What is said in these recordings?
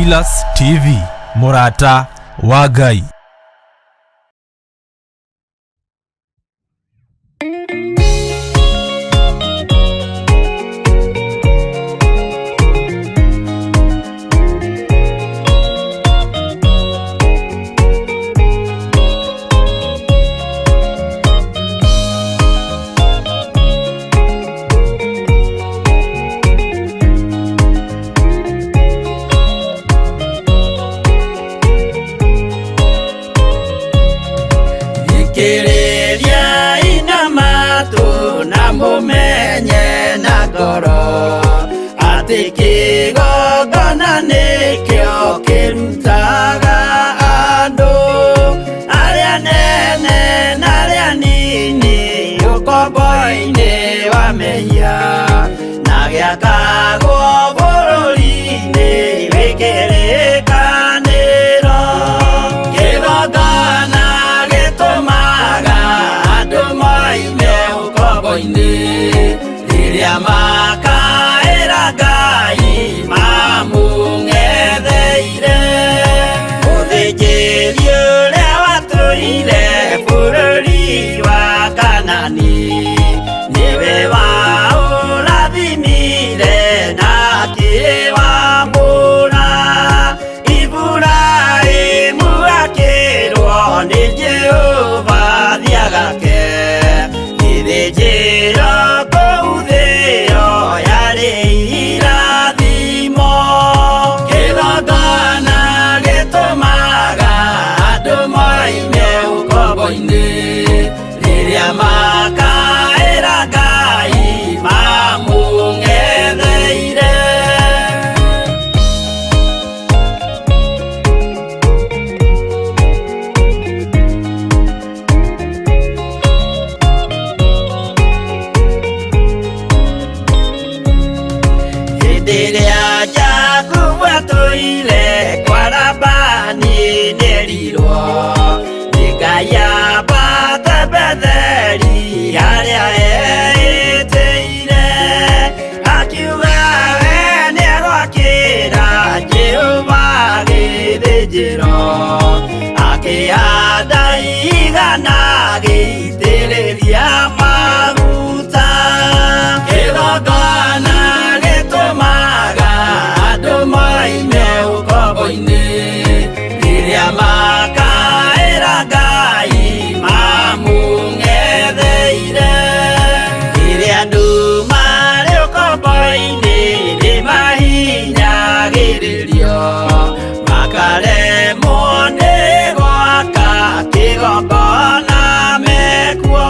Theophilus TV, mũrata wa Ngai. Thikĩrĩriai na matũ na mũmenye na ngoro atĩ kĩgongona nĩkĩo kĩrutaga andũ arĩa nene na arĩa nini ũkombo-inĩ wa mehia na gĩakagwo bũrũri-inĩ wĩ kĩrĩkanĩro. Kĩgongona gĩtũmaga andũ moime ũkombo-inĩ rĩrĩa makaĩra Ngai mamũng'etheire. Mũthĩnjĩri ũrĩa watũire bũrũri wa Kanani nĩwe waũrathimire na akĩwamũra. Iburahĩmu akĩrwo nĩ Jehova thiagake gĩthĩnjĩro kũu thĩo yarĩ irathimo. Kĩgongona gĩtũmaga andũ moime ũkombo-inĩ rĩrĩa makaĩra Ngai mamũng'etheire. Hĩndĩ ĩrĩa Jakubu atũire kwa Labani nĩerirwo nĩ Ngai ambate Betheli harĩa eĩtĩire, akiuga we nĩegwakĩra Jehova gĩthĩnjĩro, akĩhanda igana agĩitĩrĩria maguta. Kĩgongona gĩtũmaga andũ moime ũkombo-inĩ rĩrĩa makaĩra Ngai mamũng'etheire. Rĩrĩa andũ marĩ ũkombo-inĩ nĩmahinyagĩrĩrio makaremwo nĩ gwaka kĩgongona mekuo.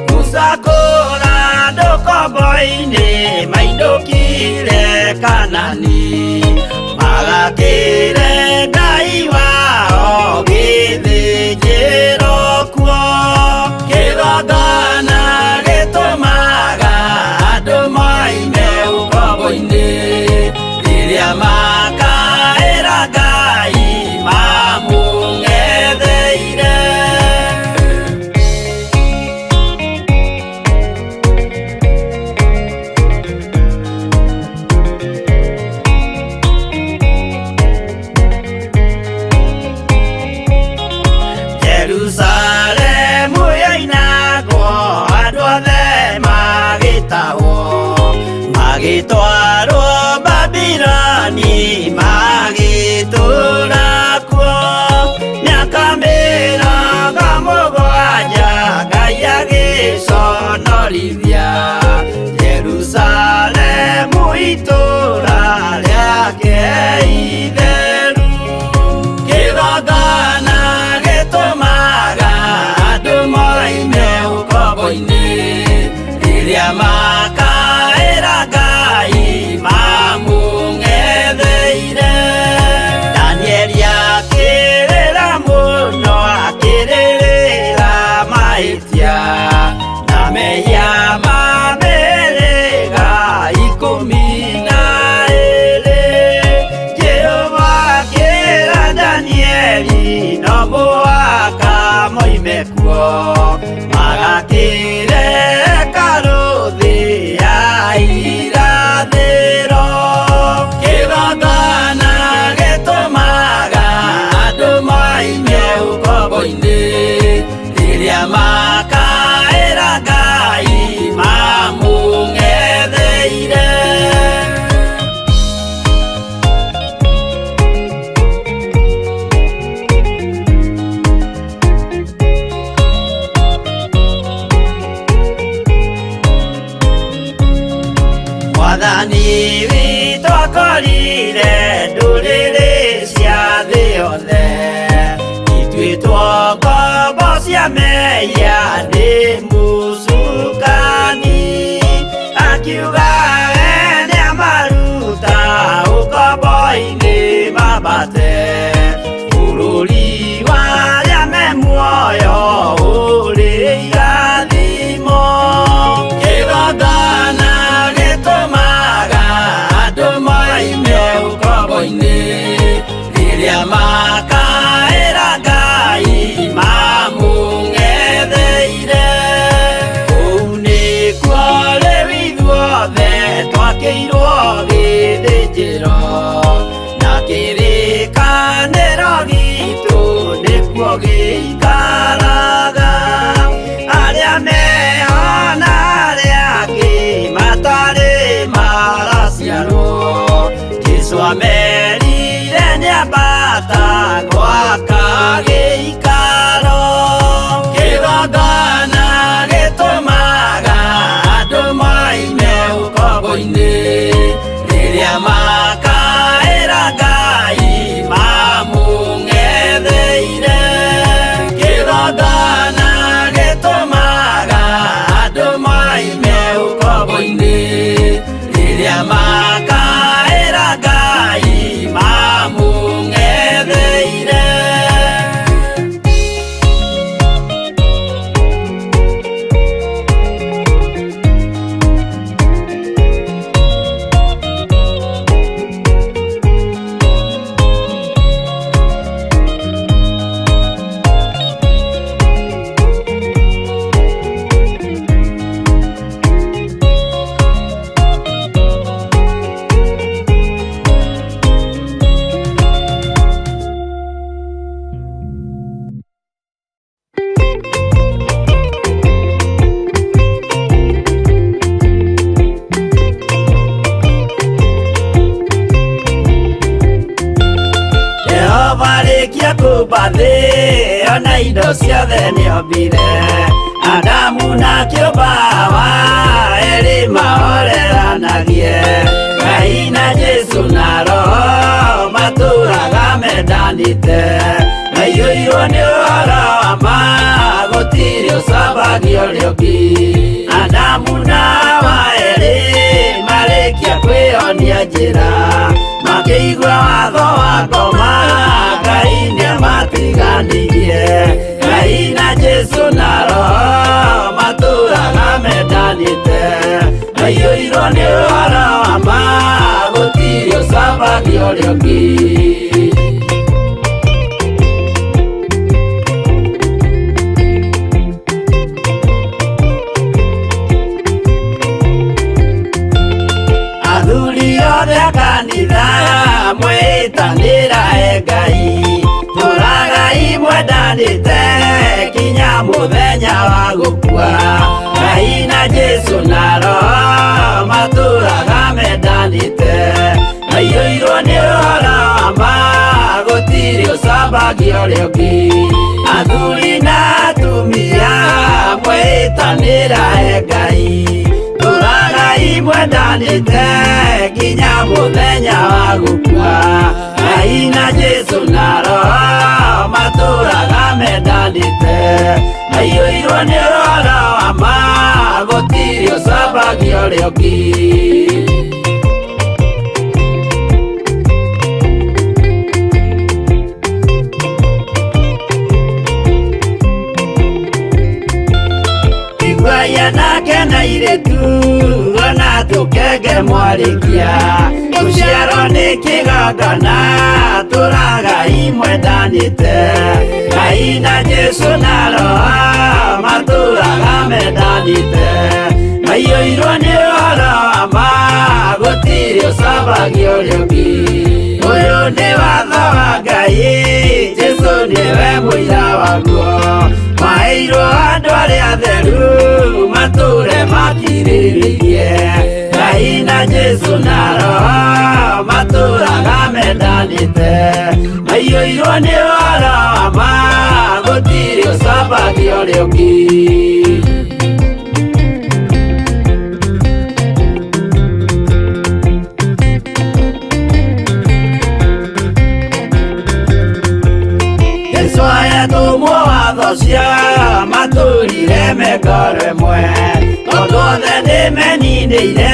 Musa kũra andũ ũkombo-inĩ mainũkire Kanani magakĩre Ngai wao gĩthĩnjĩro kuo. Kĩgongona gĩtũmaga andũ moime ũkombo-inĩ rĩrĩa makaĩra Ngai mamũng'etheire. Jerusalemu yoinagwo andũ othe magĩtahwo magĩtwarwo Babiloni magĩtũũra kuo mĩaka 70 Ngai agĩconorithia Jerusalemu itũũra rĩake itheru. Kĩgongona gĩtũmaga andũ moime ũkombo-inĩ rĩrĩa makaĩra Ngai mamũng'etheire. Danieli akĩrĩra mũno akĩrĩrĩra mahĩtia na mehia ma Makaĩra Ngai mamũng'etheire. Jehova rĩkia kũmba thĩ ona indo ciothe nĩombire Adamu na kĩũmba Hawa erĩ mahoreranagie Ngai na Jesu na Roho matũraga mendanĩte Maiyũirwo nĩ ũhoro wa ma gũtirĩ ũcambagio ũrĩa ũngĩ Adamu na Hawa erĩ marĩkia kwĩyonia njĩra makĩigua watho wa ngoma Ngai nĩamatiganirie Ngai na Jesu na Roho matũraga mendanĩte maiyũirwo nĩ ũhoro wa ma gũtirĩ ũcambagio ũrĩa ũngĩ. Athuri othe a kanitha mwĩtanĩra e Ngai tũragai mwendanĩte kinya mũthenya wa gũkua Ngai na Jesu na Roho matũraga mendanĩte maiyũirwo nĩ ũhoro wa ma gũtirĩ ũcambagio ũrĩa ũngĩ Athuri na atumia mwĩtanĩra e Ngai tũragai mwendanĩte nginya mũthenya wa gũkua Ngai na Jesu na Roho matũraga mendanĩte maiyũirwo nĩ ũhoro wa ma gũtirĩ ũcambagio ũrĩa ũngĩ. Iguai anake na airĩtu ona tũkenge mwarĩkia gũciarwo nĩ kĩgongona tũragai mwendanĩte Ngai na Jesu na Roho matũraga mendanĩte maiyũirwo nĩ ũhoro wa ma gũtirĩ ũcambagio ũrĩa ũngĩ Ũyũ nĩ watho wa Ngai Jesu nĩwe mũira waguo maheirwo andũ arĩa atheru matũre makirĩrĩirie Ngai na Jesu na Roho matũraga mendanĩte maiyũirwo nĩ ũhoro wa ma gũtirĩ ũcambagio ũrĩa ũngĩ. Jesu ayatũmwo watho cia matũrire mengoro ĩmwe tondũ othe nĩmeninĩire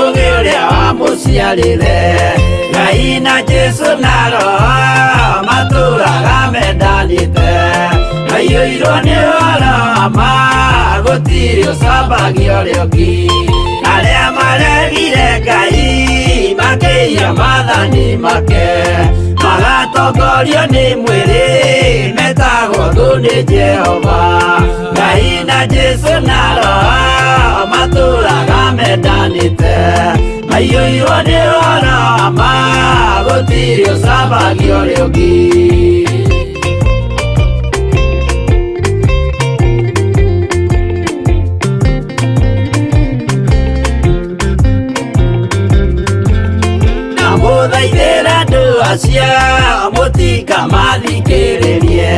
ũgĩ ũrĩa wamũciarire Ngai na Jesu na Roho matũraga mendanĩte maiyũirwo nĩ ũhoro wa ma gũtirĩ ũcambagio ũrĩa ũngĩ Arĩa maregire Ngai makĩiya maathani make magatongorio nĩ mwĩrĩ metagwo thũ nĩ Jehova Ngai na Jesu na Roho matũraga mendanĩte maiyũirwo nĩ ũhoro wa ma gũtirĩ ũcambagio ũrĩa ũngĩ. Ndamũthaithĩra andũ acio mũtikamathikĩrĩrie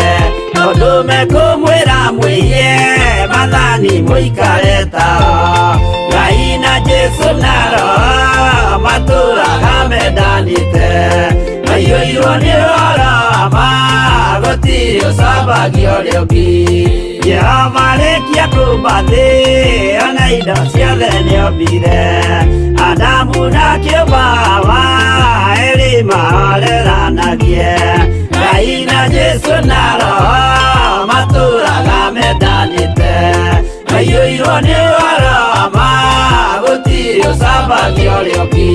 tondũ mekũmwĩra mwĩiye maathani mũikare tao Ngai na Jesu na Roho matũraga mendanĩte maiyũirwo nĩ ũhoro wa ma gũtirĩ ũcambagio ũrĩa ũngĩ Jehova rĩkia kũmba thĩ ona indo ciothe nĩombire Adamu na kĩbawa erĩ mahoreranagie. Ngai na Jesu na Roho matũraga mendanĩte. Maiyũirwo nĩ ũhoro wa ma, gũtirĩ ũcambagia ũrĩa ũngĩ.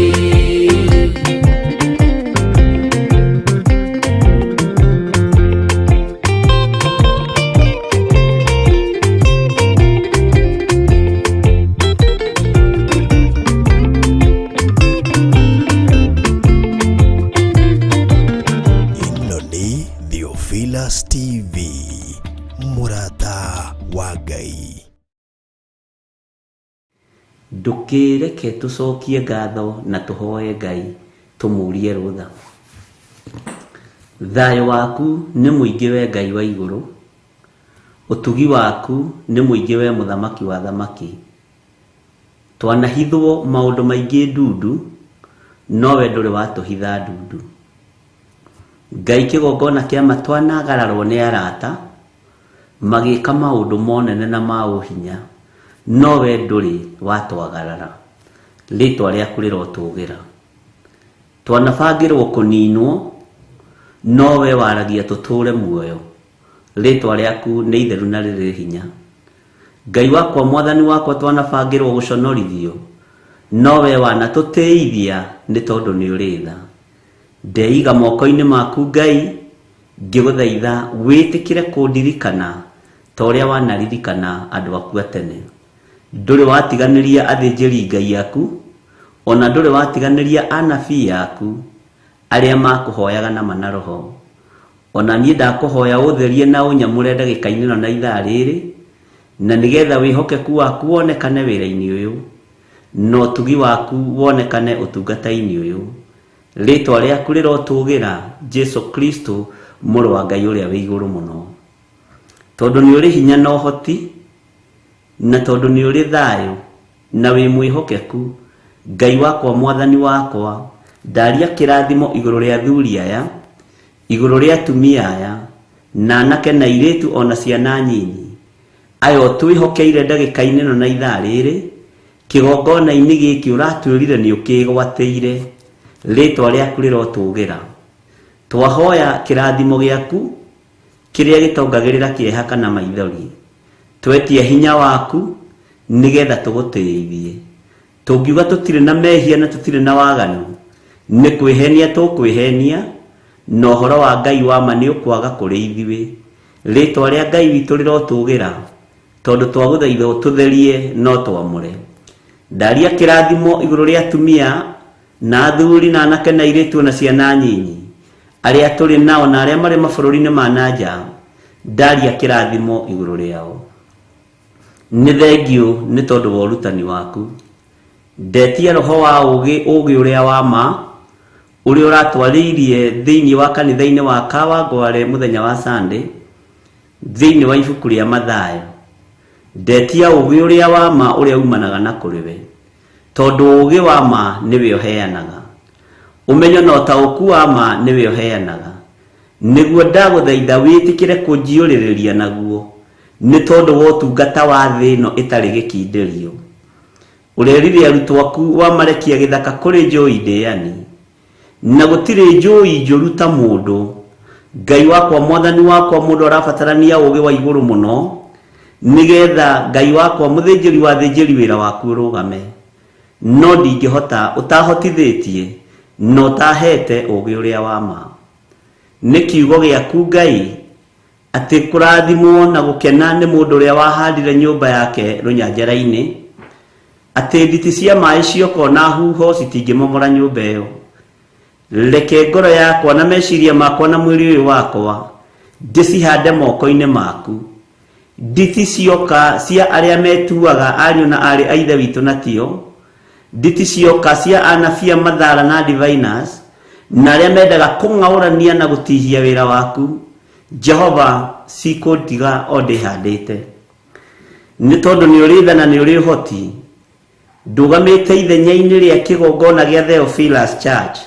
Ĩno nĩ Theophilus TV, mũrata wa Ngai. Ndũkĩreke tũcokie ngatho na tũhoe Ngai tũmũrie rũtha. Thayũ waku nĩ mũingĩ we Ngai wa igũrũ, ũtugi waku nĩ mũingĩ we mũthamaki wa thamaki. Twanahithwo maũndũ maingĩ ndundu, nowe ndũrĩ watũhitha ndundu. Ngai kĩgongona kĩa ma twanagararwo nĩ arata, magĩka maũndũ monene na ma ũhinya, nowe ndũrĩ watwagarara. Rĩtwa rĩaku rĩrotũgĩra. Twanabangĩrwo kũninwo, nowe waragia tũtũre muoyo. Rĩtwa rĩaku nĩ itheru na rĩrĩ hinya. Ngai wakwa mwathani wakwa twanabangĩrwo gũconorithio, nowe wanatũtĩithia nĩ tondũ nĩ ũrĩ tha. Ndeiga moko-inĩ maku Ngai, ngĩgũthaitha wĩtĩkĩre kũndirikana ta ũrĩa wanaririkana andũ aku a tene. Ndũrĩ watiganĩria athĩnjĩri Ngai aku, o na ndũrĩ watiganĩria anabii aku, arĩa makũhoyaga na ma na roho. O na niĩ ndakũhoya ũũtherie na ũnyamũre ndagĩka-inĩ ĩno na ithaa rĩrĩ, na nĩgetha wĩhokeku waku wonekane wĩra-inĩ ũyũ, na ũtugi waku wonekane ũtungata-inĩ ũyũ. Rĩĩtwa rĩaku rĩrotũũgĩra, Jesu Kristo, Mũrũ wa Ngai ũrĩa wĩ igũrũ mũno. Tondũ nĩ ũrĩ hinya na ũhoti, na tondũ nĩ ũrĩ thayũ, na wĩ mwĩhokeku, Ngai wakwa Mwathani wakwa, ndaria kĩrathimo igũrũ rĩa athuri aya, igũrũ rĩa atumia aya, na anake na airĩtu o na ciana nyinyi, aya ũtwĩhokeire ndagĩka-inĩ ĩno na ithaa rĩrĩ, kĩgongona-inĩ gĩkĩ ũratwĩrire nĩ ũkĩgwatĩire. Rĩtwa rĩaku rĩrotũgĩra. Twahoya kĩrathimo gĩaku, kĩrĩa gĩtongagĩrĩra kĩeha kana maithori. Twetia hinya waku, nĩgetha tũgũtĩithie. Tũngiuga tũtirĩ na mehia na tũtirĩ na waganu, nĩ kwĩhenia tũkwĩhenia, na ũhoro wa Ngai wa ma nĩ ũkwaga kũrĩ ithuĩ. Rĩtwa rĩa Ngai witũ rĩrotũgĩra, tondũ twagũthaitha ũtũtherie na ũtwamũre. Ndaria kĩrathimo igũrũ rĩa atumia na athuri na anake na airĩtu na ciana nyinyi, arĩa tũrĩ nao na arĩa marĩ mabũrũri-inĩ ma na nja, ndaria kĩrathimo igũrũ rĩao. Nĩ thengiũ nĩ tondũ wa ũrutani waku. Ndetia roho wa ũũgĩ, ũũgĩ ũrĩa wa ma, ũrĩa ũratwarĩirie thĩinĩ wa kanitha-inĩ wa Kawangware mũthenya wa Sunday, thĩinĩ wa ibuku rĩa Mathayo. Ndetia ũũgĩ ũrĩa wa ma ũrĩa umanaga na kũrĩ we, tondũ ũũgĩ wa ma nĩwe ũheanaga. Ũmenyo na ũtaũku wa ma nĩwe ũheanaga. Nĩguo ndagũthaitha wĩtĩkĩre kũnjiyũrĩrĩria naguo, nĩ tondũ wa ũtungata wa thĩ ĩno ĩtarĩ gĩkindĩrio. Ũrerire arutwo aku wamarekia gĩthaka kũrĩ njũi ndĩani, na gũtirĩ njũi njũru ta mũndũ. Ngai wakwa, Mwathani wakwa, mũndũ arabatarania ũũgĩ wa igũrũ mũno, nĩgetha Ngai wakwa, mũthĩnjĩri wa athĩnjĩri wĩra waku ũrũgame. No ndingĩhota ũtahotithĩtie na ũtahete ũũgĩ ũrĩa wa ma. Nĩ kiugo gĩaku Ngai, atĩ kũrathimwo na gũkena nĩ mũndũ ũrĩa wahandire nyũmba yake rũnyanjara-inĩ, atĩ nditi cia maĩ cioka o na huho citingĩmomora nyũmba ĩyo. Reke ngoro yakwa na meciria makwa na mwĩrĩ ũyũ wakwa ndĩcihande moko-inĩ maku. Nditi cioka cia arĩa metuaga ariũ na aarĩ a Ithe witũ na tio, nditi cioka cia anabii a mathara na diviners, na arĩa mendaga kũng'aũrania na gũtihia wĩra waku, Jehova, cikũndiga o ndĩhandĩte. Nĩ tondũ nĩ ũrĩ tha na nĩ ũrĩ ũhoti, ndũgamĩte ithenya-inĩ rĩa kĩgongona gĩa Theophilus Church.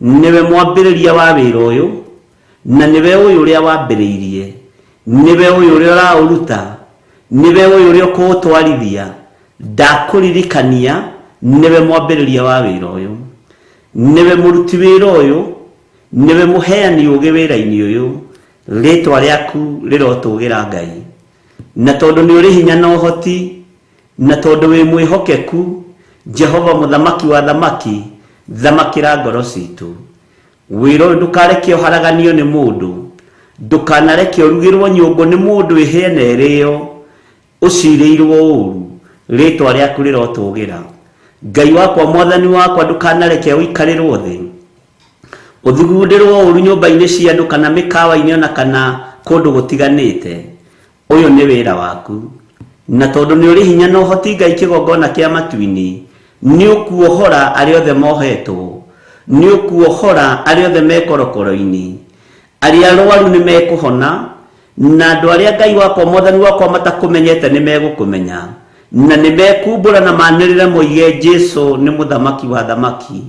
Nĩwe mwambĩrĩria wa wĩra ũyũ, na nĩwe ũyũ ũrĩa wambĩrĩirie, nĩwe ũyũ ũrĩa ũraũruta, nĩwe ũyũ ũrĩa ũkũũtwarithia. Ndakũririkania Nĩwe mwambĩrĩria wa wĩra ũyũ, nĩwe mũruti wĩra ũyũ, nĩwe mũheani ũũgĩ wĩra-inĩ ũyũ. Rĩtwa rĩaku rĩrotũgĩra Ngai. Na tondũ nĩ ũrĩ hinya na ũhoti, na tondũ wĩ mwĩhokeku, Jehova mũthamaki wa thamaki, thamakĩra ngoro citũ. Wĩra ũyũ ndũkareke ũharaganio nĩ mũndũ, ndũkanareke ũrugĩrwo nyũngũ nĩ mũndũ ĩhĩe na ĩrĩo, ũcirĩirwo ũũru. Rĩtwa rĩaku rĩrotũgĩra. Ngai wakwa, mwathani wakwa, ndũkanareke ũikarĩrwo thĩ, ũthugundĩrwo ũũru nyũmba-inĩ cia andũ kana mĩkawa-inĩ ona kana kũndũ gũtiganĩte. Ũyũ nĩ wĩra waku. Na tondũ nĩ ũrĩ hinya na ũhoti Ngai kĩgongona kĩa matu-inĩ, nĩ ũkuohora arĩa othe mohetwo, nĩ ũkuohora arĩa othe me korokoro-inĩ, arĩa arwaru nĩ mekũhona, na andũ arĩa Ngai wakwa mwathani wakwa matakũmenyete nĩ megũkũmenya, na nĩ mekumbũra na manĩrĩre moige Jesu nĩ mũthamaki wa thamaki,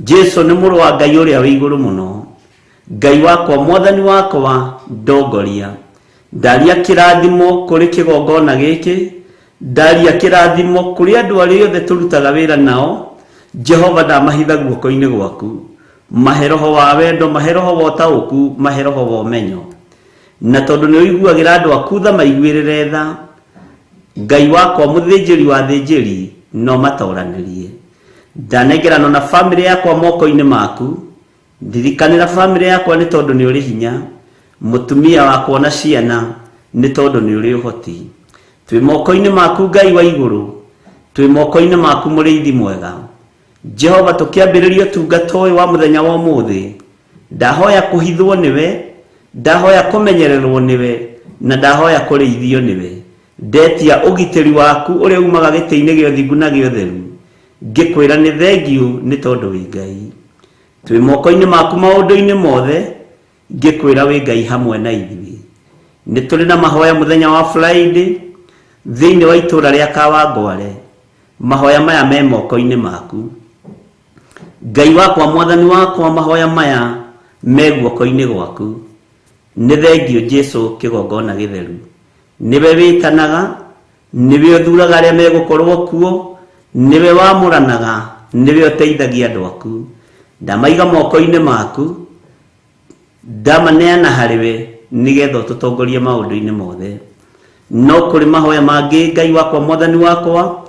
Jesu nĩ mũrũ wa Ngai ũrĩa wĩ igũrũ mũno. Ngai wakwa mwathani wakwa ndongoria. Ndaria kĩrathimo kũrĩ kĩgongona gĩkĩ, ndaria kĩrathimo kũrĩ andũ arĩa othe tũrutaga wĩra nao. Jehova ndamahitha guoko-inĩ gwaku. Mahe roho wa wendo, mahe roho wa ũtaũku, mahe roho wa ũmenyo. Na tondũ nĩ ũiguagĩra andũ aku tha, maiguĩrĩre tha. Ngai wakwa mũthĩnjĩri wa athĩnjĩri, no matoranĩrie. Ndanengerana na bamĩrĩ yakwa moko-inĩ maku. Ndirikanĩra bamĩrĩ yakwa nĩ tondũ nĩ ũrĩ hinya, mũtumia wakwa na ciana nĩ tondũ nĩ ũrĩ ũhoti. Twĩ moko-inĩ maku Ngai wa igũrũ, twĩ moko-inĩ maku mũrĩithi mwega. Jehova, tũkĩambĩrĩria ũtungata ũyũ wa mũthenya wa ũmũthĩ, ndahoya kũhithwo nĩwe, ndahoya kũmenyererwo nĩwe, na ndahoya kũrĩithio nĩwe. Ndetia ũgitĩri waku ũrĩa umaga gĩtĩ-inĩ gĩa ũthingu na gĩa ũtheru, ngĩkwĩra nĩ thengiũ nĩ tondũ wĩ Ngai. Twĩ moko-inĩ maku maũndũ-inĩ mothe, ngĩkwĩra wĩ Ngai hamwe na ithuĩ. Nĩ tũrĩ na mahoya mũthenya wa Friday thĩinĩ wa itũũra rĩa Kawangware. Mahoya maya me moko-inĩ maku. Ngai wakwa, mwathani wakwa, mahoya maya me guoko-inĩ gwaku. Nĩ thengiũ Jesu kĩgongona gĩtheru. Nĩwe wĩtanaga, nĩwe ũthuraga arĩa megũkorwo kuo, nĩwe wamũranaga, nĩwe ũteithagia andũ aku. Ndamaiga moko-inĩ maku, ndamaneana harĩwe nĩgetha ũtũtongorie maũndũ-inĩ mothe. No kũrĩ mahoya mangĩ Ngai wakwa mwathani wakwa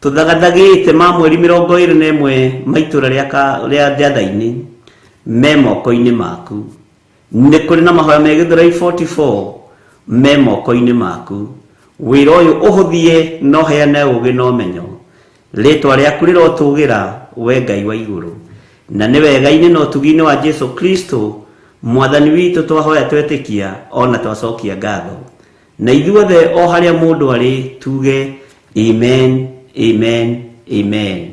tũthagathagĩte ma mweri 21 ma itũra rĩa Njathai-inĩ me moko-inĩ maku. Nĩ kũrĩ na mahoya me Gĩthũrai 44 me moko-inĩ maku. Wĩra ũyũ ũhũthie na ũheane ũũgĩ na ũmenyo. Rĩtwa rĩaku rĩrotũgĩra, we Ngai wa igũrũ. Na nĩ wega-inĩ na ũtugi-inĩ wa Jesu Kristo Mwathani witũ twahoya twetĩkia o na twacokia ngatho. Na ithuothe o harĩa mũndũ arĩ tuge amen, amen, amen.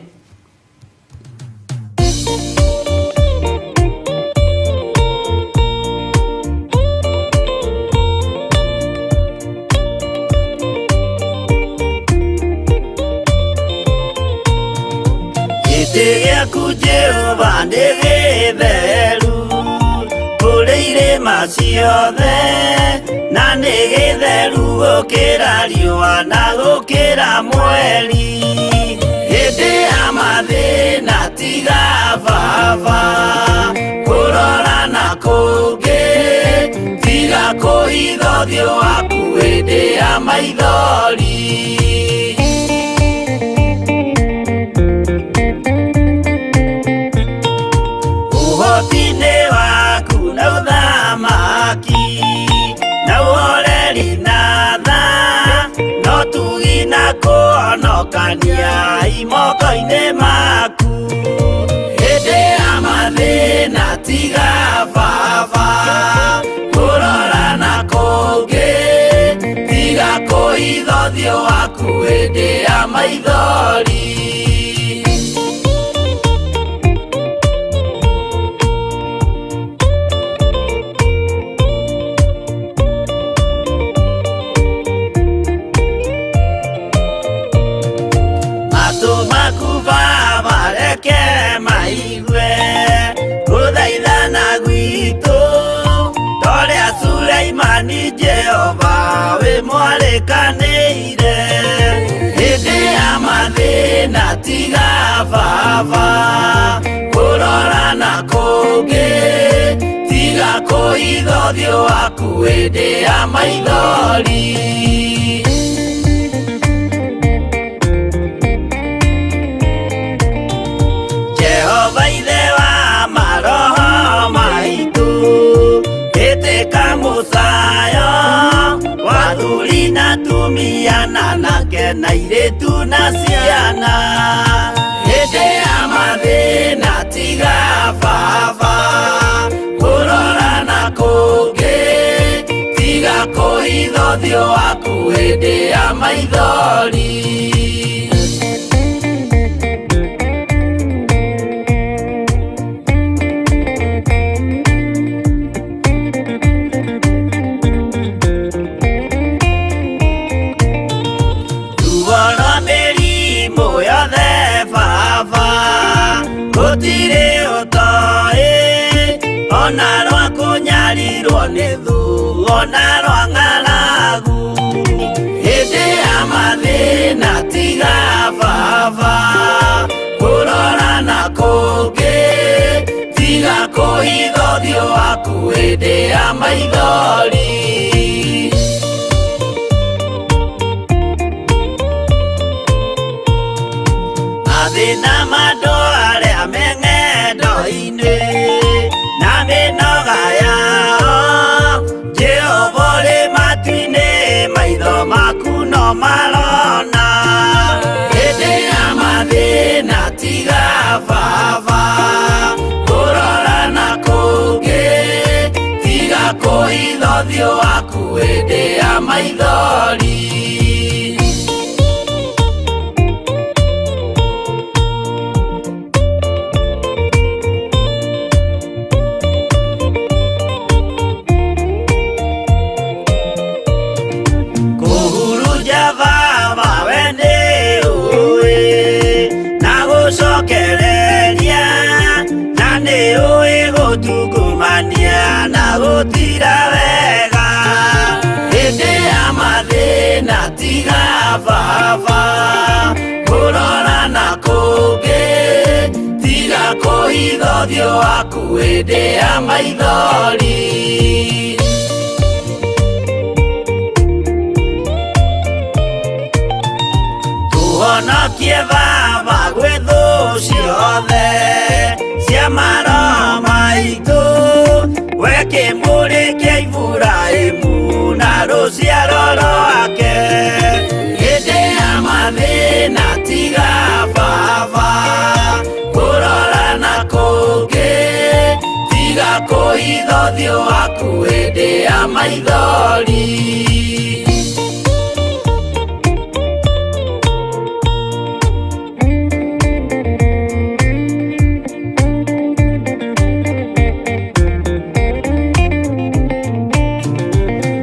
Gĩtĩ gĩaku Jehova nĩ gĩtheru kũrĩ irĩma ciothe, na nĩ gĩtheru gũkĩra riũa na gũkĩra mweri. Hĩndĩ ya mathĩna tiga baba kũrora na kũngĩ, tiga kũhitha ũthiũ waku hĩndĩ ya maithori. Ũhoti-inĩ waku na ũthamaki na ũhoreri na tha, no tugi na kũhonokania imoko-inĩ maku. Hĩndĩ ya mathĩna tiga baba kũrora na kũngĩ, tiga kũhitha ũthiũ waku hĩndĩ ya maithori. Matũ maku baba reke maigue gũthaithana gwitũ, torĩa Suleimani Jehova wĩ mwarĩkanĩire. Hĩndĩ ya mathĩna mathĩna tiga baba kũrora na kũngĩ tiga kũhitha ũthiũ waku hĩndĩ ya maithori. Jehova ithe wa maroho maitũ ĩtĩka mũcayo wa athuri na atumia na anake na airĩtu na ciana hĩndĩ ya mathĩna tiga baba kũrora na kũngĩ tiga kũhitha ũthiũ waku hĩndĩ ya maithori. Ruo rwa mĩrimũ yothe baba gũtirĩ ũtoĩ ona rwa kũnyarirwo nĩ thũ ona rwa ng'aragu hĩndĩ ya mathĩna tiga baba kũrora na kũngĩ tiga kũhitha ũthiũ waku hĩndĩ ya maithori. Mathĩna ma andũ arĩa me ng'endo-inĩ na mĩnoga yao Jehova ũrĩ matu-inĩ maitho maku no marona hĩndĩ ya mathĩna tiga baba kũrora na kũngĩ tiga kũhitha ũthiũ waku hĩndĩ ya maithori. Kũhurunja baba we nĩ ũĩ na gũcokereria na nĩ ũĩ gũtungumania na gũtira wega hĩndĩ ya mathĩna tiga baba kũrora na kũngĩ tiga kũhitha ũthiũ waku hĩndĩ ya maithori. Tũhonokie baba gwĩ thũ ciothe cia maroho maitũ we kĩmũrĩ kĩa Iburahĩmu na rũciaro rwake hĩndĩ ya mathĩna tiga baba kũrora na kũngĩ tiga kũhitha ũthiũ waku hĩndĩ ya maithori.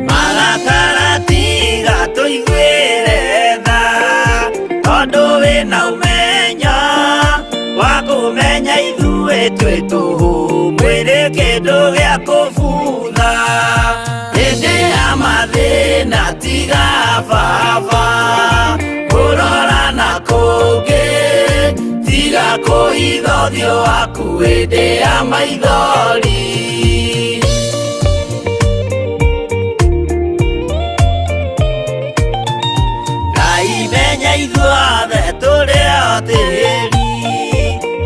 Marakara tiga tũiguĩre tha tondũ wĩna ũmenyo wa kũmenya ithuĩ twĩ tũhũ mwĩrĩ kĩndũ gĩa kũbutha hĩndĩ ya mathĩna tiga baba kũrora na kũngĩ tiga kũhitha ũthiũ waku hĩndĩ ya maithori. Ngai menya ithuothe tũrĩ o tĩri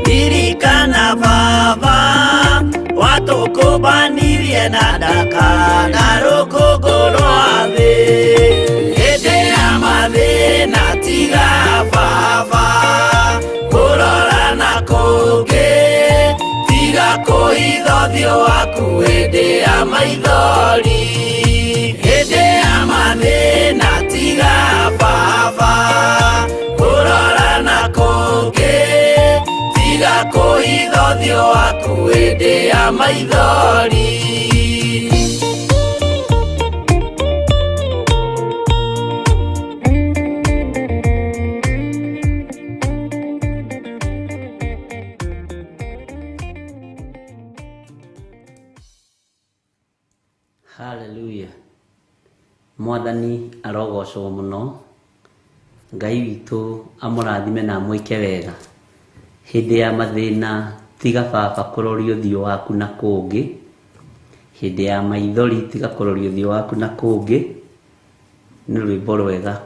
ririkana baba watũkũmbanirie na ndaka na rũkũngũ rwa thĩ hĩndĩ ya mathĩna tiga baba kũrora na kũngĩ tiga kũhitha ũthiũ waku hĩndĩ ya maithori hĩndĩ ya mathĩna tiga baba kũrora na kũngĩ tiga kũhitha ũthiũ waku hĩndĩ ya maithori. Hallelujah. Mwathani arogocwo mũno. Ngai witũ amũrathime na amwĩke wega. Hĩndĩ ya mathĩna tiga baba kũroria ũthiũ waku na kũngĩ. Hĩndĩ ya maithori tiga kũroria ũthiũ waku na kũngĩ. Nĩ rwĩmbo rwega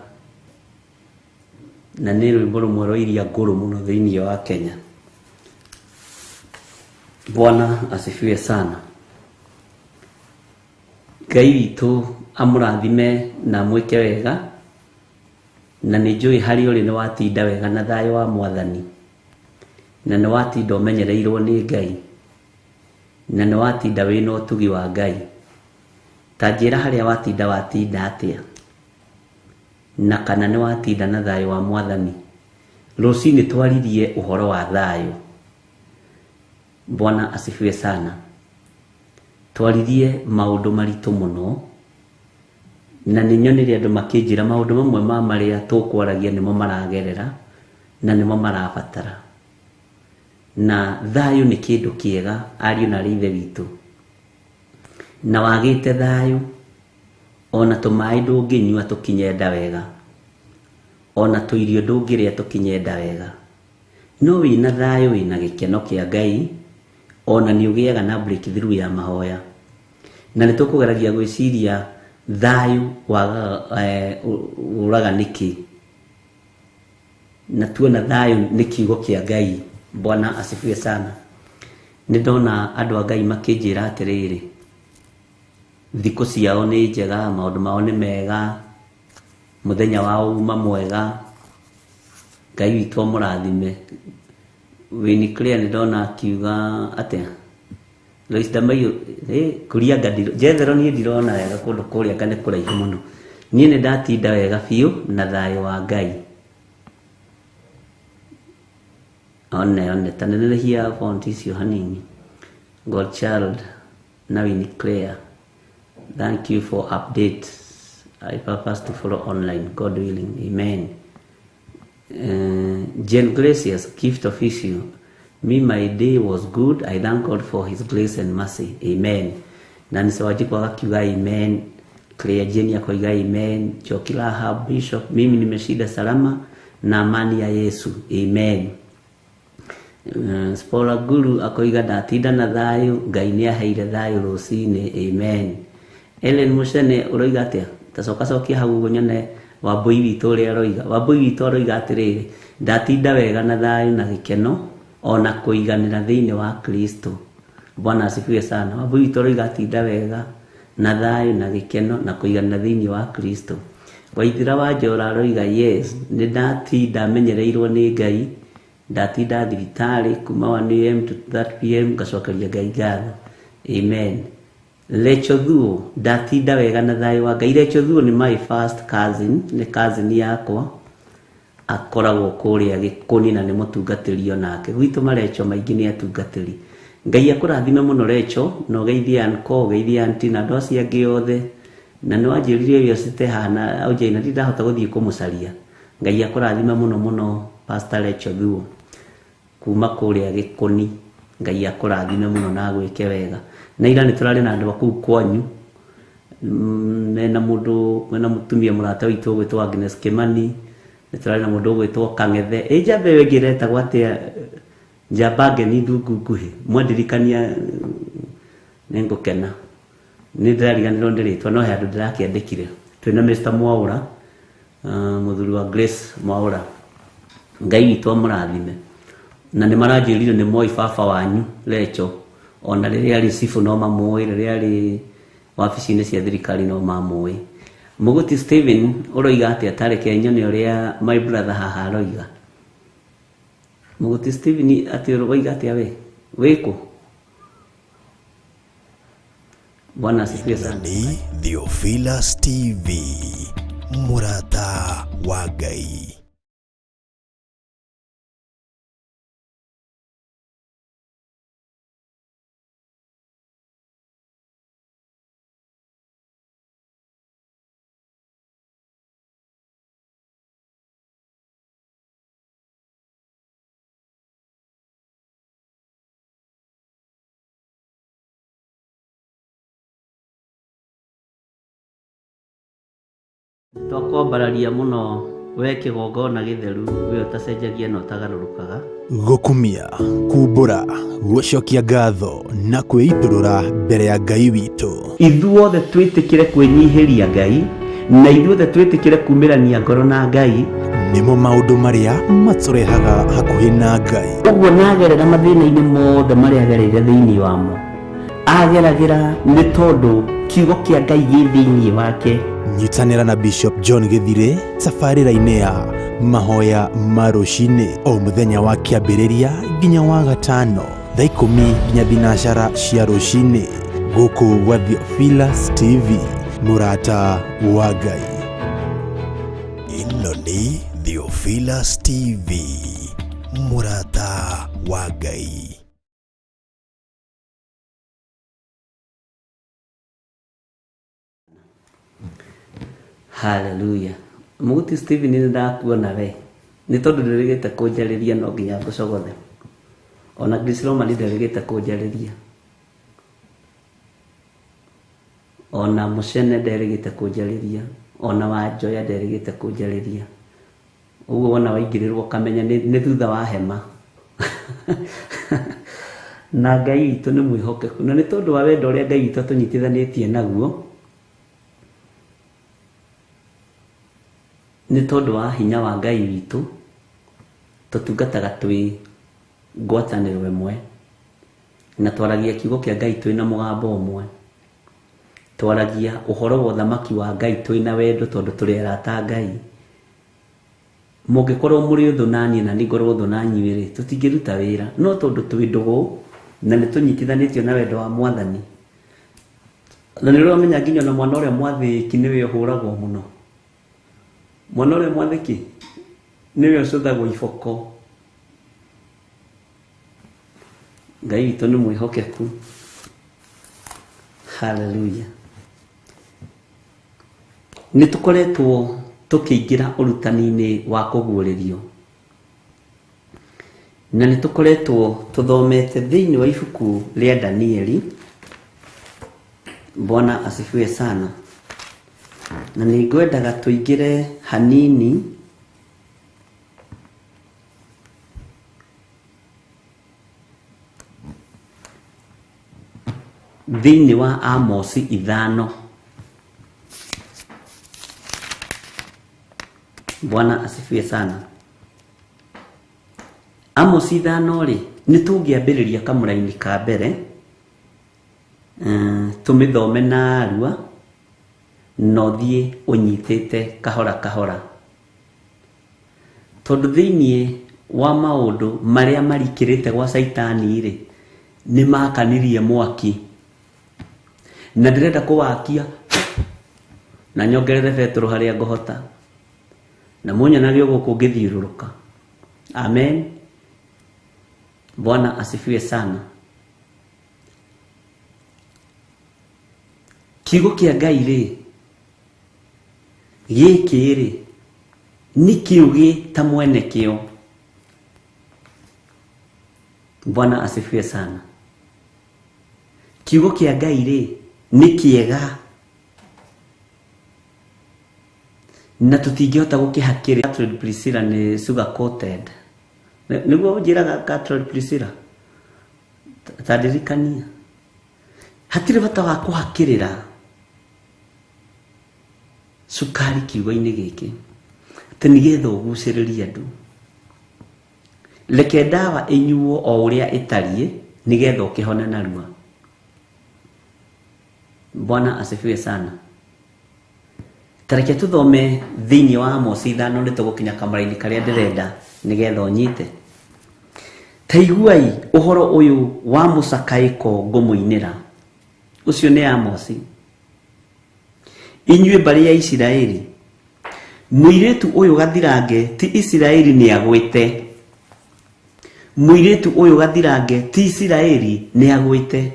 na nĩ rwĩmbo rũmwe rwa iria ngũrũ mũno thĩinĩ wa Kenya. Bwana asifiwe sana. Ngai witũ amũrathime na amwĩke wega, na nĩ njũĩ harĩa ũrĩ nĩ watinda wega na thayũ wa Mwathani, na nĩ watinda ũmenyereirwo nĩ Ngai, na nĩ watinda wĩna ũtugi wa Ngai. Ta njĩra harĩa watinda watinda atĩa, na kana nĩ watinda na thayũ wa Mwathani. Rũcinĩ twaririe ũhoro wa thayũ. Bwana asifiwe sana. Twaririe maũndũ maritũ mũno, na nĩ nyonire andũ makĩnjĩra maũndũ mamwe ma marĩa tũkwaragia nĩmo maragerera na nĩmo marabatara. Na thayũ nĩ kĩndũ kĩega ariũ na arĩ ithe witũ, na wagĩte thayũ ona tũmaĩ ndũngĩnyua tũkinye nda wega, ona tũirio ndũngĩrĩa tũkinye nda wega. No wĩna thayũ wĩna gĩkeno kĩa Ngai, ona nĩ ũgĩaga na breakthrough ya mahoya. Na nĩ tũkũgeragia gwĩciria thayũ wagaga ũraga nĩkĩ, na tuona thayũ nĩ kiugo kĩa Ngai. Bwana asifiwe sana. Nĩ ndona andũ a Ngai makĩnjĩra atĩrĩrĩ, thikũ ciao nĩ njega, maũndũ mao nĩ mega, mũthenya wao uma mwega. Ngai witũ amũrathime. Winnie Claire nĩ ndona akiuga atĩa, Lois Damayo, kũria anga njethero niĩ ndirona wega kũndũ kũrĩa anga nĩ kũraihu mũno. Niĩ nĩ ndatinda wega biũ na thayũ wa Ngai. One one ta nenehia font icio hanini. God child na Winnie Claire, thank you for update. I purpose to follow online, God willing, amen. Jen Gracious, gift of issue. Me, my day was good. I thank God for his grace and mercy. Amen. Na nisiwajiko akiuga amen. Claire Jenny akoiga amen. Chokila Rahab Bishop, mimi nimeshinda salama na amani ya Yesu. Amen. Spola Guru akoiga ndatinda na thayũ, Ngai nĩ aheire thayũ rũcinĩ. Amen. Ellen Mucene ũroiga atĩa? Ta coka cokia hau ũguo nyone Wambui witũ ũrĩa aroiga. Wambui witũ aroiga atĩrĩrĩ, ndatinda wega na thayũ na gĩkeno ona kũiganĩra thĩinĩ wa Kristo. Bwana asifiwe sana. Wambui witũ aroiga atinda wega na thayũ na gĩkeno na kũiganĩra thĩinĩ wa Kristo. Waithira wa Njora aroiga yes, nĩ ndatinda menyereirwo nĩ Ngai, ndatinda thibitarĩ kuma 1 am to 3 pm, ngacokeria Ngai ngatho. Amen. Lecho Thuo, ndatinda wega na thayũ wa Ngai. Lecho Thuo nĩ my first cousin, nĩ cousin yakwa, akoragwo kũrĩa Gĩkũni na nĩ mũtungatĩri onake. Gwitũ marecho maingĩ nĩ atungatĩri. Ngai akũrathime mũno Lecho, na ũgeithie uncle, ũgeithie auntie na andũ acio angĩ othe. Na nĩ wanjĩrire ũrĩa ũcite haha na ũnjĩre na ndindahota gũthiĩ kũmũcaria. Ngai akũrathime mũno mũno Pastor Lecho Thuo kuma kũrĩa Gĩkũni. Ngai akũrathime mũno na agwĩke wega. Na ira nĩ tũrarĩ na andũ a kũu kwanyu, mena mũndũ, mena mũtumia mũrata witũ ũgwĩtwo Agnes Kimani, nĩ tũrarĩ na mũndũ ũgwĩtwo Kang'ethe. Ĩ njamba ĩyo ĩngĩ ĩretagwo atĩa? Njamba ngeni ndungu nguhĩ. Mwandirikania nĩ ngũkena. Nĩ ndĩrariganĩrwo nĩ rĩtwa no he handũ ndĩrakĩandĩkire. Twĩna Mr Mwaũra, mũthuri wa Grace Mwaũra. Ngai witũ amũrathime. Na nĩ maranjĩrire nĩ moĩ baba wanyu Lecho, ona rĩrĩa arĩ cibũ no mamũĩ, rĩrĩa arĩ wabici-inĩ cia thirikari no mamũĩ. Mũgũti Stephen ũroiga atĩa? Tareke nyone ũrĩa my brother haha aroiga. Mũgũti Stephen atĩ ũroiga atĩa we? Wĩkũ? Bwana asifiwe sana. Ni Theophilus TV, mũrata wa Ngai. Twakwambararia mũno We kĩgongona gĩtheru, we ũtacenjagia na ũtagarũrũkaga. Gũkumia, kumbũra, gũcokia ngatho na kwĩitũrũra mbere ya Ngai witũ. Ithuothe twĩtĩkĩre kwĩnyihĩria Ngai, na ithuothe twĩtĩkĩre kumĩrania ngoro na Ngai. Nĩmo maũndũ marĩa matũrehaga hakuhĩ na Ngai. Ũguo nagerera mathĩna-inĩ mothe marĩa agereire thĩinĩ wamo, ageragĩra nĩ tondũ kiugo kĩa Ngai gĩ thĩinĩ wake. Nyitanĩra na Bishop John Gĩthirĩ tabarĩra-inĩ ya mahoya ma rũcinĩ o mũthenya wa kĩambĩrĩria nginya wa gatano thaa ikũmi nginya thinacara cia rũcinĩ gũkũ gwa Theophilus TV, mũrata wa Ngai. Ĩno nĩ Theophilus TV, mũrata wa Ngai. Haleluya. Mũguti Stephen nĩ ndakuona we. Nĩ tondũ ndĩrĩgĩte kũnjarĩria no nginya ngũcogothe. Ona Grace Roman ndĩrĩgĩte kũnjarĩria. Ona Mũcene nderĩgĩte kũnjarĩria. Ona Wanjoya nderĩgĩte kũnjarĩria. Ũguo wona waingĩrĩrwo ũkamenya nĩ thutha wa hema. Na Ngai witũ nĩ mwĩhokeku. Na nĩ tondũ wa wendo ũrĩa Ngai witũ atũnyitithanĩtie naguo, nĩ tondũ wa hinya wa Ngai witũ, tũtungataga twĩ ngwatanĩro ĩmwe, na twaragia kiugo kĩa Ngai twĩ na mũgambo ũmwe. Twaragia ũhoro wa ũthamaki wa Ngai twĩ na wendo tondũ tũrĩ arata a Ngai. Mũngĩkorwo mũrĩ ũthũ na niĩ na niĩ ngorwo ũthũ na inyuĩ-rĩ, tũtingĩruta wĩra. No tondũ twĩ ndũgũ na nĩ tũnyitithanĩtio na wendo wa Mwathani, na nĩ ũramenya nginya ona mwana ũrĩa mwathĩki nĩwe ũhũragwo mũno. Mwana ũrĩa mwathĩki nĩwe ũcũthagwo iboko. Ngai witũ nĩ mwĩhokeku. Haleluya. Nĩ tũkoretwo tũkĩingĩra ũrutani-inĩ wa kũguũrĩrio. Na nĩ tũkoretwo tũthomete thĩinĩ wa ibuku rĩa Danieli. Bwana asifiwe sana. Na nĩ ngwendaga tũingĩre hanini thĩinĩ wa Amosi 5. Bwana asifiwe sana. Amosi 5 rĩ, nĩ tũngĩambĩrĩria kamũraini ka mbere, tũmĩthome narua, na ũthiĩ ũnyitĩte kahora kahora. Tondũ thĩinĩ wa maũndũ marĩa marikĩrĩte gwa Caitani rĩ, nĩ makanirie mwaki. Na ndĩrenda kũwakia na nyongerere betũrũ harĩa ngũhota. Na mũnyonage o gũkũ ngĩthiũrũrũka. Amen. Bwana asifiwe sana. Kiugo kĩa Ngai rĩ, gĩkĩ rĩ, nĩ kĩũgĩ ta mwene kĩo. Bwana asifiwe sana. Kiugo kĩa Ngai rĩ, nĩ kĩega na tũtingĩhota gũkĩhakĩrĩra. Gertrude Priscilla nĩ sugar coated. Nĩguo ũnjĩraga Gertrude Priscilla? Ta ndirikania. Hatirĩ bata wa kũhakĩrĩra cukari kiugo-inĩ gĩkĩ atĩ nĩgetha ũgucĩrĩrie andũ. Reke ndawa ĩnyuo o ũrĩa ĩtariĩ nĩgetha ũkĩhone narua. Bwana asifiwe sana. Ta reke tũthome thĩinĩ wa Amosi 5 nĩ tũgũkinya kamũraini karĩa ndĩrenda nĩgetha ũnyite. Ta iguai ũhoro ũyũ wa mũcakaĩko ngũmũinĩra. Ũcio nĩ Amosi. Inyuĩ mbarĩ ya Isiraeli, mũirĩtu ũyũ gathirange ti Isiraeli nĩagwĩte. Mũirĩtu ũyũ gathirange ti Isiraeli nĩagwĩte.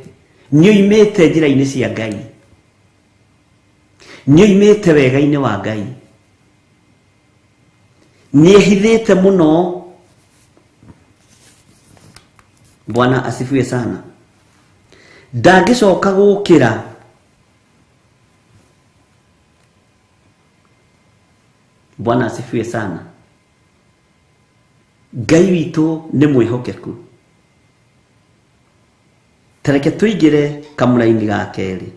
Nĩoimĩte njĩra-inĩ cia Ngai. Nĩoimĩte wega-inĩ wa Ngai. Nĩehithĩte mũno. Bwana asifiwe sana. Ndangĩcoka gũkĩra. Bwana asifiwe sana. Ngai witũ nĩ mwĩhokeku. Ta reke tũingĩre kamũraini ga kerĩ.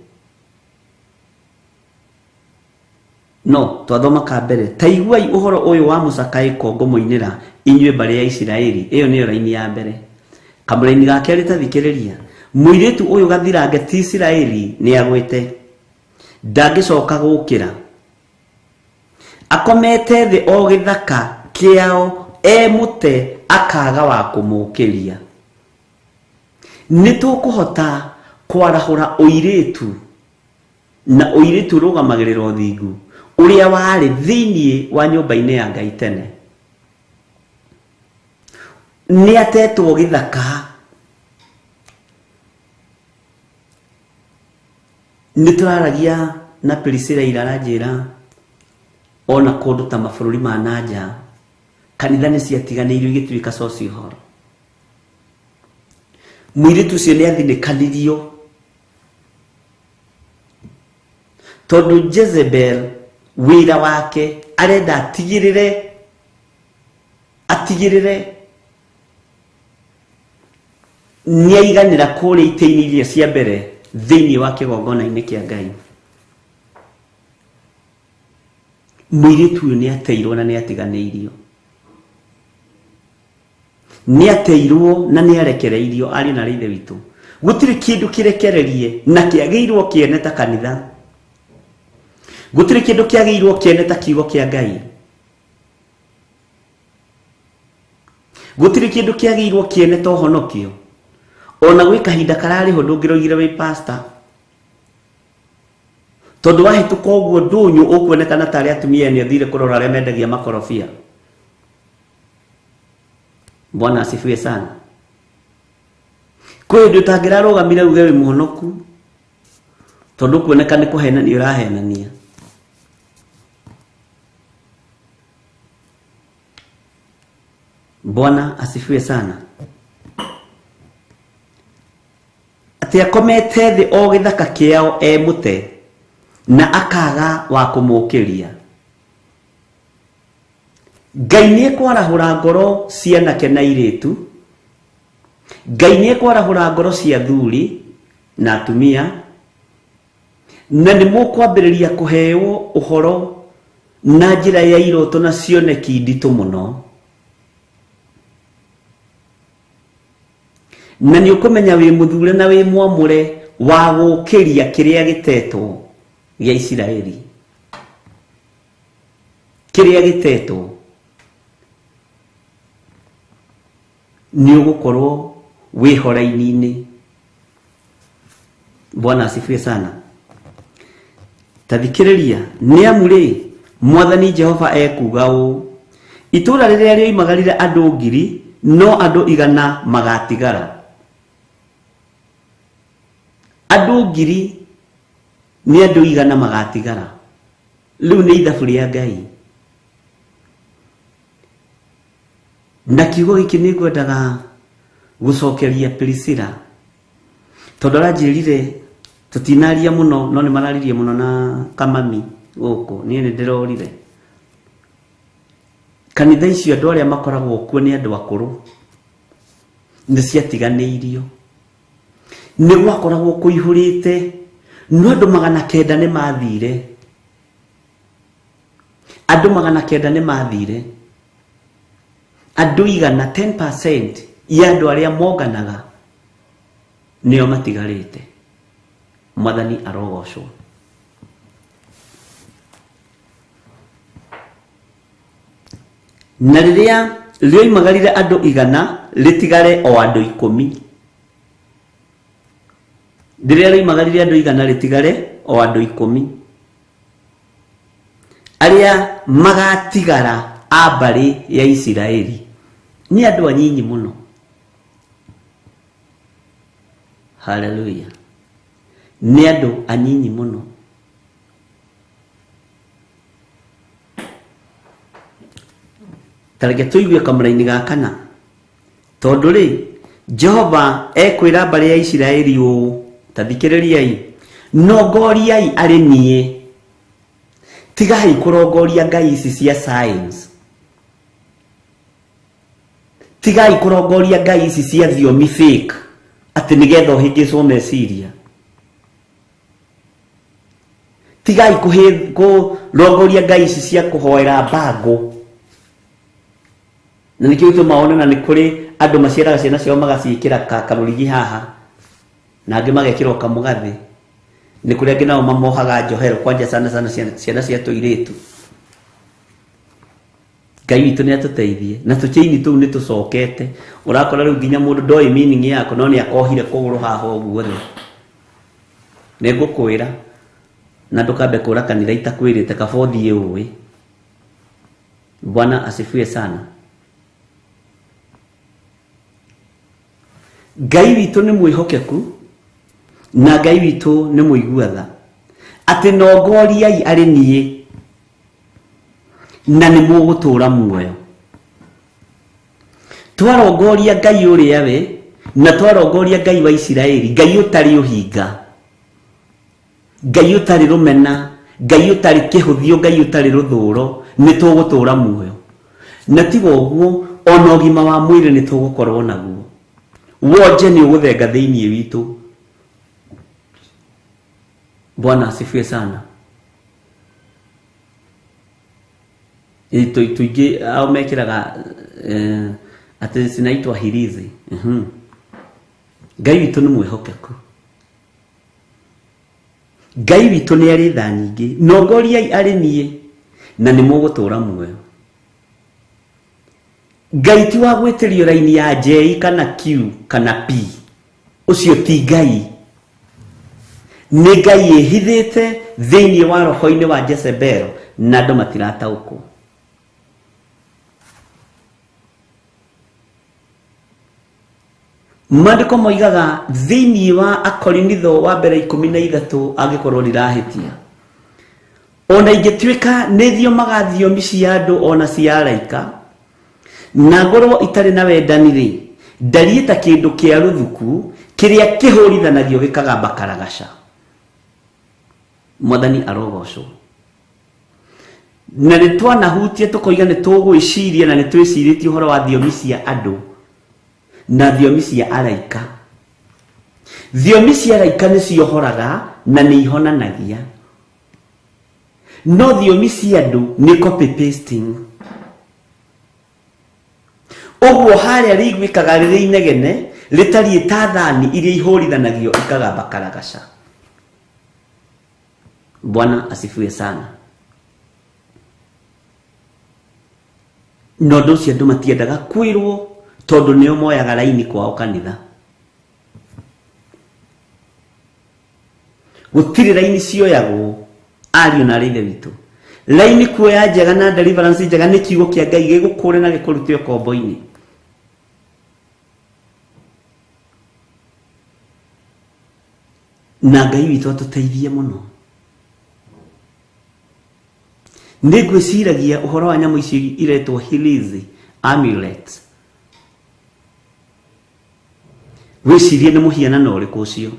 No twathoma ka mbere, ta iguai ũhoro ũyũ wa mũcakaĩko ngũmũinĩra inyuĩ mbarĩ ya Isiraeli. Ĩyo nĩyo raini ya mbere. Kamũraini ga kerĩ ta thikĩrĩria, mũirĩtu ũyũ gathirange ti Isiraeli nĩagwĩte, ndangĩcoka gũũkĩra. Akomete thĩ o gĩthaka kĩao e mũte akaaga wa kũmũũkĩria. Nĩ tũkũhota kwarahũra ũirĩtu na ũirĩtu ũrũgamagĩrĩra ũthingu ũrĩa warĩ thĩinĩ wa nyũmba-inĩ ya Ngai tene. Nĩ atetwo gĩthaka. Nĩ tũraragia na Priscilla ira aranjĩra ona kũndũ ta mabũrũri ma nanja kanitha nĩ ciatiganĩirio igĩtuĩka social hall. Mũirĩtu ũcio nĩ athinĩkanirio tondũ Jezebel wĩra wake arenda atigĩrĩre atigĩrĩre nĩ aiganĩra kũrĩa itĩ-inĩ iria cia mbere thĩinĩ wa kĩgongona-inĩ kĩa Ngai. Mũirĩtu ũyũ nĩ ateirwo na nĩ atiganĩirio. Nĩ ateirwo na nĩ arekereirio ariũ na ithe witũ. Gũtirĩ kĩndũ kĩrekererie na kĩagĩirwo kĩene ta kanitha. Gũtirĩ kĩndũ kĩagĩirwo kĩene ta kiugo kĩa Ngai. Gũtirĩ kĩndũ kĩagĩirwo kĩene ta ũhonokio. Ona gwĩ kahinda kararĩ ho ndũngĩroigire wĩ pastor. Tondũ wahĩtũka ũguo ndũnyũ ũkuonekana tarĩ atumia ene ũthire kũrora arĩa mendagia makorobia. Bwana asifiwe sana. Kwĩ hĩndĩ ũtangĩrarũgamire uge wĩ mũhonoku tondũ kuoneka nĩ kũhenania ũrahenania. Bwana asifiwe sana. Atĩ akomete thĩ o gĩthaka kĩao e mũte na akaga wa kũmũũkĩria. Ngai nĩ ekwarahũra ngoro cia anake na airĩtu, Ngai nĩ ekwarahũra ngoro cia athuri na atumia, na nĩ mũkwambĩrĩria kũheo ũhoro na njĩra ya iroto na cioneki nditũ mũno. Na nĩ ũkũmenya wĩ mũthure na wĩ mwamũre wa gũũkĩria kĩrĩa gĩtetwo gĩa Isiraeli. Kĩrĩa gĩtetwo nĩ ũgũkorwo wĩ horaini-inĩ. Bwana asifiwe sana. Ta thikĩrĩria, nĩ amu rĩ, Mwathani Jehova ekuuga ũũ, itũũra rĩrĩa rĩoimagarire andũ ngiri, no andũ igana magatigara. Andũ ngiri nĩ andũ igana magatigara. Rĩu nĩ ithabu rĩa Ngai. Na kiugo gĩkĩ nĩ ngwendaga gũcokeria Priscilla tondũ aranjĩrire tũtinaria mũno no nĩ mararirie mũno na kamami gũkũ niĩ nĩ ndĩrorire. Kanitha icio andũ arĩa makoragwo kuo nĩ andũ akũrũ, nĩ ciatiganĩirio, nĩ gwakoragwo kũihũrĩte no andũ 900 nĩ mathire, andũ 900 nĩ mathire, andũ igana 10% ya andũ arĩa monganaga nĩo matigarĩte. Mwathani arogocwo. Na rĩrĩa rĩoimagarire andũ igana rĩtigare o andũ ikũmi. Rĩrĩa rĩoimagarire andũ igana rĩtigare o andũ ikũmi. Arĩa magatigara a mbarĩ ya Isiraeli nĩ andũ anyinyi mũno. Haleluya. Nĩ andũ anyinyi mũno. Ta reke tũigue kamũraini ga kana. Tondũ rĩ, Jehova ekwĩra mbarĩ ya Isiraeli ũũ, ta thikĩrĩriai, nongoriai arĩ niĩ. Tigai kũrongoria ngai ici cia science. Tigai kũrongoria ngai ici cia thiomi fake atĩ nĩgetha ũhĩngĩcwo meciria. Tigai kũrongoria ngai ici cia kũhoera mbango. Na nĩkĩo gĩtũmaga wone na nĩ kũrĩ andũ maciaraga ciana ciao magaciĩkĩra karũrigi haha na angĩ magekĩra o kamũgathĩ. Nĩ kũrĩ angĩ nao mamohaga njohero kwanja sana sana ciana cia tũirĩtu. Ngai witũ nĩ atũteithie. Na tũchaini tũu nĩ tũcokete. Ũrakora rĩu nginya mũndũ ndoĩ meaning yako no nĩ akohire kũgũrũ haha ũguo thĩ. Nĩ ngũkwĩra na ndũkambe kũra kanitha itakwĩrĩte kaba ũthiĩ ũĩ. Bwana asifiwe sana. Ngai witũ nĩ mwĩhokeku na Ngai witũ nĩ mũigua tha. Atĩ nongoriai arĩ niĩ na nĩ mũgũtũũra muoyo. Twarongoria Ngai ũrĩa we na twarongoria Ngai wa Isiraeli, Ngai ũtarĩ ũhinga, Ngai ũtarĩ rũmena, Ngai ũtarĩ kĩhũthio, Ngai ũtarĩ rũthũro, nĩ tũgũtũũra muoyo. Na tiga ũguo, ona ũgima wa mwĩrĩ nĩ tũgũkorwo naguo. Wonje nĩ ũgũthenga thĩinĩ witũ. Bwana asifiwe sana. Tũingĩ ao mekĩraga atĩ cinaitwa hirizi. Ngai witũ nĩ mwĩhokeku. Ngai witũ nĩ arĩ tha nyingĩ. Nongoriai arĩ niĩ na nĩ mũgũtũũra muoyo. Ngai ti wa gwĩtĩrio raini ya J kana Q kana P. Ũcio ti Ngai. Nĩ Ngai ĩhithĩte thĩinĩ wa roho-inĩ wa Jezebel na andũ matirataũkwo. Maandĩko moigaga thĩinĩ wa Akorinitho wa mbere 13 angĩkorwo ndirahĩtia. Ona ingĩtuĩka nĩ thiomaga thiomi cia andũ ona cia araika, na ngorwo itarĩ na wendani rĩ, ndariĩ ta kĩndũ kĩa rũthuku kĩrĩa kĩhũrithanagio gĩkagamba karagaca. Mwathani arogocwo. Na nĩ twanahutia tũkoiga nĩ tũgwĩciria na nĩ twĩcirĩtie ũhoro wa thiomi cia andũ na thiomi cia araika. Thiomi cia araika nĩ ciohoraga na nĩ ihonanagia. No thiomi cia andũ nĩ copy pasting. Ũguo harĩa rĩiguĩkaga rĩrĩ inegene rĩtariĩ ta thani iria ihũrithanagio ikagamba karagaca. Bwana asifiwe sana. Na ũndũ ũcio andũ matiendaga kwĩrwo tondũ nĩo moyaga raini kwao kanitha. Gũtirĩ raini cioyagwo ariũ na arĩ ithe witũ. Raini kuoya njega na deliverance njega nĩ kiugo kĩa Ngai gĩgũkũre na gĩkũrute ũkombo-inĩ. Na Ngai witũ atũteithie mũno. Nĩ ngwĩciragia ũhoro wa nyamũ icio iretwo hilizi amulet. Wĩcirie nĩ mũhianano ũrĩkũ ũcio.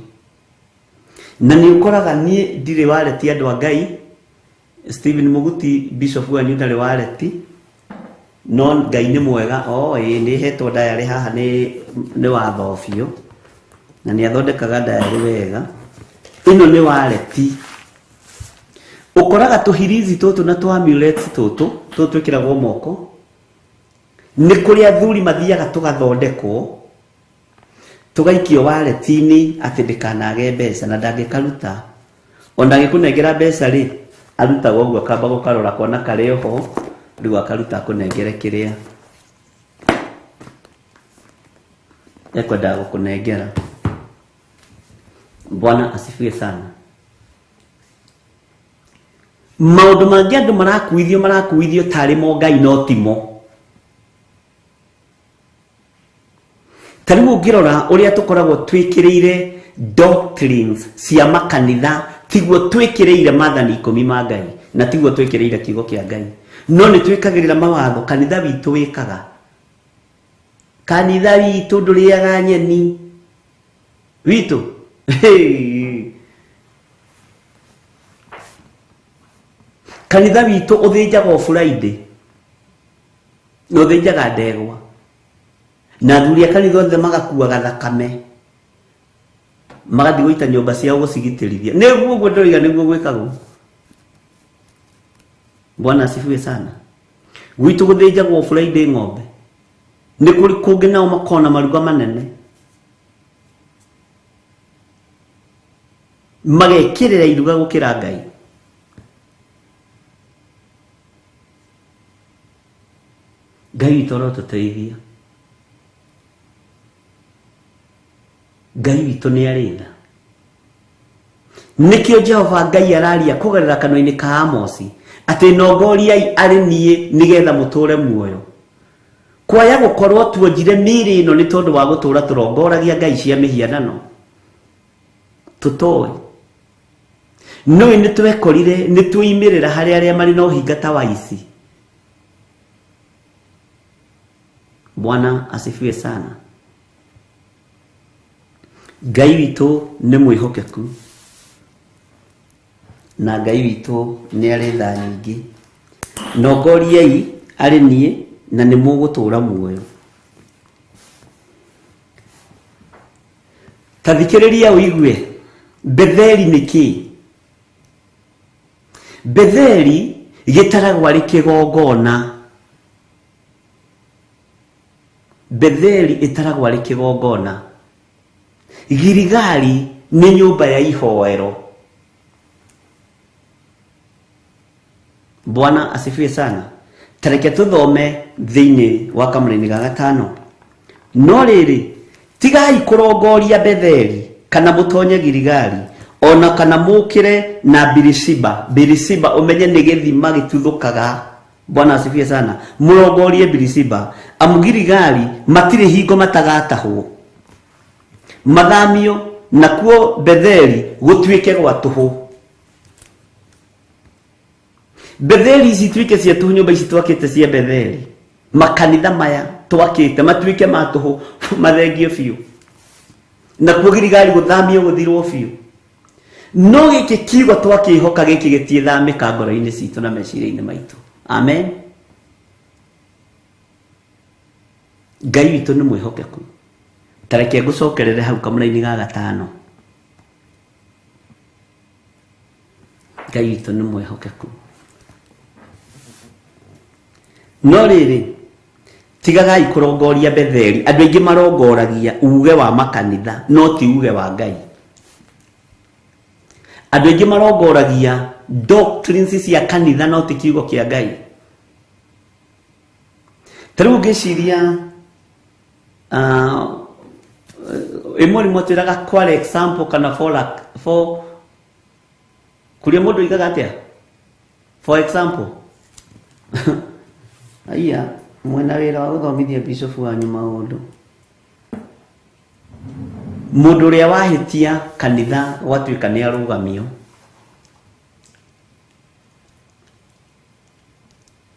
Na nĩ ũkoraga niĩ ndirĩ wareti andũ a Ngai, Stephen Muguti bishop wanyu ndarĩ wareti, no Ngai nĩ mwega, o ĩĩ nĩ hetwo diary haha nĩ watho biũ, na nĩ athondekaga diary wega. Ĩno nĩ wareti. Ũkoraga tũhirizi tũtũ na tũ amulets tũtũ, tũtũ twĩkĩragwo moko, nĩ kũrĩ athuri mathiaga tũgathondekwo, tũgaikio wareti-inĩ atĩ ndĩkanage mbeca na ndangĩkaruta. Ona agĩkũnengera mbeca rĩ, arutaga ũguo akamba gũkarora kona karĩ oho, rĩu akaruta akũnengere kĩrĩa ekwendaga gũkũnengera. Bwana asifiwe sana. Maũndũ mangĩ andũ marakuithio marakuithio tarĩ mo Ngai no timo. Ta rĩu ũngĩrora ũrĩa tũkoragwo twĩkĩrĩire doctrines cia makanitha, tiguo twĩkĩrĩire maathani 10 ma Ngai na tiguo twĩkĩrĩire kiugo kĩa Ngai, no nĩ twĩkagĩrĩra mawatho kanitha witũ wĩkaga. Kanitha witũ ndũrĩaga nyeni witũ. Kanitha witũ ũthĩnjaga o Friday na ũthĩnjaga ndegwa, na athuri a kanitha othe magakuaga thakame magathiĩ gũita nyũmba ciao gũcigitĩrithia. Nĩguo ũguo ndĩroiga, nĩguo gwĩkagwo. Bwana asifiwe sana. Gwitũ gũthĩnjagwo Friday ng'ombe, nĩ kũrĩ kũngĩ nao makona maruga manene magekĩrĩra iruga gũkĩra Ngai. Ngai witũ arotũteithia. Ngai witũ nĩ arĩ tha. Nĩkĩo Jehova Ngai araria kũgerera kanua-inĩ ka Amosi atĩ nongoriai arĩ niĩ nĩgetha mũtũũre muoyo. Kwaya gũkorwo tuonjire mĩĩrĩ ĩno nĩ tondũ wa gũtũũra tũrongoragia ngai cia mĩhianano tũtoĩ. Nũĩ nĩ twekorire nĩ tweimĩrĩra harĩ arĩa marĩ na ũhinga ta wa ici. Bwana asifiwe sana. Ngai witũ nĩ mwĩhokeku na Ngai witũ nĩ arĩ tha nyingĩ. Nongoriai arĩ niĩ na nĩ mũgũtũũra muoyo. Ta thikĩrĩria ũigue, Betheli nĩ kĩĩ? Betheli gĩtaragwo arĩ kĩgongona. Betheli ĩtaragwo arĩ kĩgongona. Giligali nĩ nyũmba ya ihoero. Bwana asifiwe sana. Tareke tũthome thĩinĩ wa kamũraini ga gatano. No rĩrĩ, tigai kũrongoria Betheli kana mũtonye Giligali, o na kana mũũkĩre na Birishiba. Birishiba ũmenye nĩ gĩthima gĩtuthũkaga. Bwana asifiwe sana. Mũrongorie Birishiba, amu Giligali matirĩ hingo matagatahwo, mathamio, nakuo Betheli gũtuĩke gwa tũhũ. Betheli ici ituĩke cia tũhũ, nyũmba ici twakĩte cia Betheli, makanitha maya twakĩte matuĩke ma tũhũ, mathengio biũ, nakuo Giligali gũthamio gũthirwo biũ. No gĩkĩ kiugo twakĩhoka gĩkĩ gĩtiĩthamĩka ngoro-inĩ citũ na meciria-inĩ maitũ. Amen. Ngai witũ nĩ mwĩhokeku. Ta reke ngũcokerere hau kamũraini ga gatano. Ngai witũ nĩ mwĩhokeku. No rĩrĩ, tigagai kũrongoria Betheli. Andũ aingĩ marongoragia uge wa makanitha no ti uge wa Ngai. Andũ aingĩ marongoragia doctrines cia kanitha no ti kiugo kĩa Ngai. Ta rĩu ũngĩciria ĩ mwarimũ atwĩraga kwa example kana for, for kũrĩa mũndũ oigaga atĩa for example aiya mwena wĩra wa gũthomithia bishop wanyu maũndũ mũndũ ũrĩa wahĩtia kanitha gwatuĩka nĩ arũgamio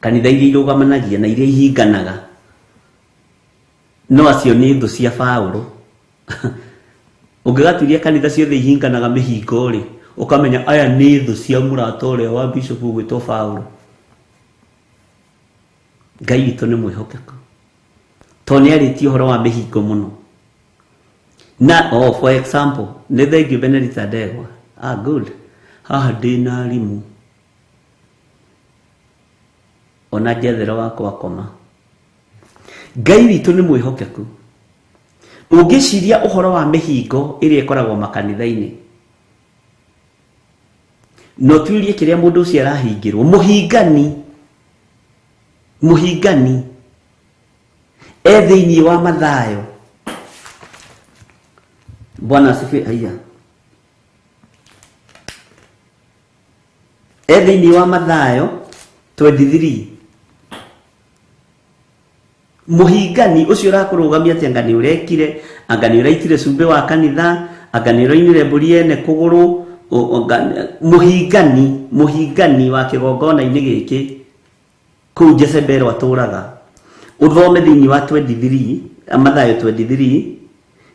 kanitha iria irũgamanagia na iria ihinganaga no acio nĩ thũ cia Paũlũ. Ũngĩgaturia kanitha ciothe ihinganaga mĩhingo rĩ, ũkamenya aya nĩ thũ cia mũrata ũrĩa wa bishop ũgwĩtwo Paũlũ. Ngai witũ nĩ mwĩhokeku tondũ nĩ arĩtie ũhoro wa mĩhingo mũno. Na oh, for example, nĩ thengiũ Benedicta Ndegwa. Ah, good. Haha ndĩ na arimũ ona njethero wakwa koma. Ngai witũ nĩ mwĩhokeku. Ũngĩciria ũhoro wa mĩhingo ĩrĩa ĩkoragwo makanitha-inĩ, na ũtuĩrie kĩrĩa mũndũ ũcio arahingĩrwo, mũhingani, mũhingani e thĩinĩ wa Mathayo. Bwana asifiwe. Haiya, e thĩinĩ wa Mathayo 23 Mũhingani ũcio ũrakũrũgamia atĩ anga nĩ ũrekire, anga nĩ ũraitire cumbĩ wa kanitha, anga nĩ ũrainire mbũri ene kũgũrũ, mũhingani, mũhingani wa kĩgongona-inĩ gĩkĩ kũu Jezebel atũraga. Ũthome thĩinĩ wa 23, Mathayo 23,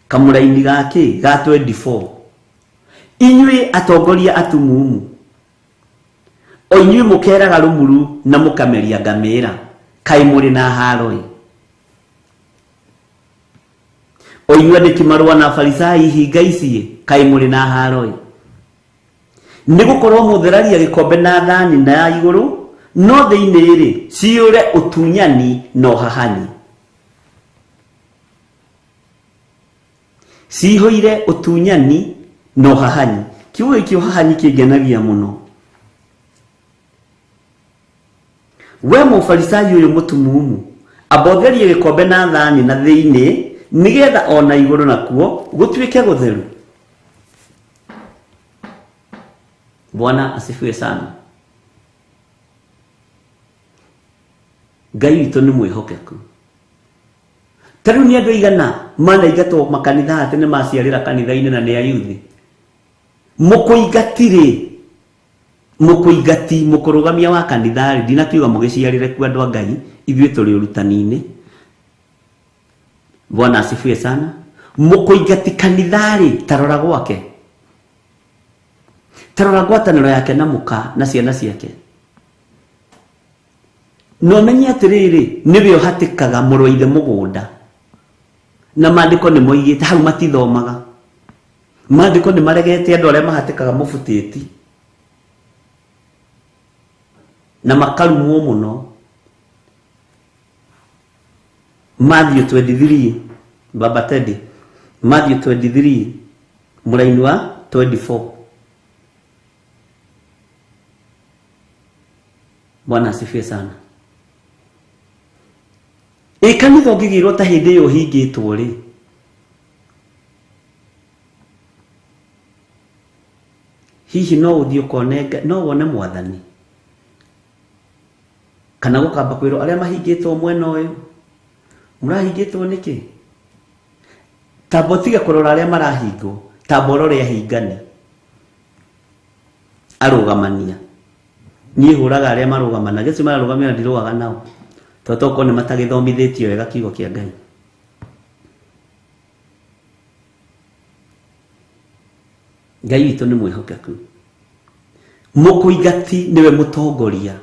kamũraini ga kĩ? Ga 24. Inyuĩ atongoria atumumu. O inyuĩ mũkeraga rũmuru na mũkameria ngamĩra, kaĩ mũrĩ na haro-ĩ! O inyuĩ andĩki marũa na Afarisai hinga ici-ĩ, kaĩ mũrĩ na haro-ĩ! Nĩ gũkorwo mũtheragia gĩkombe na thani na ya igũrũ, no thĩinĩ-rĩ, ciyũre ũtunyani na ũhahanyi. Cihũire ũtunyani na ũhahanyi. Kiugo gĩkĩ ũhahanyi kĩngenagia mũno. We Mũfarisai ũyũ mũtumumu, amba ũtherie gĩkombe na thani na thĩinĩ, nĩgetha o na igũrũ nakuo gũtuĩke gũtheru. Bwana asifiwe sana. Ngai witũ nĩ mwĩhokeku. Ta rĩu nĩ andũ aigana manaingatwo makanitha atĩ nĩ maciarĩra kanitha-inĩ na nĩ ayuthi. Mũkũingatirĩ mũkũingati mũkũrũgamia wa kanitha-rĩ, ndinakiuga mũgĩciarĩre kuo andũ a Ngai, ithuĩ tũrĩ ũrutani-inĩ. Bwana asifiwe sana. Mũkũingati kanitha-rĩ, ta rora gwake, ta rora ngwatanĩro yake na mũka na ciana ciake. Na ũmenye atĩrĩrĩ, nĩwe ũhatĩkaga mũrũ wa ithe mũgũnda. Na maandĩko nĩ moigĩte, hau matithomaga. Maandĩko nĩ maregete andũ arĩa mahatĩkaga mũbutĩti. Na makarumwo mũno. Matthew 23, Baba Teddy, Matthew 23, mũraini wa 24. Bwana asifiwe sana. Ĩ kanitha ũngĩgĩrwo ta hĩndĩ ĩyo ũhingĩtwo rĩ, hihi no ũthiĩ ũkone no wone mwathani kana gũkamba kwĩrwo arĩa mahingĩtwo mwena ũyũ mũrahingĩtwo nĩkĩ? Tamba ũtige kũrora arĩa marahingwo, tamba ũrore ahingani arũgamania. Niĩ hũraga arĩa marũgamanagia, acio mararũgamia na ndirũaga nao, tondũ tokorwo nĩ matagĩthomithĩtio wega kiugo kĩa Ngai. Ngai witũ nĩ mwĩhokeku. Mũkũingati nĩwe mũtongoria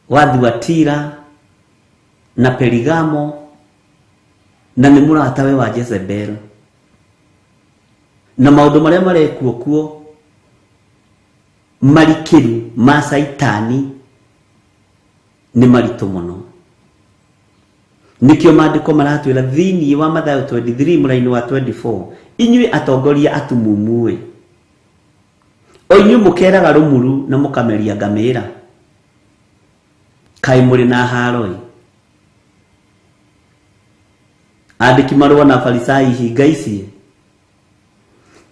wa Thuatira na Perigamo na nĩ mũratawe wa Jezebel. Na maũndũ marĩa marekwo kuo marikĩru ma Caitani nĩ maritũ mũno. Nĩkĩo maandĩko maratwĩra thĩinĩ wa Mathayo 23 mũraini wa 24, inyuĩ atongoria atumumu-ĩ, o inyuĩ mũkeraga rũmuru na mũkameria ngamĩra, kaĩ mũrĩ na haaro-ĩ! Andĩki marũa na Afarisai hinga ici-ĩ,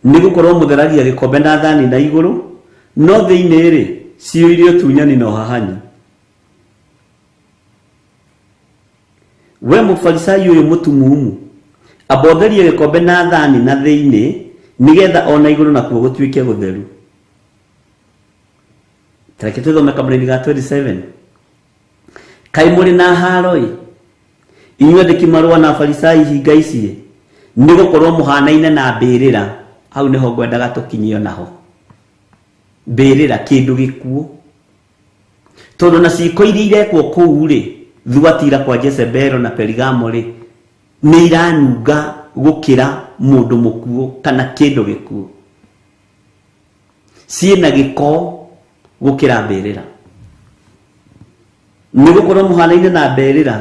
nĩ gũkorwo mũtheragia gĩkombe na thani na igũrũ, no thĩinĩ-rĩ, ciyũire ũtunyani na ũhahanyi. We Mũfarisai ũyũ mũtumumu, amba ũtherie gĩkombe na thani na thĩinĩ, nĩgetha o na igũrũ nakuo gũtuĩke gũtheru. Ta reke tũthome kamũraini ga 27. Kaĩ mũrĩ na haaro-ĩ, inyuĩ andĩki marũa na Afarisai hinga ici-ĩ, nĩ gũkorwo mũhanaine na mbĩrĩra. Hau nĩho ngwendaga tũkinyio naho. Mbĩrĩra, kĩndũ gĩkuũ. Tondũ na ciĩko iria irekwo kũu-rĩ, Thuatira kwa Jezebelo na Perigamo-rĩ, nĩ iranunga gũkĩra mũndũ mũkuũ kana kĩndũ gĩkuũ. Ciĩna gĩko gũkĩra mbĩrĩra. Nĩ gũkorwo mũhanaine na mbĩrĩra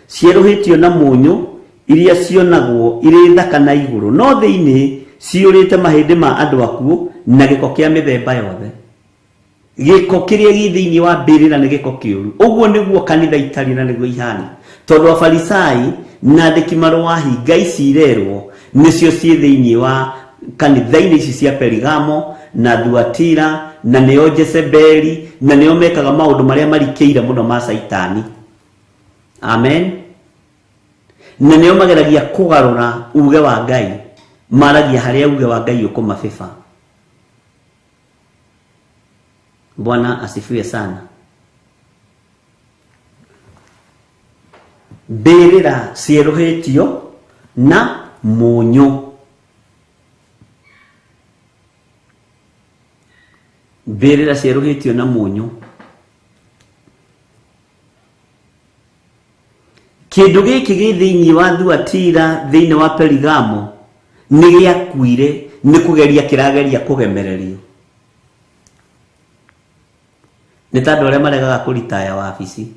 cierũhĩtio na mũnyũ iria cionagwo irĩ thaka na igũrũ, no thĩinĩ ciyũrĩte mahĩndĩ ma andũ akuũ na gĩko kĩa mĩthemba yothe. Gĩko kĩrĩa gĩ thĩinĩ wa mbĩrĩra nĩ gĩko kĩũru. Ũguo nĩguo kanitha itariĩ na nĩguo ihana. Tondũ Afarisai na andĩki marũa hinga ici irerwo nĩcio ciĩ thĩinĩ wa kanitha-inĩ ici cia Perigamo na Thuatira na nĩo Jezebeli na nĩo mekaga maũndũ marĩa marikĩire mũno ma Caitani. Amen. Na nĩo mageragia kũgarũra uge wa Ngai, maragia harĩa uge wa Ngai ũkũmabĩba. Bwana asifiwe sana. Mbĩrĩra cierũhĩtio na mũnyũ. Mbĩrĩra cierũhĩtio na mũnyũ. Kĩndũ gĩkĩ gĩ thĩinĩ wa Thuatira, thĩinĩ wa Perigamo, nĩ gĩakuire nĩ kũgeria kĩrageria kũgemererio. Nĩ ta andũ arĩa maregaga kũritaya wabici.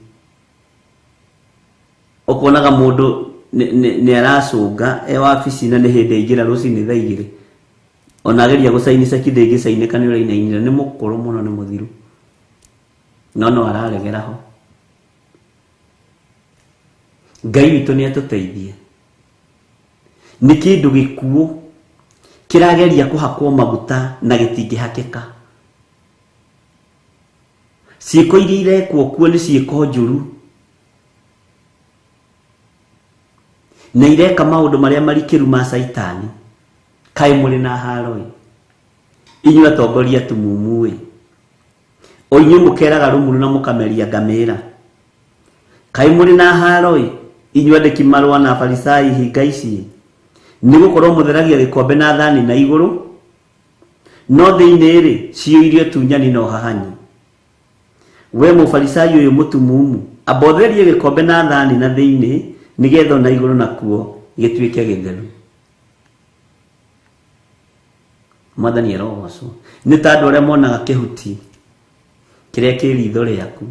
Ũkonaga mũndũ nĩ aracũnga e wabici na nĩ hĩndĩ aingĩra rũcinĩ thaa igĩrĩ. Ona ageria gũcaini ceki ndĩngĩcainĩka nĩ ũrainainire, nĩ mũkũrũ mũno nĩ mũthiru. No no araregera ho. Ngai witũ nĩ atũteithie. Nĩ kĩndũ gĩkuũ kĩrageria kũhakwo maguta na gĩtingĩhakĩka. Ciĩko iria irekwo kuo nĩ ciĩko njũru na ireka maũndũ marĩa marikĩru ma Caitani. Kaĩ mũrĩ na haro-ĩ, inyuĩ atongoria atumumu-ĩ, o inyuĩ mũkeraga rũmuru na mũkameria ngamĩra! Kaĩ mũrĩ na haaro-ĩ, inyuĩ andĩki marũa na Afarisai hinga ici-ĩ! Nĩ gũkorũo mũtheragia gĩkombe na thani na igũrũ, no thĩinĩ-rĩ, ciyũire ũtunyani na ũhahanyi. Wee Mũfarisai ũyũ mũtumumu, amba ũtherie gĩkombe na thani na thĩinĩ, nĩ getha o na igũrũ nakuo gĩtuĩke gĩtheru. Mwathani arogocwo. Nĩ ta andũ arĩa monaga kĩhuti kĩrĩa kĩ ritho rĩaku,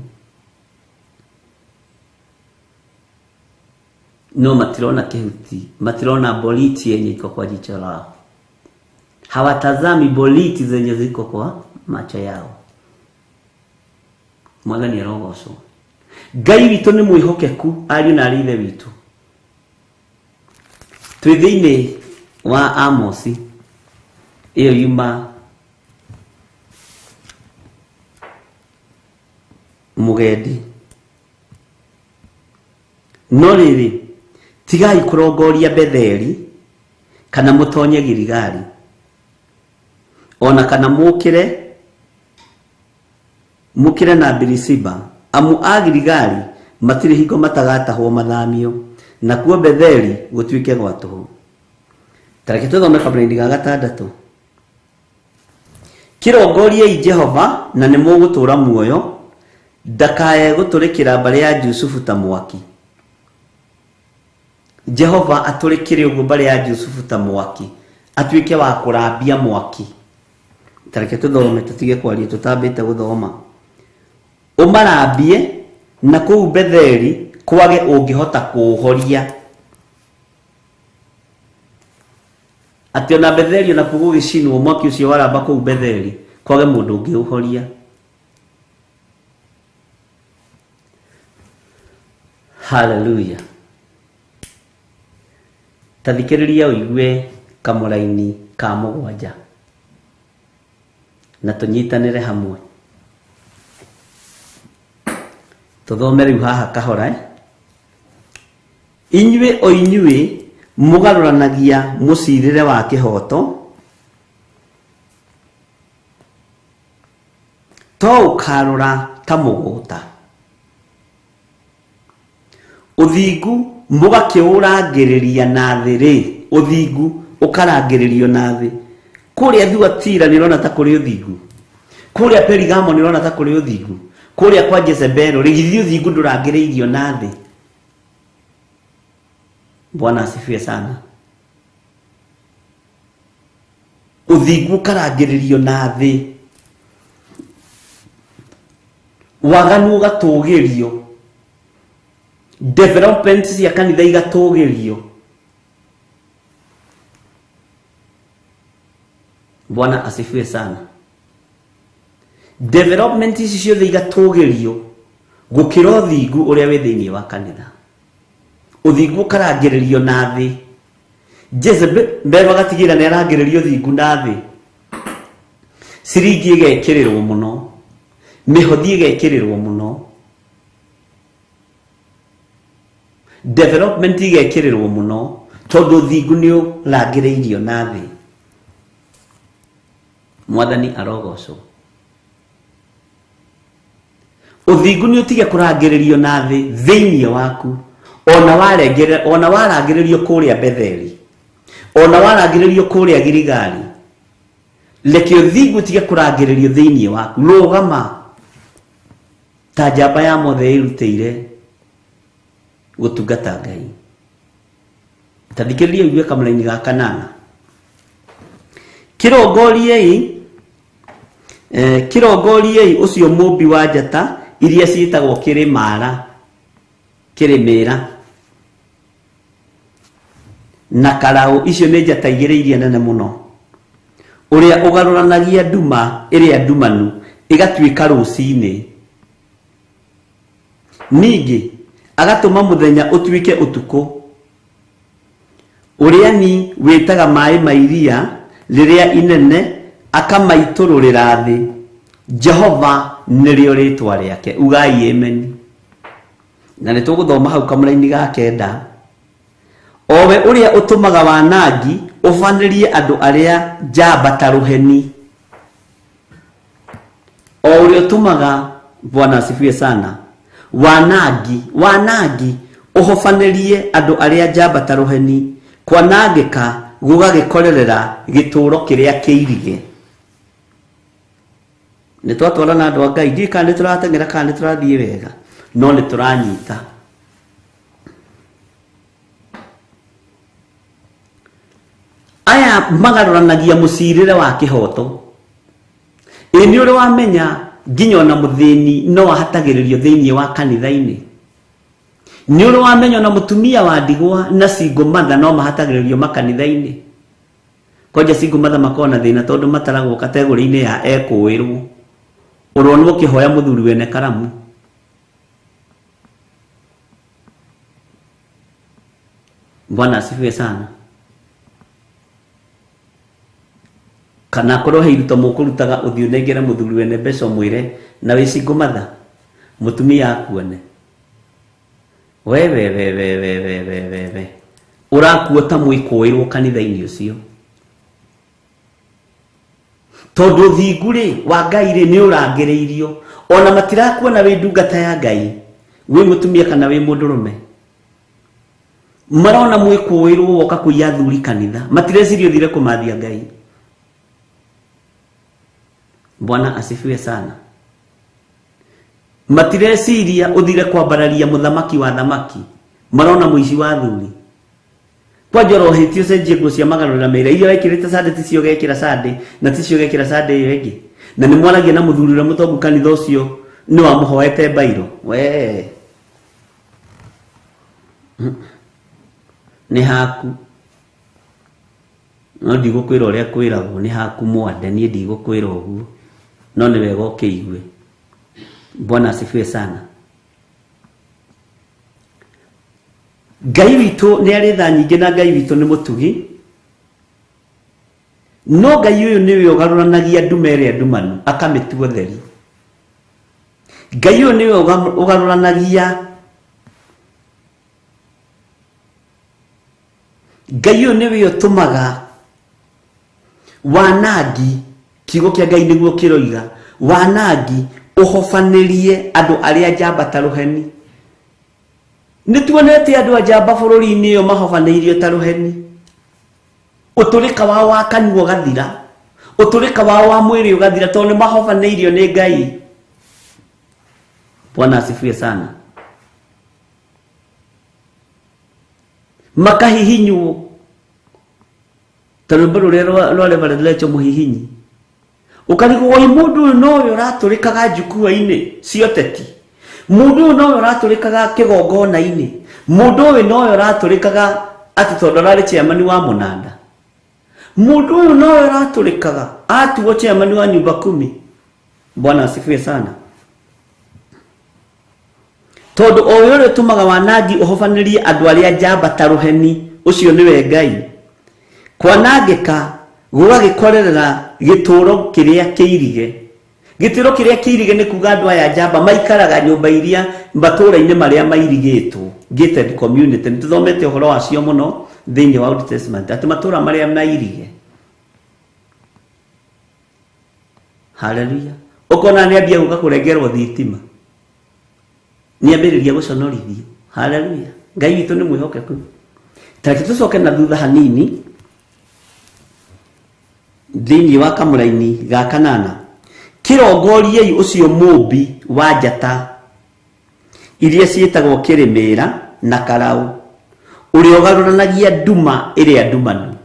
no matirona kĩhuti, matirona boriti yenye iko kwa jicho lao. Hawatazami boriti zenye ziko kwa macho yao. Mwathani arogocwo. Ngai witũ nĩ mwĩhokeku ariũ na arĩ ithe witũ. Twĩ thĩinĩ wa Amosi ĩyo yuma mũgendi. No rĩrĩ, tigai kũrongoria Betheli, kana mũtonye Giligali, o na kana mũũkĩre Mũkĩre na Birishiba, amu a Giligali matirĩ hingo matagatahwo mathamio, nakuo Betheli gũtuĩke gwa tũhũ. Ta reke tũthome kamũraini ga gatandatũ. Kĩrongoriei Jehova, na nĩmũgũtũũra muoyo, ndakae gũtũrĩkĩra mbarĩ ya Jusufu ta mwaki. Jehova atũrĩkĩre ũguo mbarĩ ya Jusufu ta mwaki, atuĩke wa kũrambia mwaki. Ta reke tũthome tũtige kwaria tũtambĩte gũthoma. Ũmarambie na kũu Betheli kwage ũngĩhota kũũhoria. Atĩ ona Betheli onakuo gũgĩcinwo mwaki ũcio waramba kũu Betheli kwage mũndũ ũngĩũhoria. Haleluya. Ta thikĩrĩria ũigue kamũraini ka mũgwanja na tũnyitanĩre hamwe. Tũthome rĩu haha kahora eh? Inyuĩ o inyuĩ mũgarũranagia mũcirĩre wa kĩhooto, to ũkarũra ta mũgũta. Ũthingu mũgakĩũrangĩrĩria na thĩ-rĩ, ũthingu ũkarangĩrĩrio na thĩ. Kũrĩa Thuatira nĩũrona ta kũrĩ ũthingu? Kũrĩa Perigamo nĩũrona ta kũrĩ ũthingu? Kũrĩa kwa Jezebelo-rĩ, githĩ ũthingu ndũrangĩrĩirio na thĩ? Bwana asifiwe sana. Ũthingu ũkarangĩrĩrio na thĩ. Waganu ũgatũgĩrio. Development cia kanitha igatũgĩrio. Bwana asifiwe sana. Development ici ciothe igatũgĩrio gũkĩra ũthingu ũrĩa wĩ thĩinĩ wa kanitha. Ũthingu ũkarangĩrĩrio na thĩ. Jezebel agatigĩrĩra nĩ arangĩrĩria ũthingu na thĩ. Ciringi ĩgekĩrĩrwo mũno. Mĩhothi ĩgekĩrĩrwo mũno. Development igekĩrĩrwo mũno tondũ ũthingu nĩ ũrangĩrĩirio na thĩ. Mwathani arogocwo. Ũthingu nĩ ũtige kũrangĩrĩrio na thĩ thĩinĩ waku ona warengere ona warangĩrĩrio kũrĩa Betheli ona warangĩrĩrio kũrĩa Giligali. Reke ũthingu ũtige kũrangĩrĩrio thĩinĩ waku. Rũgama ta njamba ya mothe ĩrutĩire gũtungata Ngai. Ta thikĩrĩria ũigue kamũraini ga kanana. Kĩrongoriei kĩrongoriei ũcio mũmbi wa njata iria ciĩtagwo kĩrĩmara kĩrĩmĩra na karaũ, icio nĩ njata igĩrĩ iria nene mũno, ũrĩa ũgarũranagia nduma ĩrĩa ndumanu ĩgatuĩka rũcinĩ, ningĩ agatũma mũthenya ũtuĩke ũtukũ, ũrĩa ni wĩtaga maĩ ma iria rĩrĩa inene akamaitũrũrĩra thĩ. Jehova nĩrĩo rĩtwa rĩake. Ugai ameni. Na nĩ tũgũthoma hau kamũraini ga kenda. O we ũrĩa ũtũmaga wanangi ũbanĩrie andũ arĩa njamba ta rũheni. O ũrĩa ũtũmaga, Bwana asifiwe sana, wanangi, wanangi ũhobanĩrie andũ arĩa njamba ta rũheni, kwanangĩka gũgagĩkorerera gĩtũũro kĩrĩa kĩirige. Nĩ twatwarana andũ a Ngai, ndiũĩ kana nĩ tũrateng'era kana nĩ tũrathiĩ wega, no nĩ tũranyita. Aya magarũranagia mũcirĩre wa kĩhoto. Ĩ nĩ ũrĩ wamenya nginya ona mũthĩni no ahatagĩrĩrio thĩinĩ wa kanitha-inĩ? Nĩ ũrĩ wamenya ona mũtumia wa ndigwa na single mother no mahatagĩrĩrio makanitha-inĩ? Kwanja single mother makoragwo na thĩna tondũ mataragwo kategũrĩ-inĩ ya ekũĩrwo. Ũronwo ũkĩhoya mũthuri wene karamu. Bwana asifiwe sana. Kana akorwo he iruta mũkũrutaga ũthiĩ ũnengere mũthuri wene mbeca ũmwĩre na wĩ single mother mũtumia akuone. We we we we we we we we we ũrakuo ta mwĩkũĩrwo kanitha-inĩ ũcio. Tondũ ũthingu rĩ wa Ngai rĩ nĩ ũrangĩrĩirio, ona matirakuona wĩ ndungata ya Ngai, wĩ mũtumia kana wĩ mũndũrũme. Marona mwĩkũĩrwo woka kũiya athuri kanitha, matireciria ũthire kũmathia Ngai. Bwana asifiwe sana. Matireciria ũthire kwambararia mũthamaki wa thamaki, marona mũici wa athuri. Kwanja ũrohĩtio ũcenjie nguo cia magarũrĩra mĩĩra iria wekĩrĩte Sunday ticio ũgekĩra Sunday na ticio ũgekĩra Sunday ĩyo ĩngĩ. Na nĩ mwaragia na mũthuri ũrĩa mũtongu kanitha ũcio nĩ wamũhoete mbairũ. Wee nĩ haku no ndigũkwĩra ũrĩa kwĩragwo nĩ haku mwande niĩ ndigũkwĩra ũguo no nĩ wega ũkĩigue. Bwana asifiwe sana. Ngai witũ nĩ arĩ tha nyingĩ na Ngai witũ nĩ mũtugi. No Ngai ũyũ nĩwe ũgarũranagia nduma ĩrĩa ndumanu akamĩtua theri. Ngai ũyũ nĩwe ũgarũranagia Ngai ũyũ nĩwe ũtũmaga wanangi, kiugo kĩa Ngai nĩguo kĩroiga, wanangi ũhobanĩrie andũ arĩa njamba ta rũheni. Nĩ tuonete andũ a njamba bũrũri-inĩ ũyũ mahobanĩirio ta rũheni. Ũtũrĩka wao wa kanua ũgathira, ũtũrĩka wao wa mwĩrĩ ũgathira tondũ nĩ mahobanĩirio nĩ Ngai. Bwana asifiwe sana. Makahihinywo ta rwĩmbo rũrĩa rwa Reverend Lecho Mũhihinyi. Ũkarigwo oi mũndũ ũyũ nowe ũratũrĩkaga njukua-inĩ cia ũteti, mũndũ ũyũ nowe ũratũrĩkaga kĩgongona-inĩ, mũndũ ũyũ nowe ũratũrĩkaga atĩ tondũ ararĩ chairman wa mũnanda, mũndũ ũyũ nowe ũratũrĩkaga atuo chairman wa nyumba kumi. Bwana asifiwe sana. Tondũ o we ũrĩa ũtũmaga wanangi ũhobanĩrie andũ arĩa njamba ta rũheni, ũcio nĩwe Ngai. Kwanangĩka gũgagĩkorerera gĩtũũro kĩrĩa kĩirige. Gĩtũũro kĩrĩa kĩirige nĩ kuga andũ aya njamba maikaraga nyũmba iria matũũra-inĩ marĩa mairigĩtwo, gated community. Nĩ tũthomete ũhoro wacio mũno thĩinĩ wa Old Testament, atĩ matũũra marĩa mairige. Haleluya. Ũkona nĩ ambia gũka kũrengerwo thitima. Nĩ ambĩrĩria gũconorithio. Haleluya. Ngai witũ nĩ mwĩhokeku. Ta reke tũcoke na thutha hanini. Thĩinĩ wa kamũraini ga kanana, kĩrongoriei ũcio mũũmbi wa njata iria ciĩtagwo kĩrĩmĩra na karaũ, ũrĩa ũgarũranagia nduma ĩrĩa ndumanu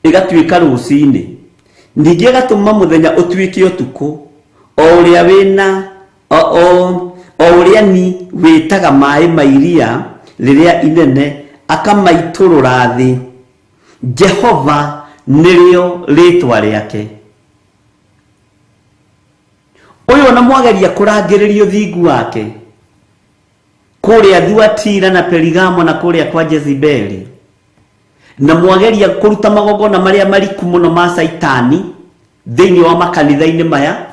ĩgatuĩka rũcinĩ, ningĩ ĩgatũma mũthenya ũtuĩke ũtukũ, o ũrĩa wĩna o, o, o ũrĩa ni wĩtaga maĩ ma iria rĩrĩa inene akamaitũrũra thĩ. Jehova nĩrĩo rĩĩtwa rĩake. Ũyũ ona mwageria kũrangĩrĩria ũthingu wake kũrĩa Thuatira na Perigamo na kũrĩa kwa Jezebeli, na mwageria kũruta magongona marĩa mariku mũno ma Caitani thĩinĩ wa makanitha-inĩ maya,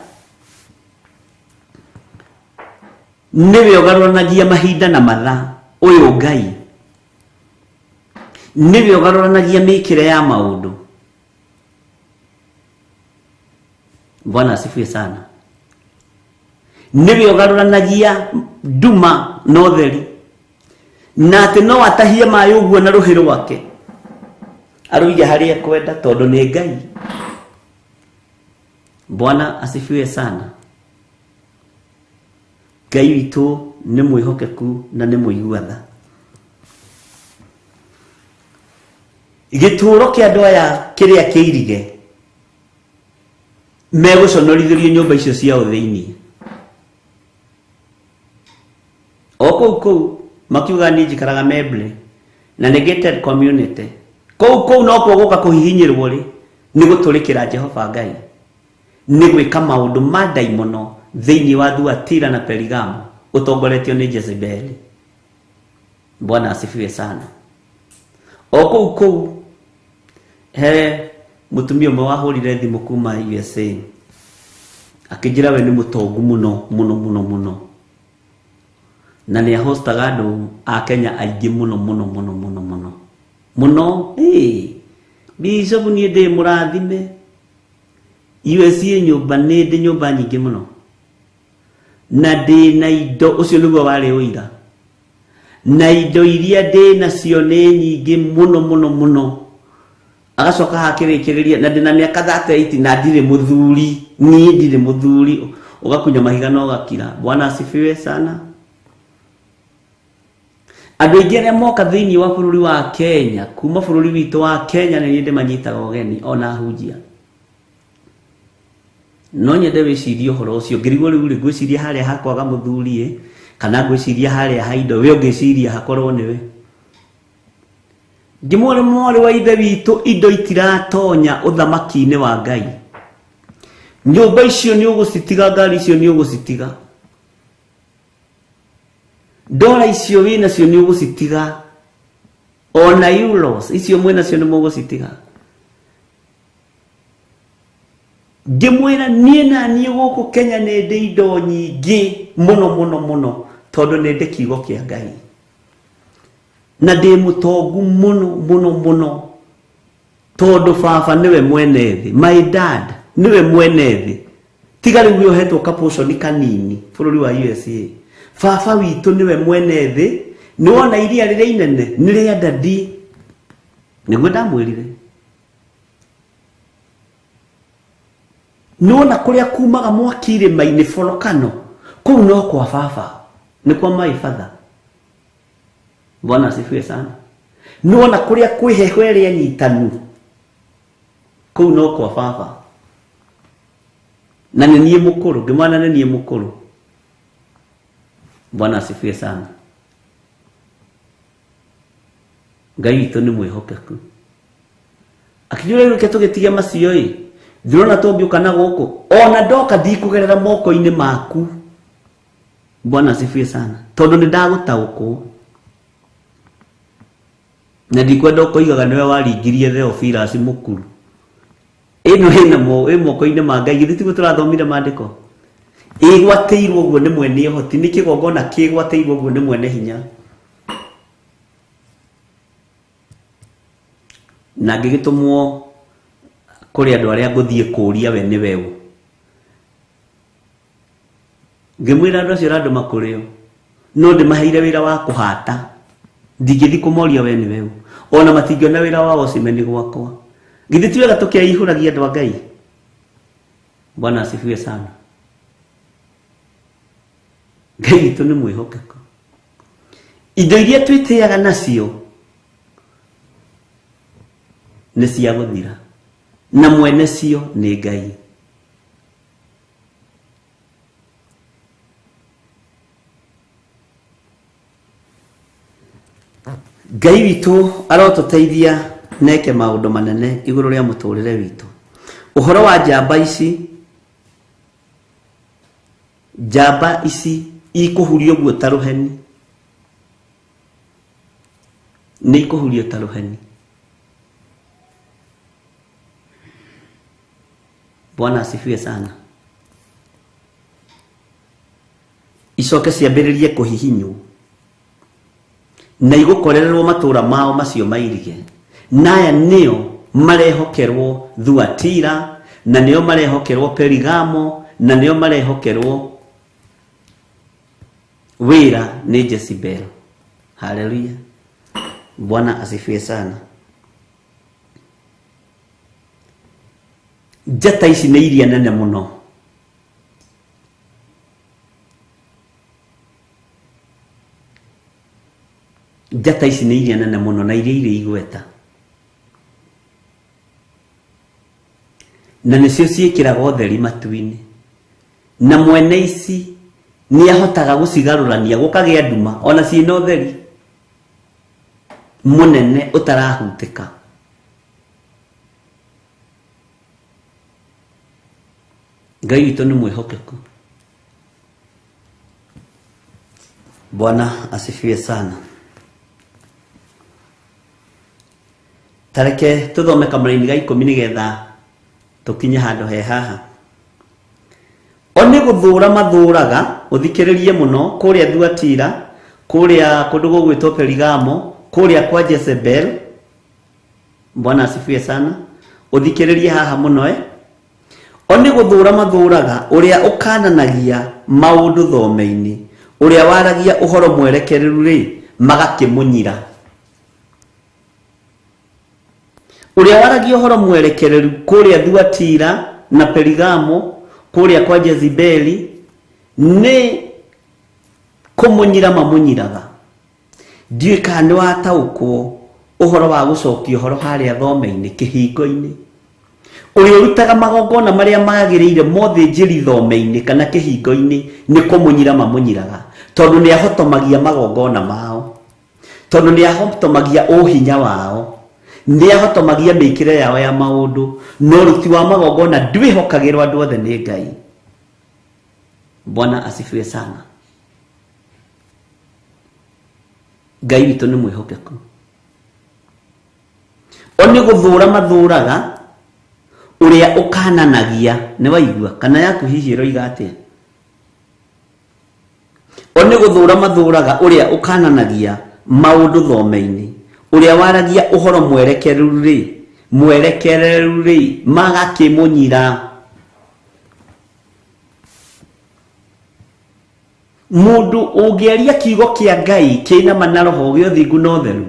nĩwe ũgarũranagia mahinda na mathaa. Ũyũ Ngai nĩwe ũgarũranagia mĩkĩre ya maũndũ. Bwana asifiwe sana. Nĩwe ũgarũranagia nduma na ũtheri, na atĩ no atahie maĩ ũguo na rũhĩ rwake arũige harĩa ekwenda, tondũ nĩ Ngai. Bwana asifiwe sana. Ngai witũ nĩ mwĩhokeku na nĩ mũigua tha. Gĩtũũro kĩa andũ aya kĩrĩa kĩirige megũconorithĩrio nyũmba icio ciao thĩinĩ o kũu kũu makiuga niĩ njikaraga Memble na nĩ gated community kũu kũu nokuo gũka kũhihinyĩrwo rĩ nĩ gũtũrĩkĩra Jehova Ngai nĩ gwĩka maũndũ ma ndaimono thĩinĩ wa Thuatira na Perigamo ũtongoretio nĩ Jezebeli. Bwana asifiwe sana. O kũu kũu he mũtumia ũmwe wahũrire thimũ kuma USA akĩnjĩra we nĩ mũtongu mũno mũno mũno mũno na nĩ ahostaga andũ a Kenya aingĩ mũno mũno mũno mũno mũno mũno. Ĩĩ Bishop, niĩ ndĩ mũrathime USA, nyũmba nĩ ndĩ nyũmba nyingĩ mũno na ndĩ na indo. Ũcio nĩguo warĩ ũira, na indo iria ndĩ nacio nĩ nyingĩ mũno mũno mũno. Agacoka hakĩrĩkĩrĩria na ndĩ na mĩaka 38 na ndirĩ mũthuri, niĩ ndirĩ mũthuri. Ũgakunya mahiga na ũgakira. Bwana asifiwe sana. Andũ aingĩ arĩa moka thĩinĩ wa bũrũri wa Kenya kuma bũrũri witũ wa Kenya nĩ niĩ ndĩmanyitaga ũgeni ona ahunjia. No nyende wĩcirie ũhoro ũcio ngĩrigwo rĩu rĩ ngwĩciria harĩa ha kwaga mũthuri ĩ kana ngwĩciria harĩa ha indo, we ũngĩciria hakorwo nĩwe. Ngĩmwĩra mwarĩ wa ithe witũ, indo itiratonya ũthamaki-inĩ wa Ngai. Nyũmba icio nĩ ũgũcitiga, ngari icio nĩ ũgũcitiga, ndora icio wĩ nacio nĩ ũgũcitiga, ona euros icio mwĩ nacio nĩ mũgũcitiga. Ngĩmwĩra niĩ na niĩ gũkũ Kenya nĩ ndĩ indo nyingĩ mũno mũno mũno tondũ nĩ ndĩ kiugo kĩa Ngai na ndĩ mũtongu mũno mũno mũno tondũ baba nĩwe mwene thĩ, my dad nĩwe mwene thĩ. Tiga rĩu we ũhetwo kaposhoni kanini bũrũri wa USA, baba witũ nĩwe mwene thĩ. Nĩwona iria rĩrĩa inene nĩ rĩa dadi, nĩguo ndamwĩrire. Nĩwona kũrĩa kumaga mwaki irĩma-inĩ volcano, kũu no kwa baba, nĩ kwa my father. Bwana asifiwe sana. Nĩwona kũrĩa kwĩ heho ĩrĩa nyitanu, kũu no kwa baba, na nĩ niĩ mũkũrũ. Ngĩmwana nĩ niĩ mũkũrũ. Bwana asifiwe sana. Ngai witũ nĩ mwĩhokeku. Akĩnjũra rĩu reke tũgĩtige macio ĩ, ndĩrona tũngĩũka na gũkũ ona ndoka ndikũgerera moko-inĩ maku. Bwana asifiwe sana. Tondũ nĩ ndagũtaũkwo na ndikwenda ũkoigaga nĩwe waringirie Theophilus mũkuru. Ĩno ĩna ĩ moko-inĩ ma Ngai. Githĩ tiguo tũrathomire maandĩko? Ĩgwatĩirwo ũguo nĩ mwene ũhoti, nĩ kĩgongona kĩgwatĩirwo ũguo nĩ mwene hinya. Na ngĩgĩtũmwo kũrĩ andũ arĩa ngũthiĩ kũũria we nĩwe ũ. Ngĩmwĩra andũ acio ũrandũma kũrĩ o no ndĩmaheire wĩra wa kũhata, ndingĩthiĩ kũmoria we nĩwe ũ. Ona matingĩona wĩra wa ocimeni gwakwa. Githĩ ti wega tũkĩihũragia andũ a Ngai? Bwana asifiwe sana. Ngai witũ nĩ mwĩhokeku. Indo iria twĩtĩaga nacio nĩ cia gũthira, na mwene cio nĩ Ngai. Ngai witũ arotũteithia neke maũndũ manene igũrũ rĩa mũtũrĩre witũ. Ũhoro wa njamba ici, njamba ici ikũhurio guo ta rũheni, nĩ ikũhurio ta rũheni. Bwana asifiwe sana. Icoke ciambĩrĩrie kũhihinywo na igũkorererwo matũra mao macio mairige. Na aya nĩo marehokerwo Thuatira, na nĩo marehokerwo Perigamo, na nĩo marehokerwo wĩra nĩ Jezebel. Haleluya, Bwana asifiwe sana. Njata ici nĩ iria nene mũno. Njata ici nĩ iria nene mũno na iria irĩ igweta, na nĩcio ciĩkĩraga ũtheri matu-inĩ, na mwene ici nĩ ahotaga gũcigarũrania gũkagĩa nduma ona ciĩna ũtheri mũnene ũtarahutĩka. Ngai witũ nĩ mwĩhokeku. Bwana asifiwe sana. Tareke tũthome kamũraini ga ikũmi nĩgetha tũkinye handũ he haha. O nĩ gũthũra mathũraga, ũthikĩrĩrie mũno, kũrĩa Thuatira, kũrĩa kũndũ gũgwĩtwo Perigamo, kũrĩa kwa Jezebel. Bwana asifiwe sana. Ũthikĩrĩrie haha mũno eh. O nĩ gũthũũra mathũũraga ũrĩa ũkananagia maũndũ thome-inĩ, ũrĩa waragia ũhoro mwerekereru-rĩ, magakĩmũnyira. Ũrĩa waragia ũhoro mwerekereru kũrĩa Thuatira na Perigamo, kũrĩa kwa Jezebeli, nĩ kũmũnyira mamũnyiraga. Ndiũĩ kana nĩ wataũkwo ũhoro wa gũcokia ũhoro harĩa thome-inĩ kĩhingo-inĩ. Ũrĩa ũrutaga magongona marĩa magĩrĩire mothĩnjĩri thome-inĩ kana kĩhingo-inĩ nĩ kũmũnyira mamũnyiraga, tondũ nĩ ahotomagia magongona mao, tondũ nĩ ahotomagia ũhinya wao, nĩ ahotomagia mĩkĩre yao ya maũndũ, na ũruti wa magongona ndwĩhokagĩrwo andũ othe nĩ Ngai. Bwana asifiwe sana. Ngai witũ nĩ mwĩhokeku. O nĩ gũthũra mathũraga ũrĩa ũkananagia. Nĩ waigua kana yaku hihi ĩroiga atĩa? O nĩ gũthũra mathũraga ũrĩa ũkananagia maũndũ thome-inĩ, ũrĩa waragia ũhoro mwerekereru-rĩ, mwerekereru-rĩ, magakĩmũnyira. Mũndũ ũngĩaria kiugo kĩa Ngai kĩna ma na roho gĩa ũthingu na ũtheru,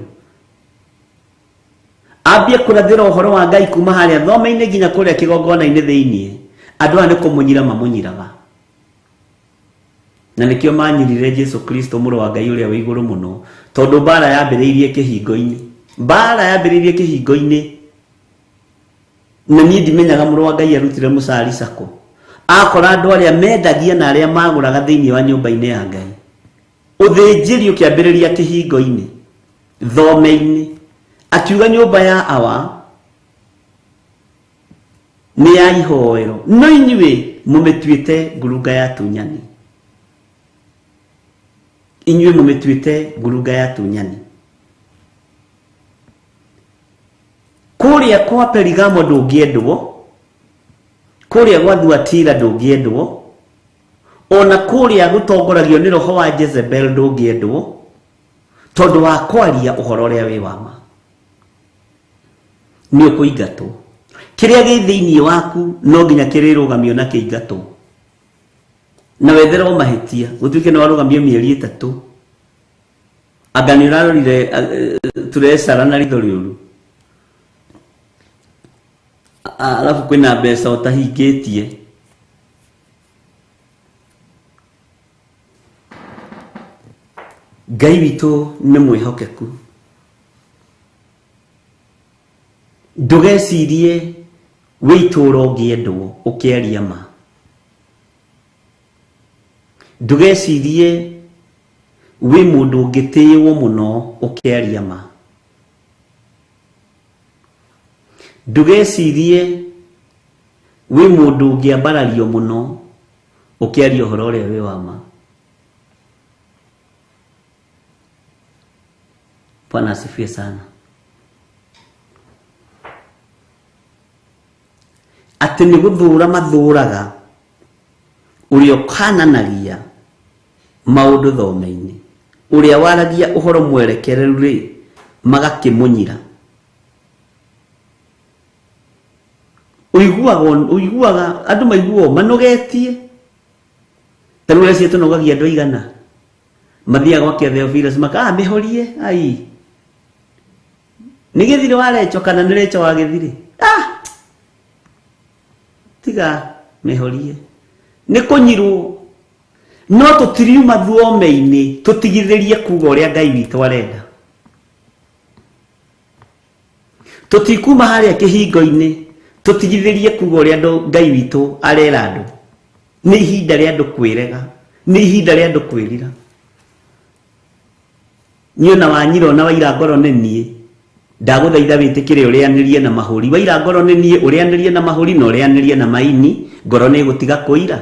ambie kũrathĩra ũhoro wa Ngai kuma harĩa thome-inĩ nginya kũrĩa kĩgongona-inĩ thĩinĩ, andũ aya nĩ kũmũnyira mamũnyiraga. Na nĩkĩo manyirire Jesu Kristo mũrũ wa Ngai ũrĩa wĩ igũrũ mũno, tondũ mbara yambĩrĩirie kĩhingo-inĩ. Mbara yambĩrĩirie kĩhingo-inĩ. Na niĩ ndimenyaga mũrũ wa Ngai arutire mũcari cako. Akora andũ arĩa mendagia na arĩa magũraga thĩinĩ wa nyũmba-inĩ ya Ngai. Ũthĩnjĩri ũkĩambĩrĩria kĩhingo-inĩ, thome-inĩ. Akiuga nyũmba ya awa nĩ ya ihoero, no inyuĩ mũmĩtuĩte ngurunga ya atunyani. Inyuĩ mũmĩtuĩte ngurunga ya atunyani. Kũrĩa kwa Perigamo ndũngĩendwo, kũrĩa gwa Thuatira ndũngĩendwo, ona kũrĩa gũtongoragio nĩ roho wa Jezebel ndũngĩendwo, tondũ wa kwaria ũhoro ũrĩa wĩ wa ma. Nĩ ũkũingatwo. Kĩrĩa gĩ thĩinĩ waku no nginya kĩrĩrũgamio na kĩingatwo. Na wetherwo mahĩtia, gũtuĩke nĩ warũgamio mĩeri ĩtatũ. Anga nĩ ũrarorire turecara na ritho rĩũru. Alafu kwĩna mbeca ũtahingĩtie. Ngai witũ nĩ mwĩhokeku. Ndũgecirie wĩ itũũra ũngĩendwo ũkĩaria ma. Ndũgecirie wĩ mũndũ ũngĩtĩĩwo mũno ũkĩaria ma. Ndũgecirie wĩ mũndũ ũngĩambarario mũno ũkĩaria ũhoro ũrĩa wĩ wa ma. Bwana asifiwe sana. Atĩ nĩ gũthũra mathũraga ũrĩa ũkananagia maũndũ thome-inĩ, ũrĩa waragia ũhoro mwerekereru-rĩ, magakĩmũnyira. Ũiguaga, ũiguaga andũ maiguaga manogetie. Ta rĩu ũreciria tũnogagia andũ aigana? Mathiaga gwakia Theophilus maka, ah, mĩhorie, ai. Nĩ gĩthirĩ wa Recho kana nĩ Recho wa gĩthirĩ? Ah! Tiga mĩhorie. Nĩ kũnyirwo. No tũtiriuma thuome-inĩ tũtigithĩrie kuga ũrĩa Ngai witũ arenda. Tũtikuma harĩa kĩhingo-inĩ tũtigithĩrie kuga ũrĩa andũ Ngai witũ arera andũ. Nĩ ihinda rĩa andũ kwĩrega. Nĩ ihinda rĩa andũ kwĩrira. Niĩ ona wanyira ona waira ngoro nĩ niĩ, ndagũthaitha wĩtĩkĩre ũrĩanĩrie na mahũri. Waira ngoro nĩ niĩ, ũrĩanĩrie na mahũri na ũrĩanĩrie na maini, ngoro nĩ ĩgũtiga kũira.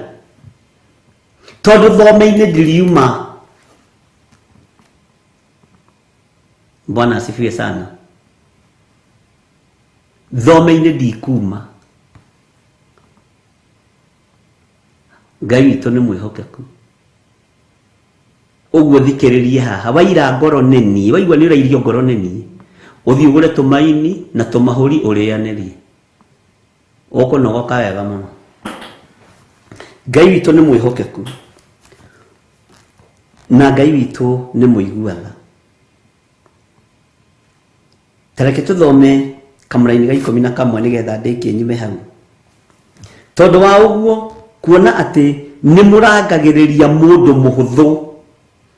Tondũ thome-inĩ ndiriuma. Bwana asifiwe sana. Thome-inĩ ndikuma. Ngai witũ nĩ mwĩhokeku. Ũguo thikĩrĩrie haha, waira ngoro nĩ niĩ, waigua nĩ ũrairio ngoro nĩ niĩ, ũthiĩ ũgũre tũmaini na tũmahũri ũrĩanĩrie. Ũkũnogoka wega mũno. Ngai witũ nĩ mwĩhokeku na Ngai witũ nĩ mũigua tha. Ta reke tũthome kamũraini ga 11 nĩgetha ndĩkie nyume hau. Tondũ wa ũguo, kuona atĩ nĩ mũrangagĩrĩria mũndũ mũhũthũ,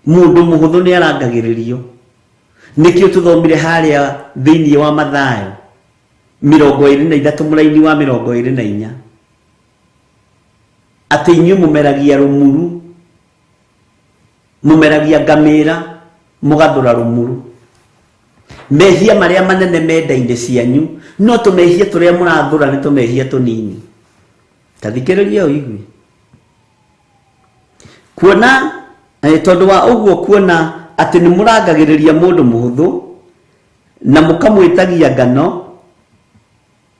mũndũ mũhũthũ nĩ arangagĩrĩrio. Nĩkĩo tũthomire harĩa thĩinĩ wa Mathayo 23 mũraini wa 24 atĩ inyuĩ mũmeragia rũmuru, mũmeragia ngamĩra, mũgathũra rũmuru. Mehia marĩa manene me nda-inĩ cianyu, no tũmehia tũrĩa mũrathũra nĩ tũmehia tũnini. Ta thikĩrĩria ũigue. Kuona, tondũ wa ũguo kuona atĩ nĩ mũrangagĩrĩria mũndũ mũhũthũ na mũkamwĩtagia ngano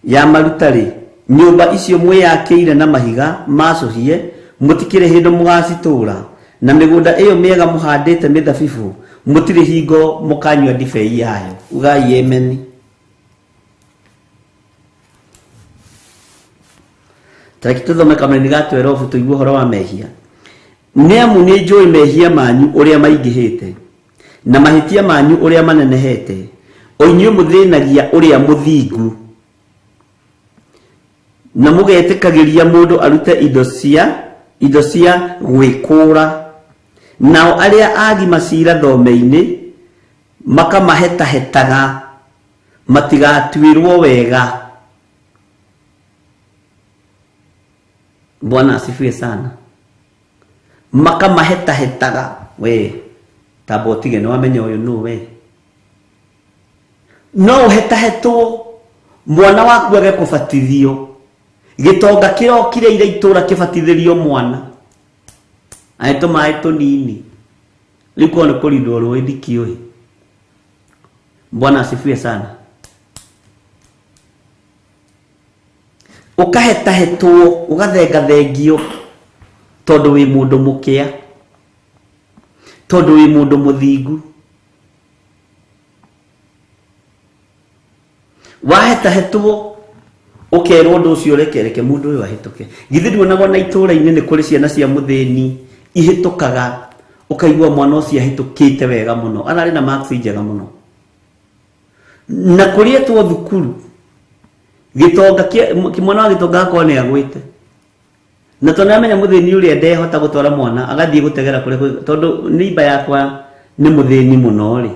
ya maruta-rĩ, nyũmba icio mwĩyakĩire na mahiga macũhie mũtikĩrĩ hĩndĩ mũgacitũũra, na mĩgũnda ĩyo mĩega mũhandĩte mĩthabibũ mũtirĩ hingo mũkanyua ndibei yayo. Ugai ameni. Ta reke tũthome kamũraini ga twerobu tũigue ũhoro wa mehia. Nĩ amu nĩ njũĩ mehia manyu ũrĩa maingĩhĩte, na mahĩtia manyu ũrĩa manenehete, o inyuĩ mũthĩnagia ũrĩa mũthingu, na mũgetĩkagĩria mũndũ arute indo cia indo cia gwĩkũũra, nao arĩa agi macira thome-inĩ makamahetaahetaga matigatuĩrwo wega. Bwana asifiwe sana. Makamahetaahetaga we tamba ũtige nĩ wamenya ũyũ nũ we. No ũhetahetwo mwana waku age kũbatithio, gĩtonga kĩrokire ira itũra kĩbatithĩrio mwana aĩ tũmaĩ tũnini, rĩu korwo nĩ kũrindwo rũĩ ndikĩũĩ. Bwana asifiwe sana. Ũkahetahetwo ũgathengathengio tondũ wĩ mũndũ mũkĩa, tondũ wĩ mũndũ mũthingu. Wahetahetwo ũkerwo ũndũ ũcio reke reke mũndũ ũyũ ahĩtũke. Githĩ nduonaga ona itũũra-inĩ nĩ kũrĩ ciana cia mũthĩni ihĩtũkaga, Ũkaigua mwana ũcio ahĩtũkĩte wega mũno, ararĩ na marks njega mũno. Na kũrĩa etwo thukuru, gĩtonga kĩa mwana wa gĩtonga akorwo nĩ agwĩte. Na tondũ nĩamenya mũthĩni ũrĩa ndehota gũtwara mwana, agathiĩ gũtegera kũrĩa tondũ neighbor yakwa nĩ mũthĩni mũno rĩ.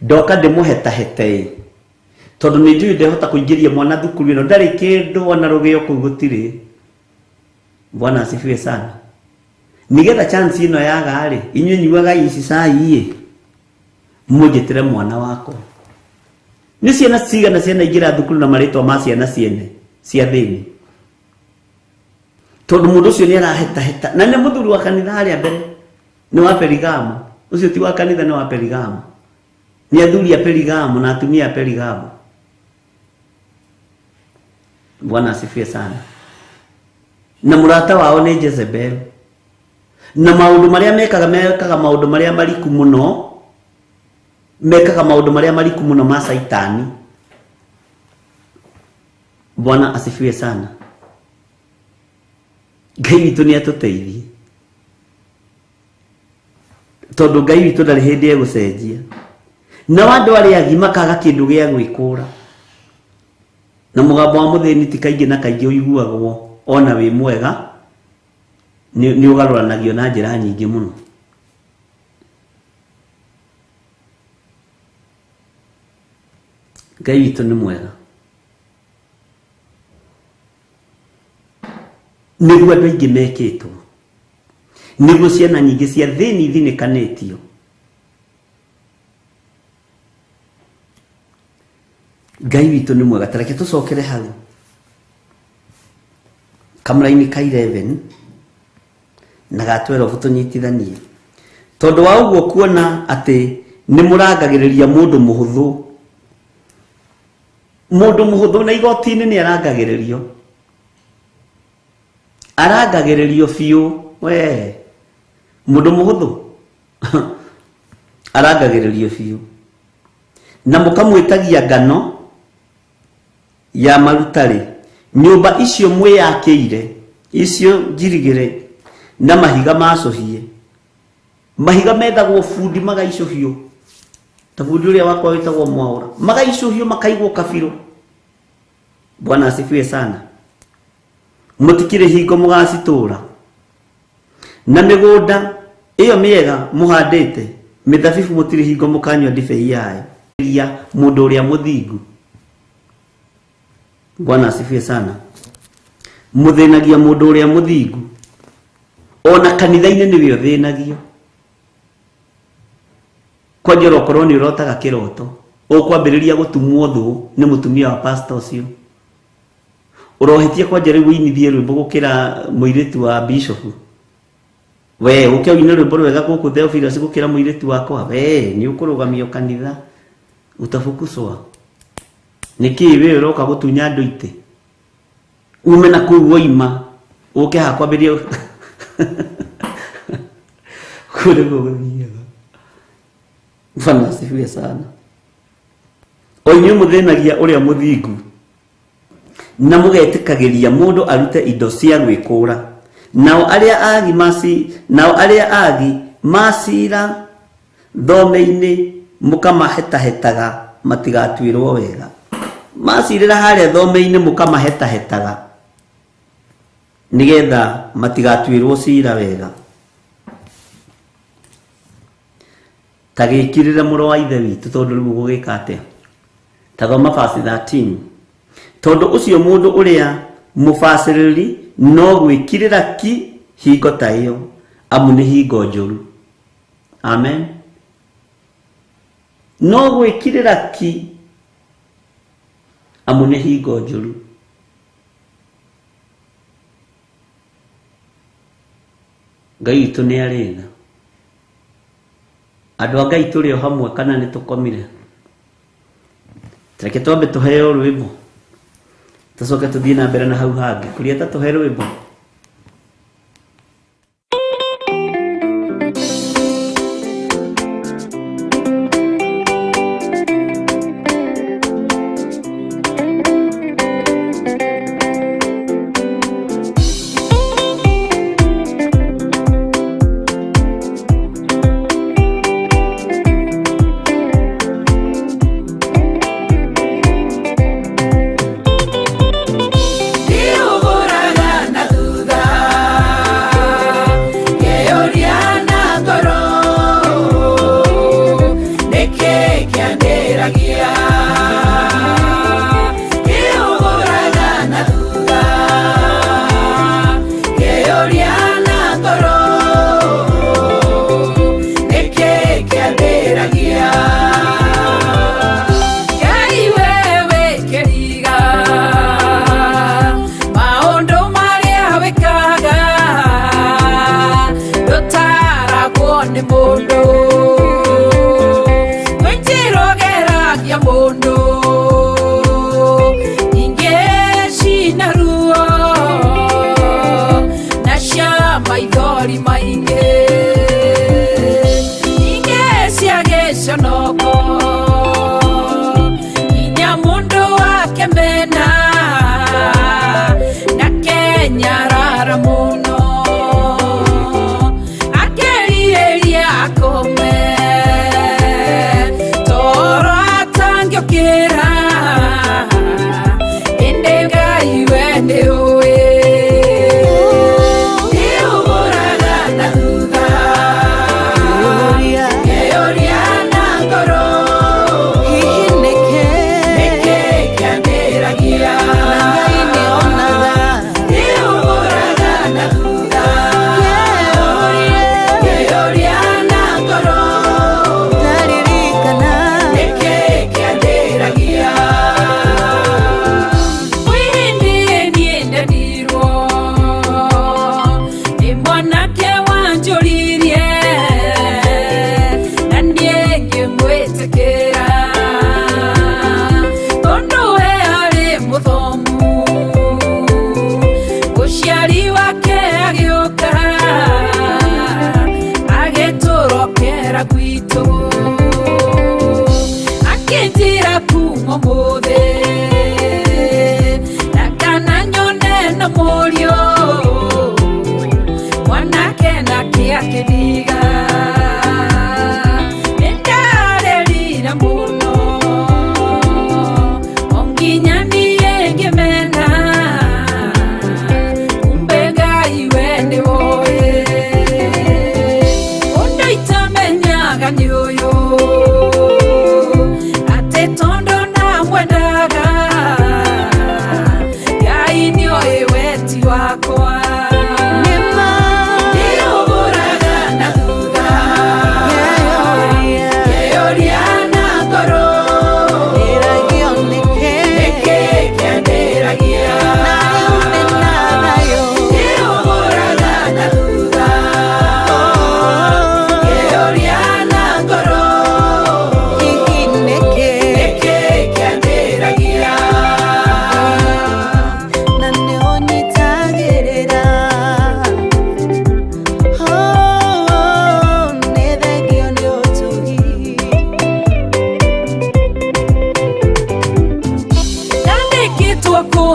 Ndoka ndĩmũhetahete ĩ. Tondũ nĩ njũĩ ndehota kũingĩria mwana thukuru ĩno, ndarĩ kĩndũ ona rũgĩo kũu gũtirĩ. Bwana asifiwe sana. Nigetha chance ĩno yaga rĩ, inyuĩ nyuaga ici cai ĩ, mũnjĩtĩre mwana wakwa. Nĩ ciana cigana ciana ingĩra thukuru na marĩtwa ma ciana ciene cia thĩni. Tondũ mũndũ ũcio nĩ arahetaheta, na nĩ mũthuri wa kanitha harĩa mbere, nĩ wa Perigamo. Ũcio ti wa kanitha, nĩ wa Perigamo. Nĩ athuri a Perigamo na atumia a Perigamo. Bwana asifiwe sana. Na mũrata wao nĩ Jezebel. Na maũndũ marĩa mekaga, mekaga maũndũ marĩa mariku mũno, mekaga maũndũ marĩa mariku mũno ma Saitani. Bwana asifiwe sana. Ngai witũ nĩ atũteithie. Tondũ Ngai witũ ndarĩ hĩndĩ egũcenjia. Nao andũ arĩa agi makaga kĩndũ gĩa gwĩkũra. Na mũgambo wa mũthĩni ti kaingĩ na kaingĩ ũiguagwo ona wĩ mwega, nĩ ũgarũranagio na njĩra nyingĩ mũno. Ngai witũ nĩ mwega. Nĩguo andũ aingĩ mekĩtwo, nĩguo ciana nyingĩ cia thĩni ithinĩkanĩtio. Ngai witũ nĩ mwega. Ta reke tũcokere hau kamũraini ka 11 na ga 12 tũnyitithanie. Tondũ wa ũguo kuona atĩ nĩ mũrangagĩrĩria mũndũ mũhũthũ. Mũndũ mũhũthũ na igoti-inĩ nĩ arangagĩrĩrio. Arangagĩrĩrio biũ. We, mũndũ mũhũthũ arangagĩrĩrio biũ. Na mũkamwĩtagia ngano ya maruta-rĩ, nyũmba icio mwĩyakĩire, icio njirigĩre na mahiga macũhie. Mahiga methagwo bundi magaicũhio. Ta bundi ũrĩa wakwa wĩtagwo Mwaũra. Magaicũhio makaigwo kabirũ. Bwana asifiwe sana. Mũtikĩrĩ hingo mũgacitũra. Na mĩgũnda ĩyo mĩega mũhandĩte, mĩthabibu mũtirĩ hingo mũkanyua ndibei yayo. Ya mũndũ ũrĩa mũthingu. Bwana asifiwe sana. Mũthĩnagia mũndũ ũrĩa mũthingu. Ona kanitha-inĩ nĩwe ũthĩnagio. Kwanja okorwo nĩ ũrotaga kĩroto, ũkwambĩrĩria gũtumwo thũ nĩ mũtumia wa pastor ũcio. Ũrohĩtia kwanja rĩu ũinithie rwĩmbo gũkĩra mũirĩtu wa bishop. We ũke ũine rwĩmbo rwega gũkũ Theophilus gũkĩra mũirĩtu wakwa. We nĩ ũkũrũgamio kanitha, utafukuswa. Nĩkĩ we ũroka gũtunya andũ itĩ? Ume na kũu woima, ũke haha kwambĩrĩria kũu nĩguo gũthiaga. Bwana asifiwe sana. O inyuĩ mũthĩnagia ũrĩa mũthingu na mũgetĩkagĩria mũndũ arute indo cia gwĩkũra, nao arĩa agi maci, nao arĩa agi macira thome-inĩ mũkamahetahetaga matigatuĩrwo wega. Macirĩra harĩa thome-inĩ mũkamahetahetaga nĩgetha matigatuĩrwo cira wega. Ta gĩkirĩre mũrũ wa ithe witũ tondũ rĩu ũgũgĩka atĩa? Ta thoma verse 13. Tondũ ũcio mũndũ ũrĩa mũbacĩrĩri no gwĩkirĩra ki hingo ta ĩyo, amu nĩ hingo njũru. Amen. No gwĩkirĩra ki amu nĩ hingo njũru. Ngai witũ nĩ arĩ tha. Andũ a Ngai tũrĩ o hamwe kana nĩ tũkomire? Reke twambe tũheo rwĩmbo tũcoke tũthiĩ na mbere na hau hangĩ. Kũria ta tũhe rwĩmbo.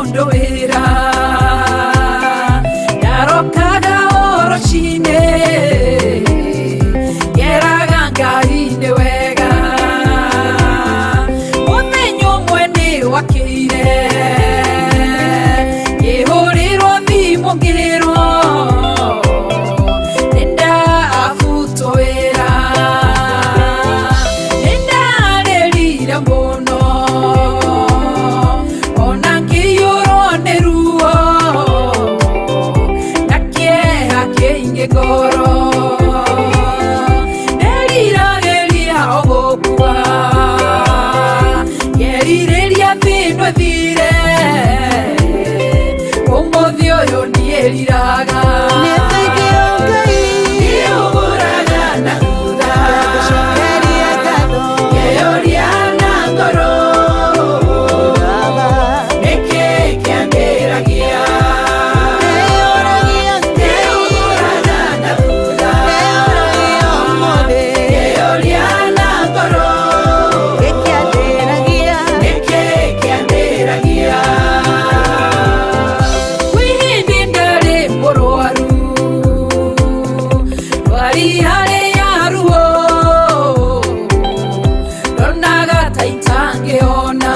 Mũndũ wĩra ndarokaga o rũcinĩ, ngeraga Ngai nĩ wega. Mũthenya ũmwe nĩ wakĩire, ngĩhũrĩrwo thimũ ngĩrwo nĩ ndabutwo wĩra. Nĩ ndarĩrire mũno ona ngĩiyũrwo nĩ ruo na kĩeha kĩingĩ ngoro. Nderiragĩria o gũkua, ngerirĩria thĩno ĩthire. Ũmũthĩ ũyũ niĩriraga. Nĩ thengiũ Ngai. Ndĩũgũraga na thutha. Ngagũcokeria ngatho. Ngeyũria na ngoro. Baba. Nĩkĩ kĩandĩragia? Ndĩyũragia Ngai. Ndĩũgũraga na thutha. Ndĩyũragia ũmũthĩ. Ngeyũria na ngoro. Gĩkĩandĩragia. Nĩkĩ kĩandĩragia? Kwĩ hĩndĩ ndarĩ mũrwaru, ndwari harĩ ya ruo, ndonaga ta itangĩhona.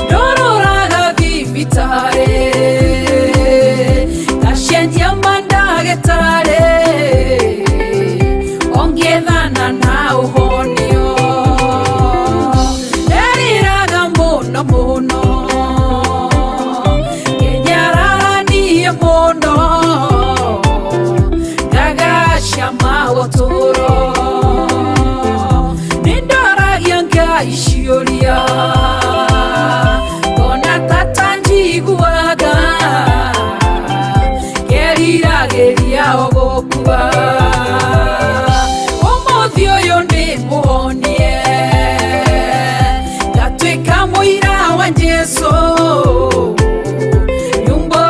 Ndororaga thibitarĩ, ngacenjia mandagĩtarĩ, ongĩethana na ũhonio. Nderiraga mũno mũno, ngĩnyararanie mũno, ngagacama ũtũũro. Nĩ ndoragia Ngai ciũria, ngona tata njiguaga, ngeriragĩria o gũkua. Ũmũthĩ ũyũ nĩ mũhonie, ngatuĩka mũira wa Jesũ. Nyumba.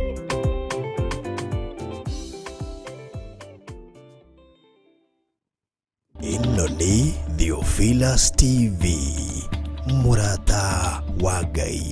Ĩno nĩ Theophilus TV, mũrata wa Ngai.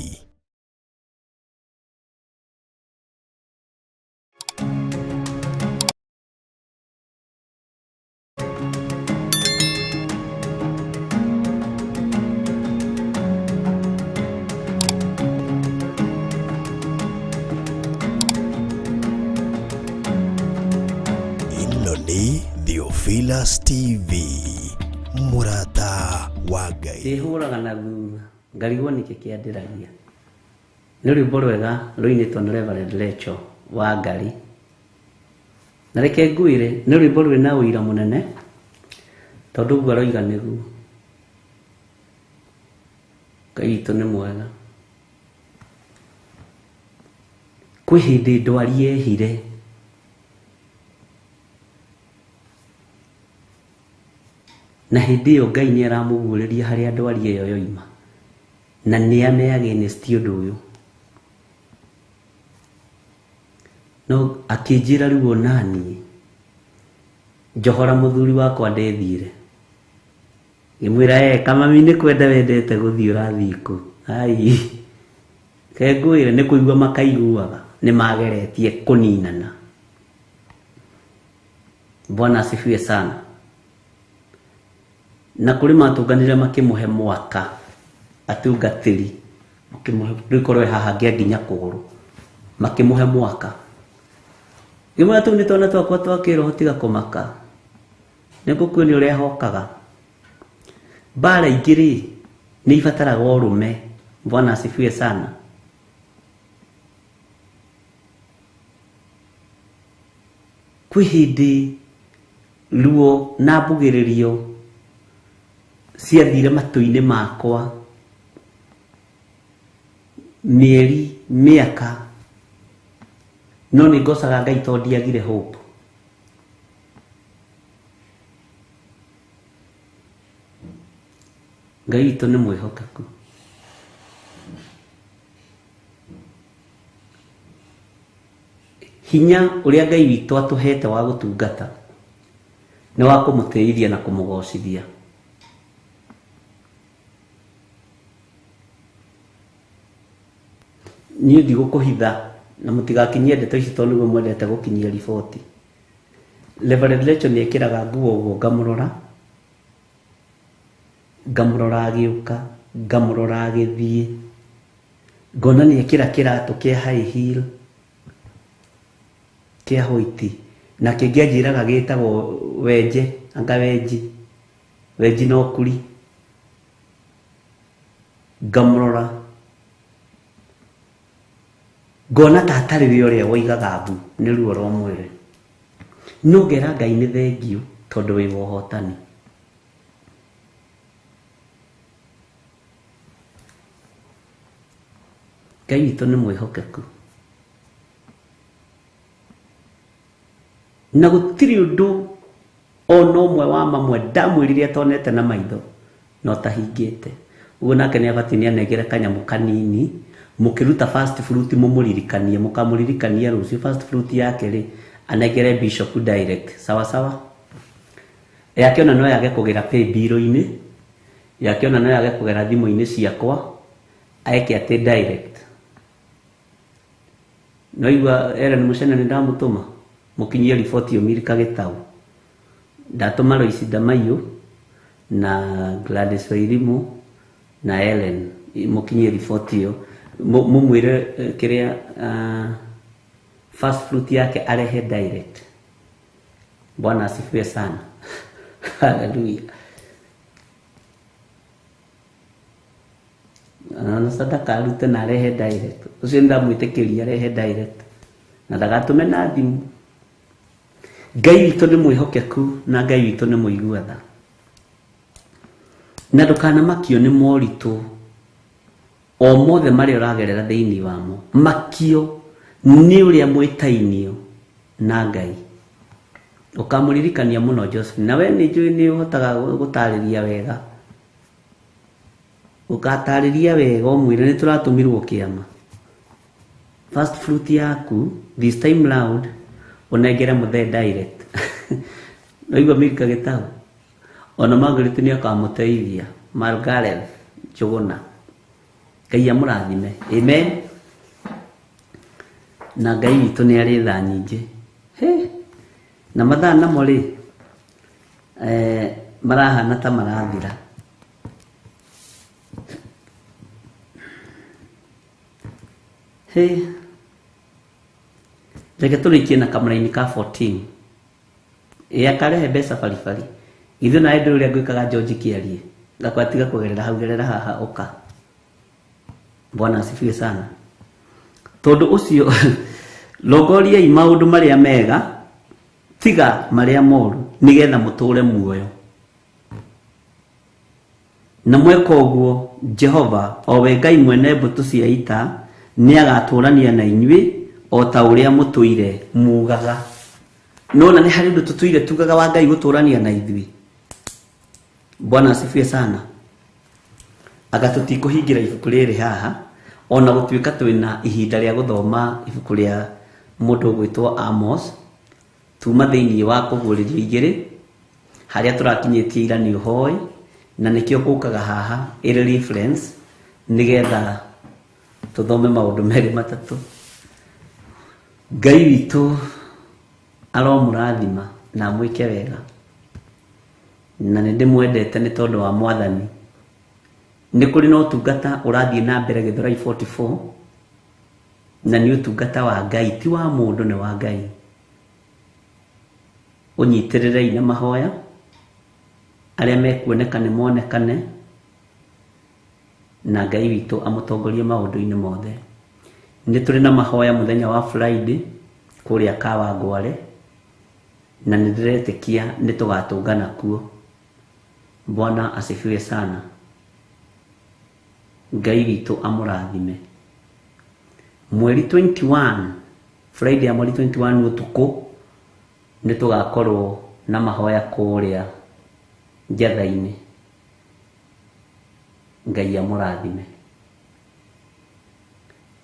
Ĩno nĩ Theophilus TV, mũrata wa Ngai. Ndĩhũraga na thutha ngarigwo nĩkĩ kĩandĩragia. Nĩ rwĩmbo rwega rũinĩtwo nĩ Reverend Lecho wa Ngari. Na reke ngwĩre nĩ rwĩmbo rwĩna ũira mũnene tondũ ũguo aroiga nĩguo. Ngai witũ nĩ mwega. Kwĩ hĩndĩ ndwari yehire na hĩndĩ ĩyo Ngai nĩ aramũguũrĩria harĩa ndwari ĩyo yoima na nĩ ame against ũndũ ũyũ. No akĩnjĩra rĩu onaniĩ njohora mũthuri wakwa ndethiĩre. Ngĩmwĩra kamami nĩ kwenda wendete gũthiĩ ũrathiĩ kũ? Ai. Ke ngwĩre nĩ kũigua makaiguaga nĩ mageretie kũninana. Bwana asifiwe sana. Na kũrĩ matũnganire makĩmũhe mwaka atungatĩri makĩmũhe rĩu korwo haha ngĩanginya kũgũrũ makĩmũhe mwaka. Ngĩmwĩra tũu nĩ twana twakwa twa kĩroho tiga kũmaka. Nĩ ngũkuonia ũrĩa hokaga. Mbara ingĩ rĩ nĩ ibataraga ũrũme. Bwana asifiwe sana. Kwĩ hĩndĩ ruo na mbugĩrĩrio ciathire matũ-inĩ makwa mĩeri mĩaka, no nĩ ngocaga Ngai tondũ ndiagire hope. Ngai witũ nĩ mwĩhokeku. Hinya ũrĩa Ngai witũ atũhete wa gũtungata nĩ wa kũmũtĩithia na kũmũgocithia. Niĩ ndigũkũhitha na mũtigakinyie ndeto ici tondũ nĩguo mwendete gũkinyia riboti. Reverend Rachel nĩ ekĩraga nguo ũguo ngamũrora, ngamũrora agĩũka, ngamũrora agĩthiĩ, ngona nĩ ekĩra kĩratũ kĩa high heel kĩa white na kĩngĩ anjĩraga gĩtagwo wenje, anga wenji, wenji no kuri. Ngamũrora ngona ta atarĩ we ũrĩa woigaga mbu nĩ ruo rwa mwĩrĩ, no ngera Ngai nĩ thengiũ tondũ wĩ wa ũhotani. Ngai witũ nĩ mwĩhokeku na gũtirĩ ũndũ ona ũmwe wa mamwe ndamwĩrire atonete na maitho na ũtahingĩte. Ũguo nake nĩ abatiĩ nĩ anengere kanyamũ kanini mũkĩruta first fruit mũmũririkanie, mũkamũririkania rũciũ first fruit yake rĩ anengere bishop direct, sawa sawa. Yake ona no yage kũgera pay bill-inĩ, yake ona no yage kũgera thimũ-inĩ ciakwa, eke atĩ direct. Noigua Ellen Mũcene nĩ ndamũtũma mũkinyie riboti ĩyo Milka Gĩtaũ. Ndatũma Lois Ndamaiyũ na Gladys Wairimu na Ellen mũkinyie riboti ĩyo mũmwĩre kĩrĩa first fruit yake arehe direct. Bwana asifiwe sana. Hallelujah. Na sadaka arute na arehe direct. Ũcio ndamwĩtĩkĩria arehe direct na ndagatũme na thimũ. Ngai witũ nĩ mwĩhokeku na Ngai witũ nĩ mũigua tha. Na ndũkanamakio nĩ moritũ o mothe marĩa ũragerera thĩinĩ wamo. Makio nĩ ũrĩa mwĩtainio na Ngai. Ũkamũririkania mũno Josephine. Na we nĩ njũĩ nĩ ũhotaga gũtarĩria wega. Ũgatarĩria wega ũmwĩre nĩ tũratũmirwo kĩama. First fruit yaku this time round ũnengere mũthee direct. Naigua Milka Gĩtaũ ona Margaret nĩ akamũteithia. Margaret Njũgũna, Ngai amũrathime. Amen. Na Ngai witũ nĩ arĩ tha nyingĩ. He. Na mathaa namo rĩ marahana ta marathira. He. Reke tũrĩkie na kamũraini ka 14. Ĩ akarehe mbeca baribari. Githĩ nawe ndũĩ ũrĩa ngwĩkaga George Kĩarie? Ngakwa tiga kũgerera hau, gerera haha ũka. Bwana asifiwe sana. Tondũ ũcio rongoriai maũndũ marĩa mega tiga marĩa moru nĩgetha mũtũre muoyo. Na mweka ũguo, Jehova, o we Ngai mwene mbũtũ cia ita, nĩagatũũrania na inyuĩ, o ta ũrĩa mũtũire muugaga. Nĩwona nĩ harĩ ũndũ tũtũire tugaga wa Ngai gũtũũrania na ithuĩ. Bwana asifiwe sana. Anga tũtikũhingĩra ibuku rĩrĩ haha, ona gũtuĩka twĩna ihinda rĩa gũthoma ibuku rĩa mũndũ ũgwĩtwo Amos, Tuma thĩinĩ wa kũguũrĩrio igĩrĩ, harĩa tũrakinyĩtie ira nĩ ũhoĩ, na nĩkĩo ngũkaga haha ĩrĩ reference, nĩgetha tũthome maũndũ merĩ matatũ. Ngai witũ aromũrathima na amwĩke wega, na nĩ ndĩmwendete nĩ tondũ wa Mwathani. Nĩ kũrĩ na ũtungata ũrathiĩ na mbere Gĩthũrai 44, na nĩ ũtungata wa Ngai, ti wa mũndũ, nĩ wa Ngai. Ũnyitĩrĩrei na mahoya, arĩa mekuoneka nĩ monekane, na Ngai witũ amũtongorie maũndũ-inĩ mothe. Nĩ tũrĩ na mahoya mũthenya wa Friday kũrĩa Kawangware, na nĩ ndĩretĩkia nĩ tũgatũngana kuo. Bwana asifiwe sana. Ngai witũ amũrathime. Mweri 21, Friday ya mweri 21 ũtukũ, nĩ tũgakorwo na mahoya kũrĩa Njatha-inĩ. Ngai amũrathime.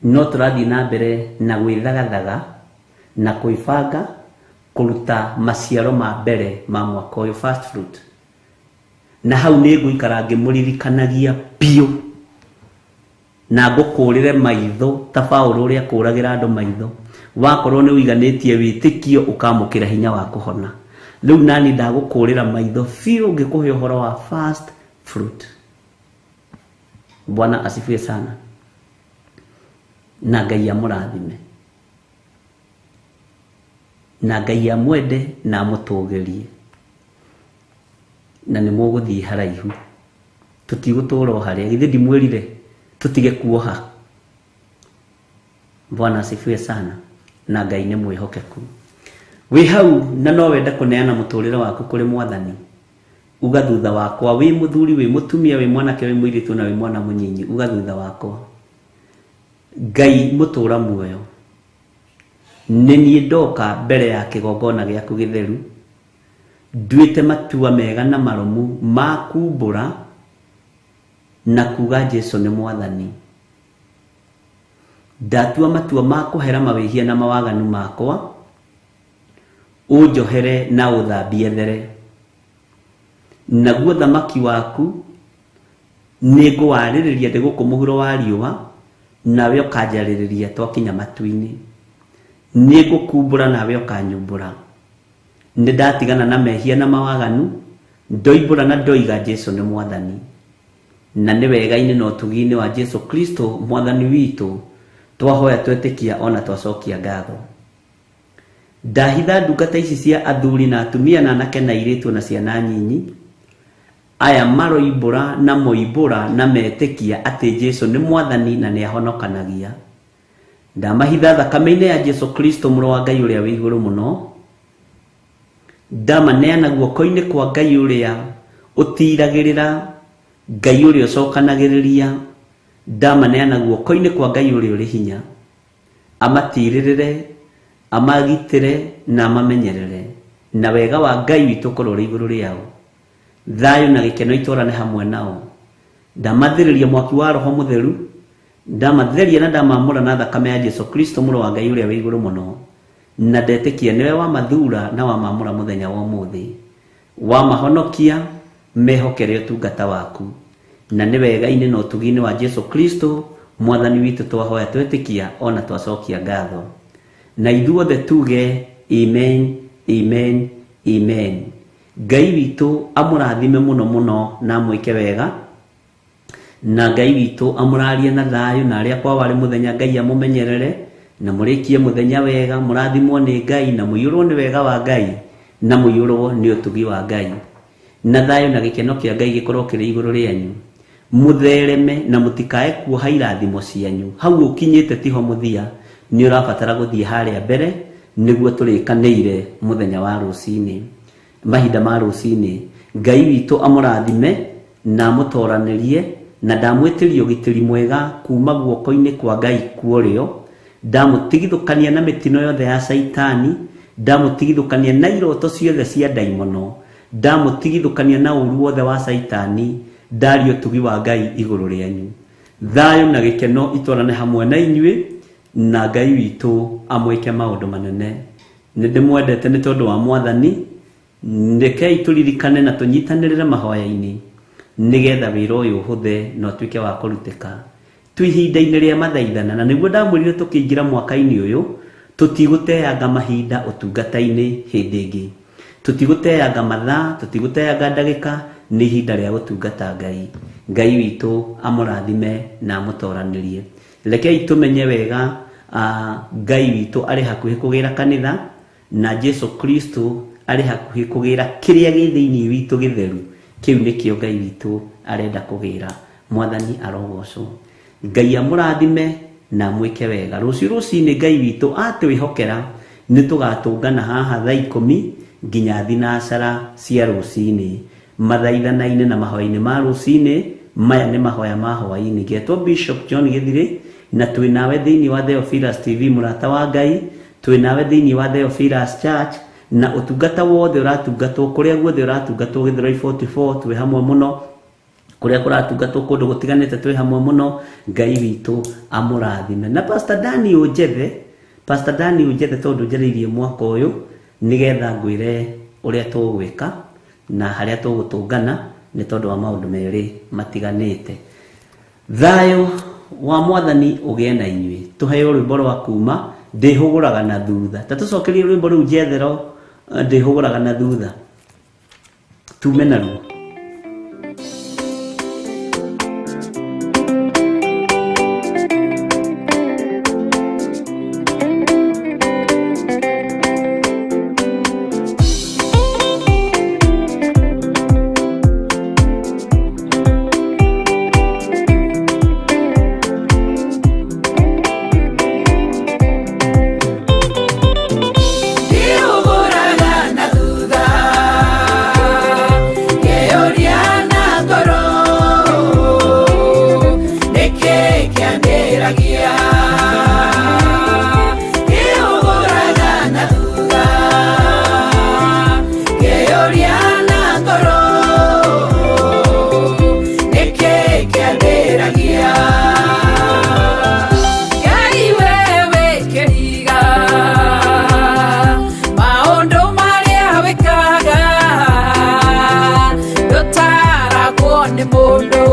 No tũrathiĩ na mbere na gwĩthagathaga na kwĩbanga kũruta maciaro ma mbere ma mwaka ũyũ, first fruit. Na hau nĩ ngũikara ngĩmũririkanagia biũ. Na ngũkũũrĩre maitho ta Paũlũ ũrĩa akũũragĩra andũ maitho. Wakorwo nĩ ũiganĩtie wĩtĩkio ũkamũkĩra hinya wa kũhona. Rĩu nani ndagũkũũrĩra maitho biũ ngĩkũhe ũhoro wa first fruit. Bwana asifiwe sana. Na Ngai amũrathime. Na Ngai amwende na amũtũgĩrie. Na nĩ mũgũthiĩ haraihu. Tũtigũtũra o harĩa. Githĩ ndimwĩrire tũtige kuoha. Bwana asifiwe sana. Na Ngai nĩ mwĩhokeku. Wĩ hau na no wende kũneana mũtũrĩre waku kũrĩ Mwathani. Uga thutha wakwa wĩ mũthuri, wĩ mũtumia, wĩ mwanake, wĩ mũirĩtu na wĩ mwana mũnyinyi. Uga thutha wakwa. Ngai mũtũra muoyo. Nĩ niĩ ndoka mbere ya kĩgongona gĩaku gĩtheru. Nduĩte matua mega na marũmu ma kumbũra na kuga Jesu nĩ Mwathani. Ndatua matua ma kũhera mawĩhia na mawaganu makwa, ũnjohere na ũthambie there. Naguo thamaki waku nĩ ngũwarĩrĩria ndĩ gũkũ mũhuro wa riũa, nawe ũkanjarĩrĩria twakinya matu-inĩ. Nĩ ngũkumbũra nawe ũkanyumbũra. Nĩ ndatigana na mehia na mawaganu, ndoimbũra na ndoiga Jesu nĩ Mwathani. Na nĩ wega-inĩ na ũtugi-inĩ wa Jesu Kristo Mwathani witũ, twahoya twetĩkia ona twacokia ngatho. Ndahitha ndungata ici cia athuri na atumia na anake na airĩtu na ciana nyinyi, aya maroimbũra na moimbũra na metĩkia atĩ Jesu nĩ Mwathani na nĩ ahonokanagia. Ndamahitha thakame-inĩ ya Jesu Kristo mũrũ wa Ngai ũrĩa wĩ igũrũ mũno. Ndamaneana guoko-inĩ kwa Ngai ũrĩa ũtiiragĩrĩra, Ngai ũrĩa ũcokanagĩrĩria. Ndamaneana guoko-inĩ kwa Ngai ũrĩa ũrĩ hinya. Amatirĩrĩre, amagitĩre na amamenyerere. Na wega wa Ngai witũ ũkorwo ũrĩ igũrũ rĩao. Thayũ na gĩkeno itwarane hamwe nao. Ndamathĩrĩria mwaki wa Roho Mũtheru. Ndamatheria na ndamamũra na thakame ya Jesu Kristo mũrũ wa Ngai ũrĩa wĩ igũrũ mũno. Na ndetĩkia nĩwe wamathura na wamamũra mũthenya wa ũmũthĩ. Wamahonokia mehokere ũtungata waku. Na nĩ wega-inĩ na ũtugi-inĩ wa Jesu Kristo Mwathani witũ twahoya twetĩkia ona twacokia ngatho. Na ithuothe tuge amen, amen, amen. Ngai witũ amũrathime mũno mũno na amwĩke wega. Na Ngai witũ amũrarie na thayũ, na arĩa kwao arĩ mũthenya Ngai amũmenyerere, na mũrĩkie mũthenya wega, mũrathimwo nĩ Ngai, na mũiyũrwo nĩ wega wa Ngai, na mũiyũrwo nĩ ũtugi wa Ngai. Na thayũ na gĩkeno kĩa Ngai gĩkorwo kĩrĩ igũrũ rĩanyu. Mũthereme na mũtikae kuoha irathimo cianyu. Hau ũkinyĩte tiho mũthia, nĩ ũrabatara gũthiĩ harĩa mbere nĩguo tũrĩkanĩire mũthenya wa rũcinĩ. Mahinda ma rũcinĩ. Ngai witũ amũrathime na amũtoranĩrie, na ndamwĩtĩria ũgitĩri mwega kuma guoko-inĩ kwa Ngai kuorĩo. Ndamũtigithũkania na mĩtino yothe ya Caitani, ndamũtigithũkania na iroto ciothe cia ndaimono, ndamũtigithũkania na ũru wothe wa Caitani, ndaria ũtugi wa Ngai igũrũ rĩanyu. Thayũ na gĩkeno itwarane hamwe na inyuĩ, na Ngai witũ amwĩke maũndũ manene. Nĩ ndĩmwendete nĩ tondũ wa Mwathani. Rekei tũririkane na tũnyitanĩrĩre mahoya-inĩ nĩgetha wĩra ũyũ ũhũthe na ũtuĩke wa kũrutĩka. Twĩ ihinda-inĩ rĩa mathaithana, na nĩguo ndamwĩrire tũkĩingĩra mwaka-inĩ ũyũ, tũtigũteanga mahinda ũtungata-inĩ hĩndĩ ĩngĩ. Tũtigũteanga mathaa, tũtigũteanga ndagĩka, nĩ ihinda rĩa gũtungata Ngai. Ngai witũ amũrathime na amũtoranĩrie. Rekei tũmenye wega Ngai witũ arĩ hakuhĩ kũgĩra kanitha, na Jesu Kristo arĩ hakuhĩ kũgĩra kĩrĩa gĩ thĩinĩ witũ gĩtheru. Kĩu nĩkĩo Ngai witũ arenda kũgĩra. Mwathani arogocwo. Ngai amũrathime na amwĩke wega. Rũciũ rũcinĩ Ngai witũ atwĩhokera nĩ tũgatũngana haha thaa 10 nginya thinacara cia rũcinĩ. Mathaithana-inĩ na mahoya-inĩ ma rũcinĩ, maya nĩ mahoya ma hwaĩ-inĩ. Ngetwo Bishop John Gĩthirĩ, na twĩ nawe thĩinĩ wa Theophilus TV, mũrata wa Ngai, twĩ nawe thĩinĩ wa Theophilus Church, na ũtungata wothe ũratungatwo, kũrĩa guothe ũratungatwo Gĩthũrai 44, twĩ hamwe mũno, kũrĩa kũratungatwo kũndũ gũtiganĩte twĩ hamwe mũno. Ngai witũ amũrathime. Na Pastor Dani ũnjethe, Pastor Dani ũnjethe tondũ njereirie mwaka ũyũ, nĩgetha ngwĩre ũrĩa tũgwĩka na harĩa tũgũtũngana nĩ tondũ wa maũndũ merĩ matiganĩte. Thayũ wa mwathani ũgĩe na inyuĩ. Tũheo rwĩmbo rwa kuma ndĩhũgũraga na thutha. Ta tũcokerie rwĩmbo rũu njethero ndĩhũgũraga na thutha, tume naruo. Ndĩhũgũraga na thutha, ngeyũria na ngoro, nĩkĩ kĩandĩragia? Ndĩhũgũraga na thutha, ngeyũria na ngoro, nĩkĩ kĩandĩragia? Ngai wewe kĩriga, maũndũ marĩa wĩkaga ndũtaragwo nĩ mũndũ,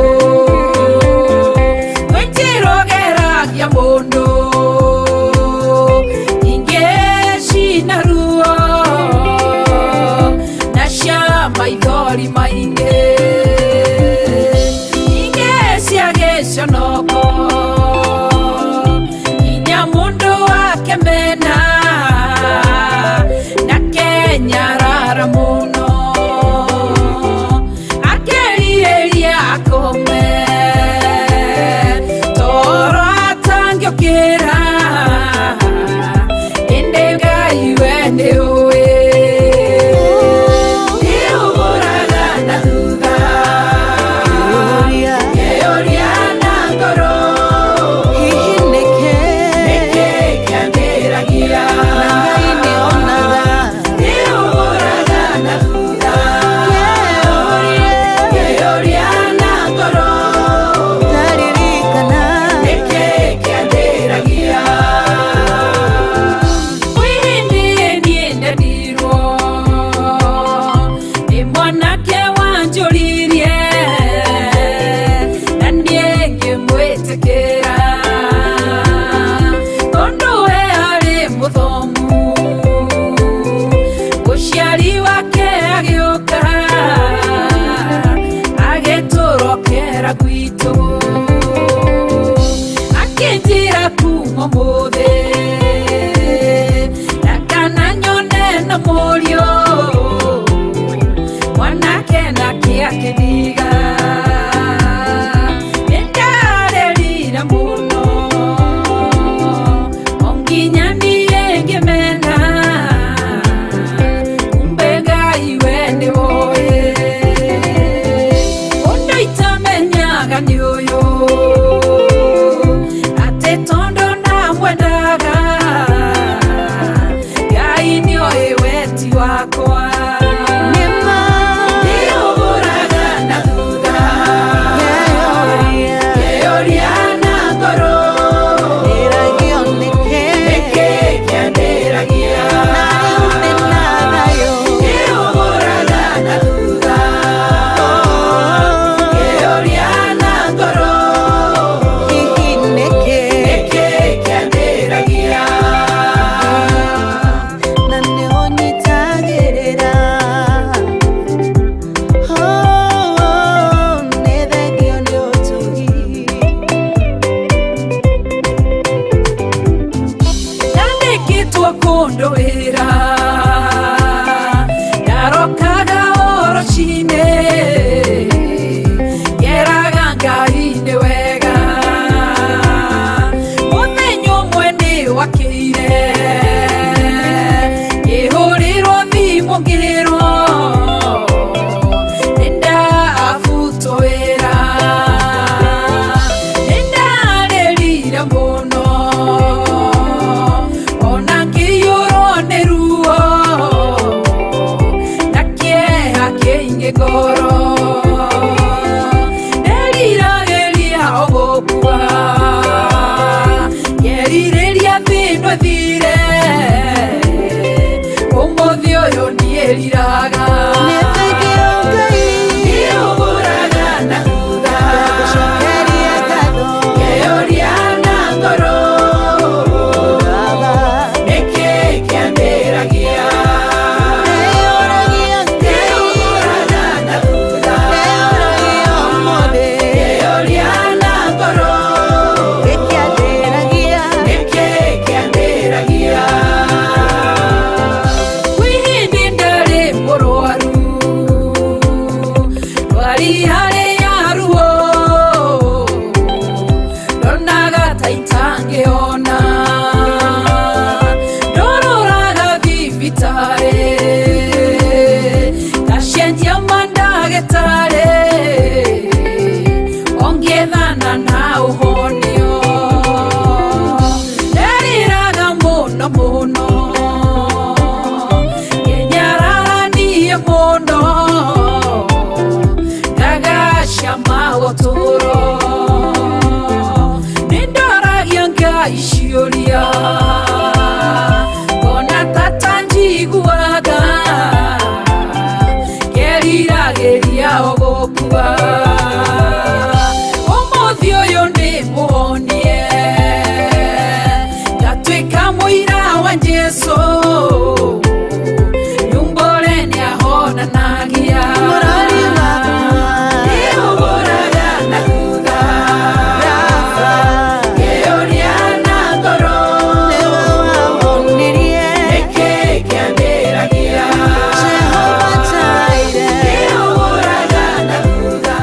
kwĩ njĩra ũgeragia mũndũ ingĩ cina ruo na cia maithori maingĩ, ingĩ cia gĩconoko, nginya mũndũ akemena na kenyarara mũno, akerirĩria akome toro atangĩũkĩra, ĩndĩ Ngai we nĩũĩ. Ndĩhũgũraga na thutha, ngeyũria na ngoro, Hihi nĩkĩ? Nĩkĩ kĩandĩragia? Na Ngai nĩonaga. Ndĩhũgũraga na thutha, ngeyũria na ngoro, Ndaririkana. Nĩkĩ kĩandĩragia? Kwĩ hĩndĩ niĩ ndendirwo nĩ mwanake wanjũririe, na niĩ ngĩmwĩtĩkĩra, tondũ we arĩ mũthomu. Mũciari wake agĩũka agĩtũrokera gwitũ, akĩnjĩra kuma ũmũthĩ na kana nyone na mũriũ mwanake nake akĩndiga. Nĩndarĩrire mũno o nginya niĩ ngĩmena, kumbe Ngai we nĩwoĩ. Ũndũ itamenyaga nĩ ũyũ, atĩ tondũ ndamwendaga, Ngai nĩoĩ weti wakwa. Nĩma. Ndĩhũgũraga na thutha, Ngeyũria. Ngeyũria na ngoro, Ndĩragio nĩkĩ? Nĩkĩ kĩandĩragia? Na rĩu ndĩna thayũ. Ndĩhũgũraga na thutha, ngeyũria na ngoro, Hihi nĩkĩ? Nĩkĩ kĩandĩragia? Na nĩũnyitagĩrĩra. Oh, nĩ thengio nĩ ũtugi. Ndandĩkĩtwo kũndũ wĩra, ndarokaga o rũcinĩ, ngeraga Ngai nĩ wega. Mũthenya ũmwe nĩ wakĩire, ngĩhũrĩrwo thimũ ngĩrwo nĩndabutwo wĩra. Nĩndarĩrire mũno ona ngĩiyũrwo nĩ ruo na kĩeha kĩingĩ ngoro, nderiragĩria o gũkua, ngerirĩria thĩ ĩno ĩthire, ũmũthĩ ũyũ niĩriraga. Nĩ thengio Ngai. Ndĩhũgũraga na thutha, Ngũcokeria ngatho. Ngeyũria mũhonie. Ndatuĩka mũira wa Jesũ, nyumbore nĩahonanagia. Mũrori wakwa. Nĩũhũraga na thutha. Rafa. Ngĩũria na ngoro. Nĩwe wahonirie. Nĩkĩ kĩambĩragia? Jehova Jireh. Nĩũhũraga na thutha.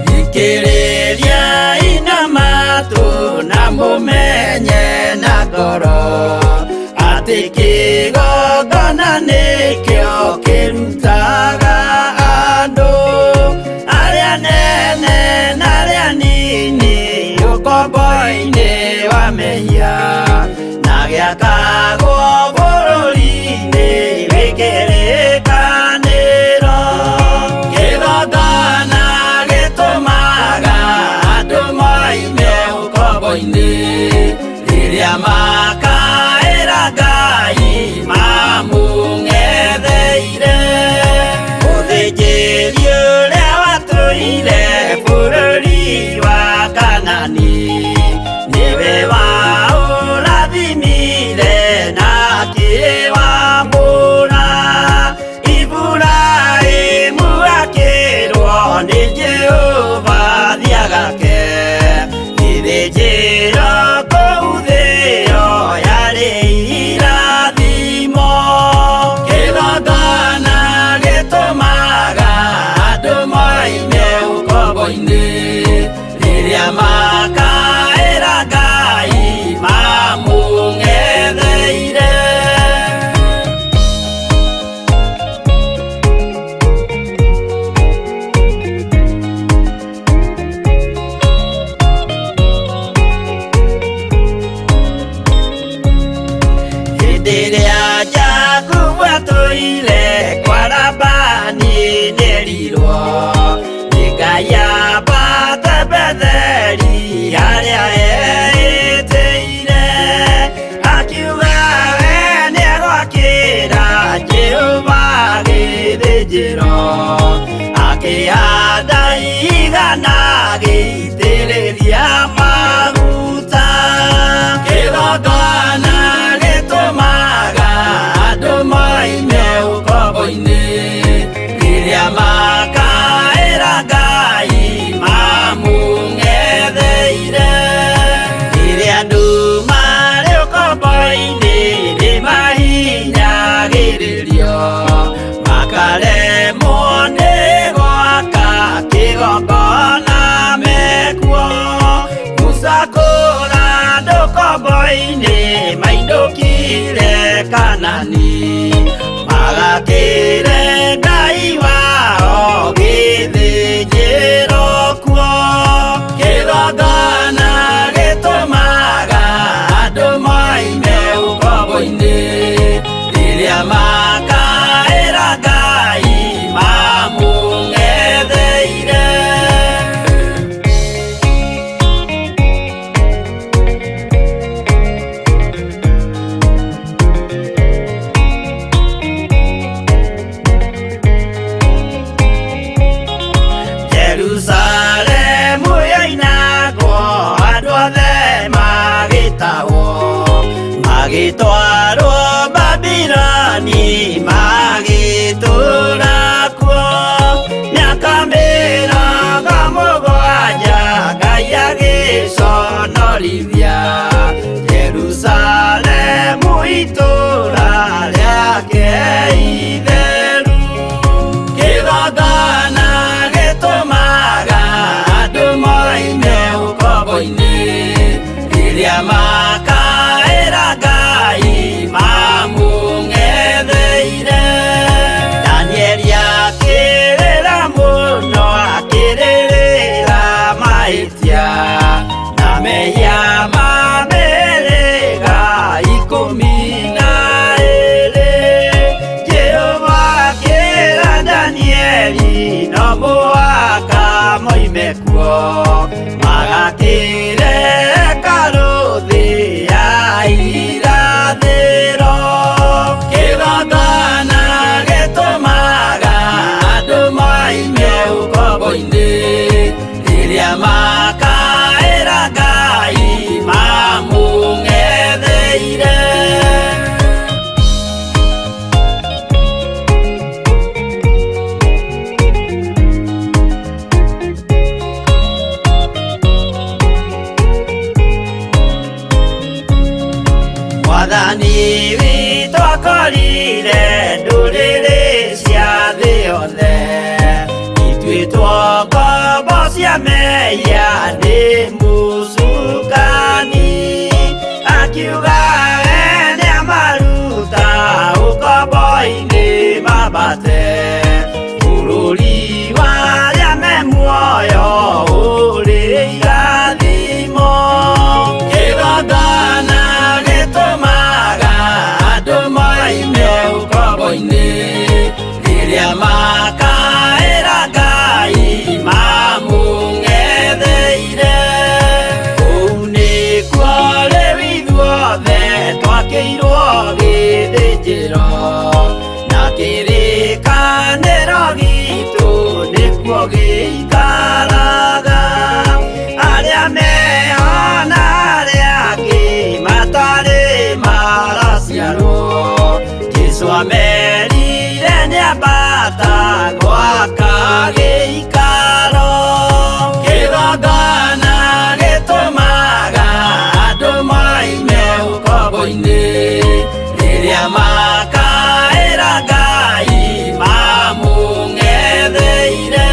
Thikĩrĩria ina matũ na mũmenye na ngoro atĩ kĩgongona nĩkĩo kĩrutaga andũ arĩa nene na arĩa nini ũkombo-inĩ wa mehia na gĩakagwo bũrũri-inĩ wĩ kĩrĩkanĩro. Kĩgongona gĩtũmaga andũ moime ũkombo-inĩ rĩrĩa makaĩra Ngai mamũng'etheire. Mũthĩnjĩri ũrĩa watũire bũrũri wa Kanani nĩwe waũrathimire na akĩwamũra. Iburahĩmu akĩrwo nĩ Jehova thiagake gĩthĩnjĩro kũu thĩo yarĩ irathimo. Kĩgongona gĩtũmaga andũ moime ũkombo-inĩ rĩrĩa makaĩra Ngai mamũng'etheire. Hĩndĩ ĩrĩa Jakubu atũire kwa Labani nĩerirwo nĩ Ngai ambate Betheli harĩa eĩtĩire. Akiuga we nĩegwakĩra Jehova gĩthĩnjĩro, akĩhanda igana agĩitĩrĩria maguta. Kĩgongona gĩtũmaga andũ moime ũkombo-inĩ rĩrĩa makaĩra Ngai mamũng'etheire. Rĩrĩa andũ marĩ ũkombo-inĩ nĩmahinyagĩrĩrio makaremwo nĩ gwaka kĩgongona mekuo. Musa kũra andũ ũkombo-inĩ mainũkire Kanani magakĩre Ngai wao gĩthĩnjĩro kuo. Kĩgongona gĩtũmaga andũ moime ũkombo-inĩ rĩrĩa makaĩra Ngai mamũng'etheire. Jerusalemu yoinagwo andũ othe magĩtahwo magĩtwarwo Babiloni magĩtũũra kuo mĩaka 70 Ngai agĩconorithia Jerusalemu itũũra rĩake itheru. Kĩgongona gĩtũmaga andũ moime ũkombo-inĩ rĩrĩa makaĩra Ngai mamũng'etheire. Danieli akĩrĩra mũno akĩrĩrĩra mahĩtia na mehia witũ akorire ndũrĩrĩ cia thĩ yothe ituĩtwo ngombo cia mehia nĩ mũcukani akiuga we nĩamaruta ũkombo-inĩ mambate bũrũri wa arĩa me muoyo ũrĩ irathimo kĩgongona gĩtũmaga andũ moime ũkombo-inĩ rĩrĩa makaĩra Ngai mamũng'etheire kũu nĩkuo rĩu ithuothe twakĩirwo gĩthĩnjĩro na kĩrĩkanĩro gitũ nĩkuo gĩikaraga arĩa meho na arĩa angĩ matarĩ maraciarwo Jesũ amerire nĩambata gwaka gĩikaro kĩgongona gĩtũmaga andũ moime ũkombo-inĩ rĩrĩa makaĩra Ngai mamũng'etheire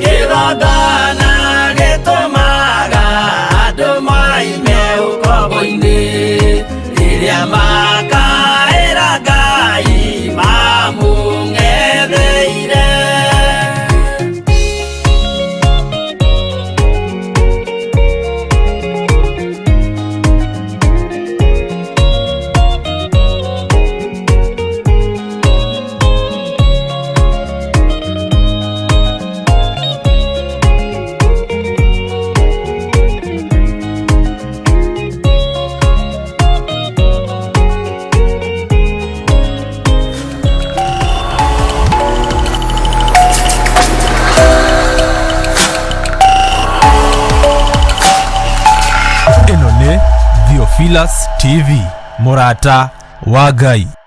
kĩgongona gĩtũmaga andũ moime ũkombo-inĩ rĩrĩa makaĩra Ngai mamũng'etheire. Ĩno nĩ Theophilus TV, mũrata wa Ngai.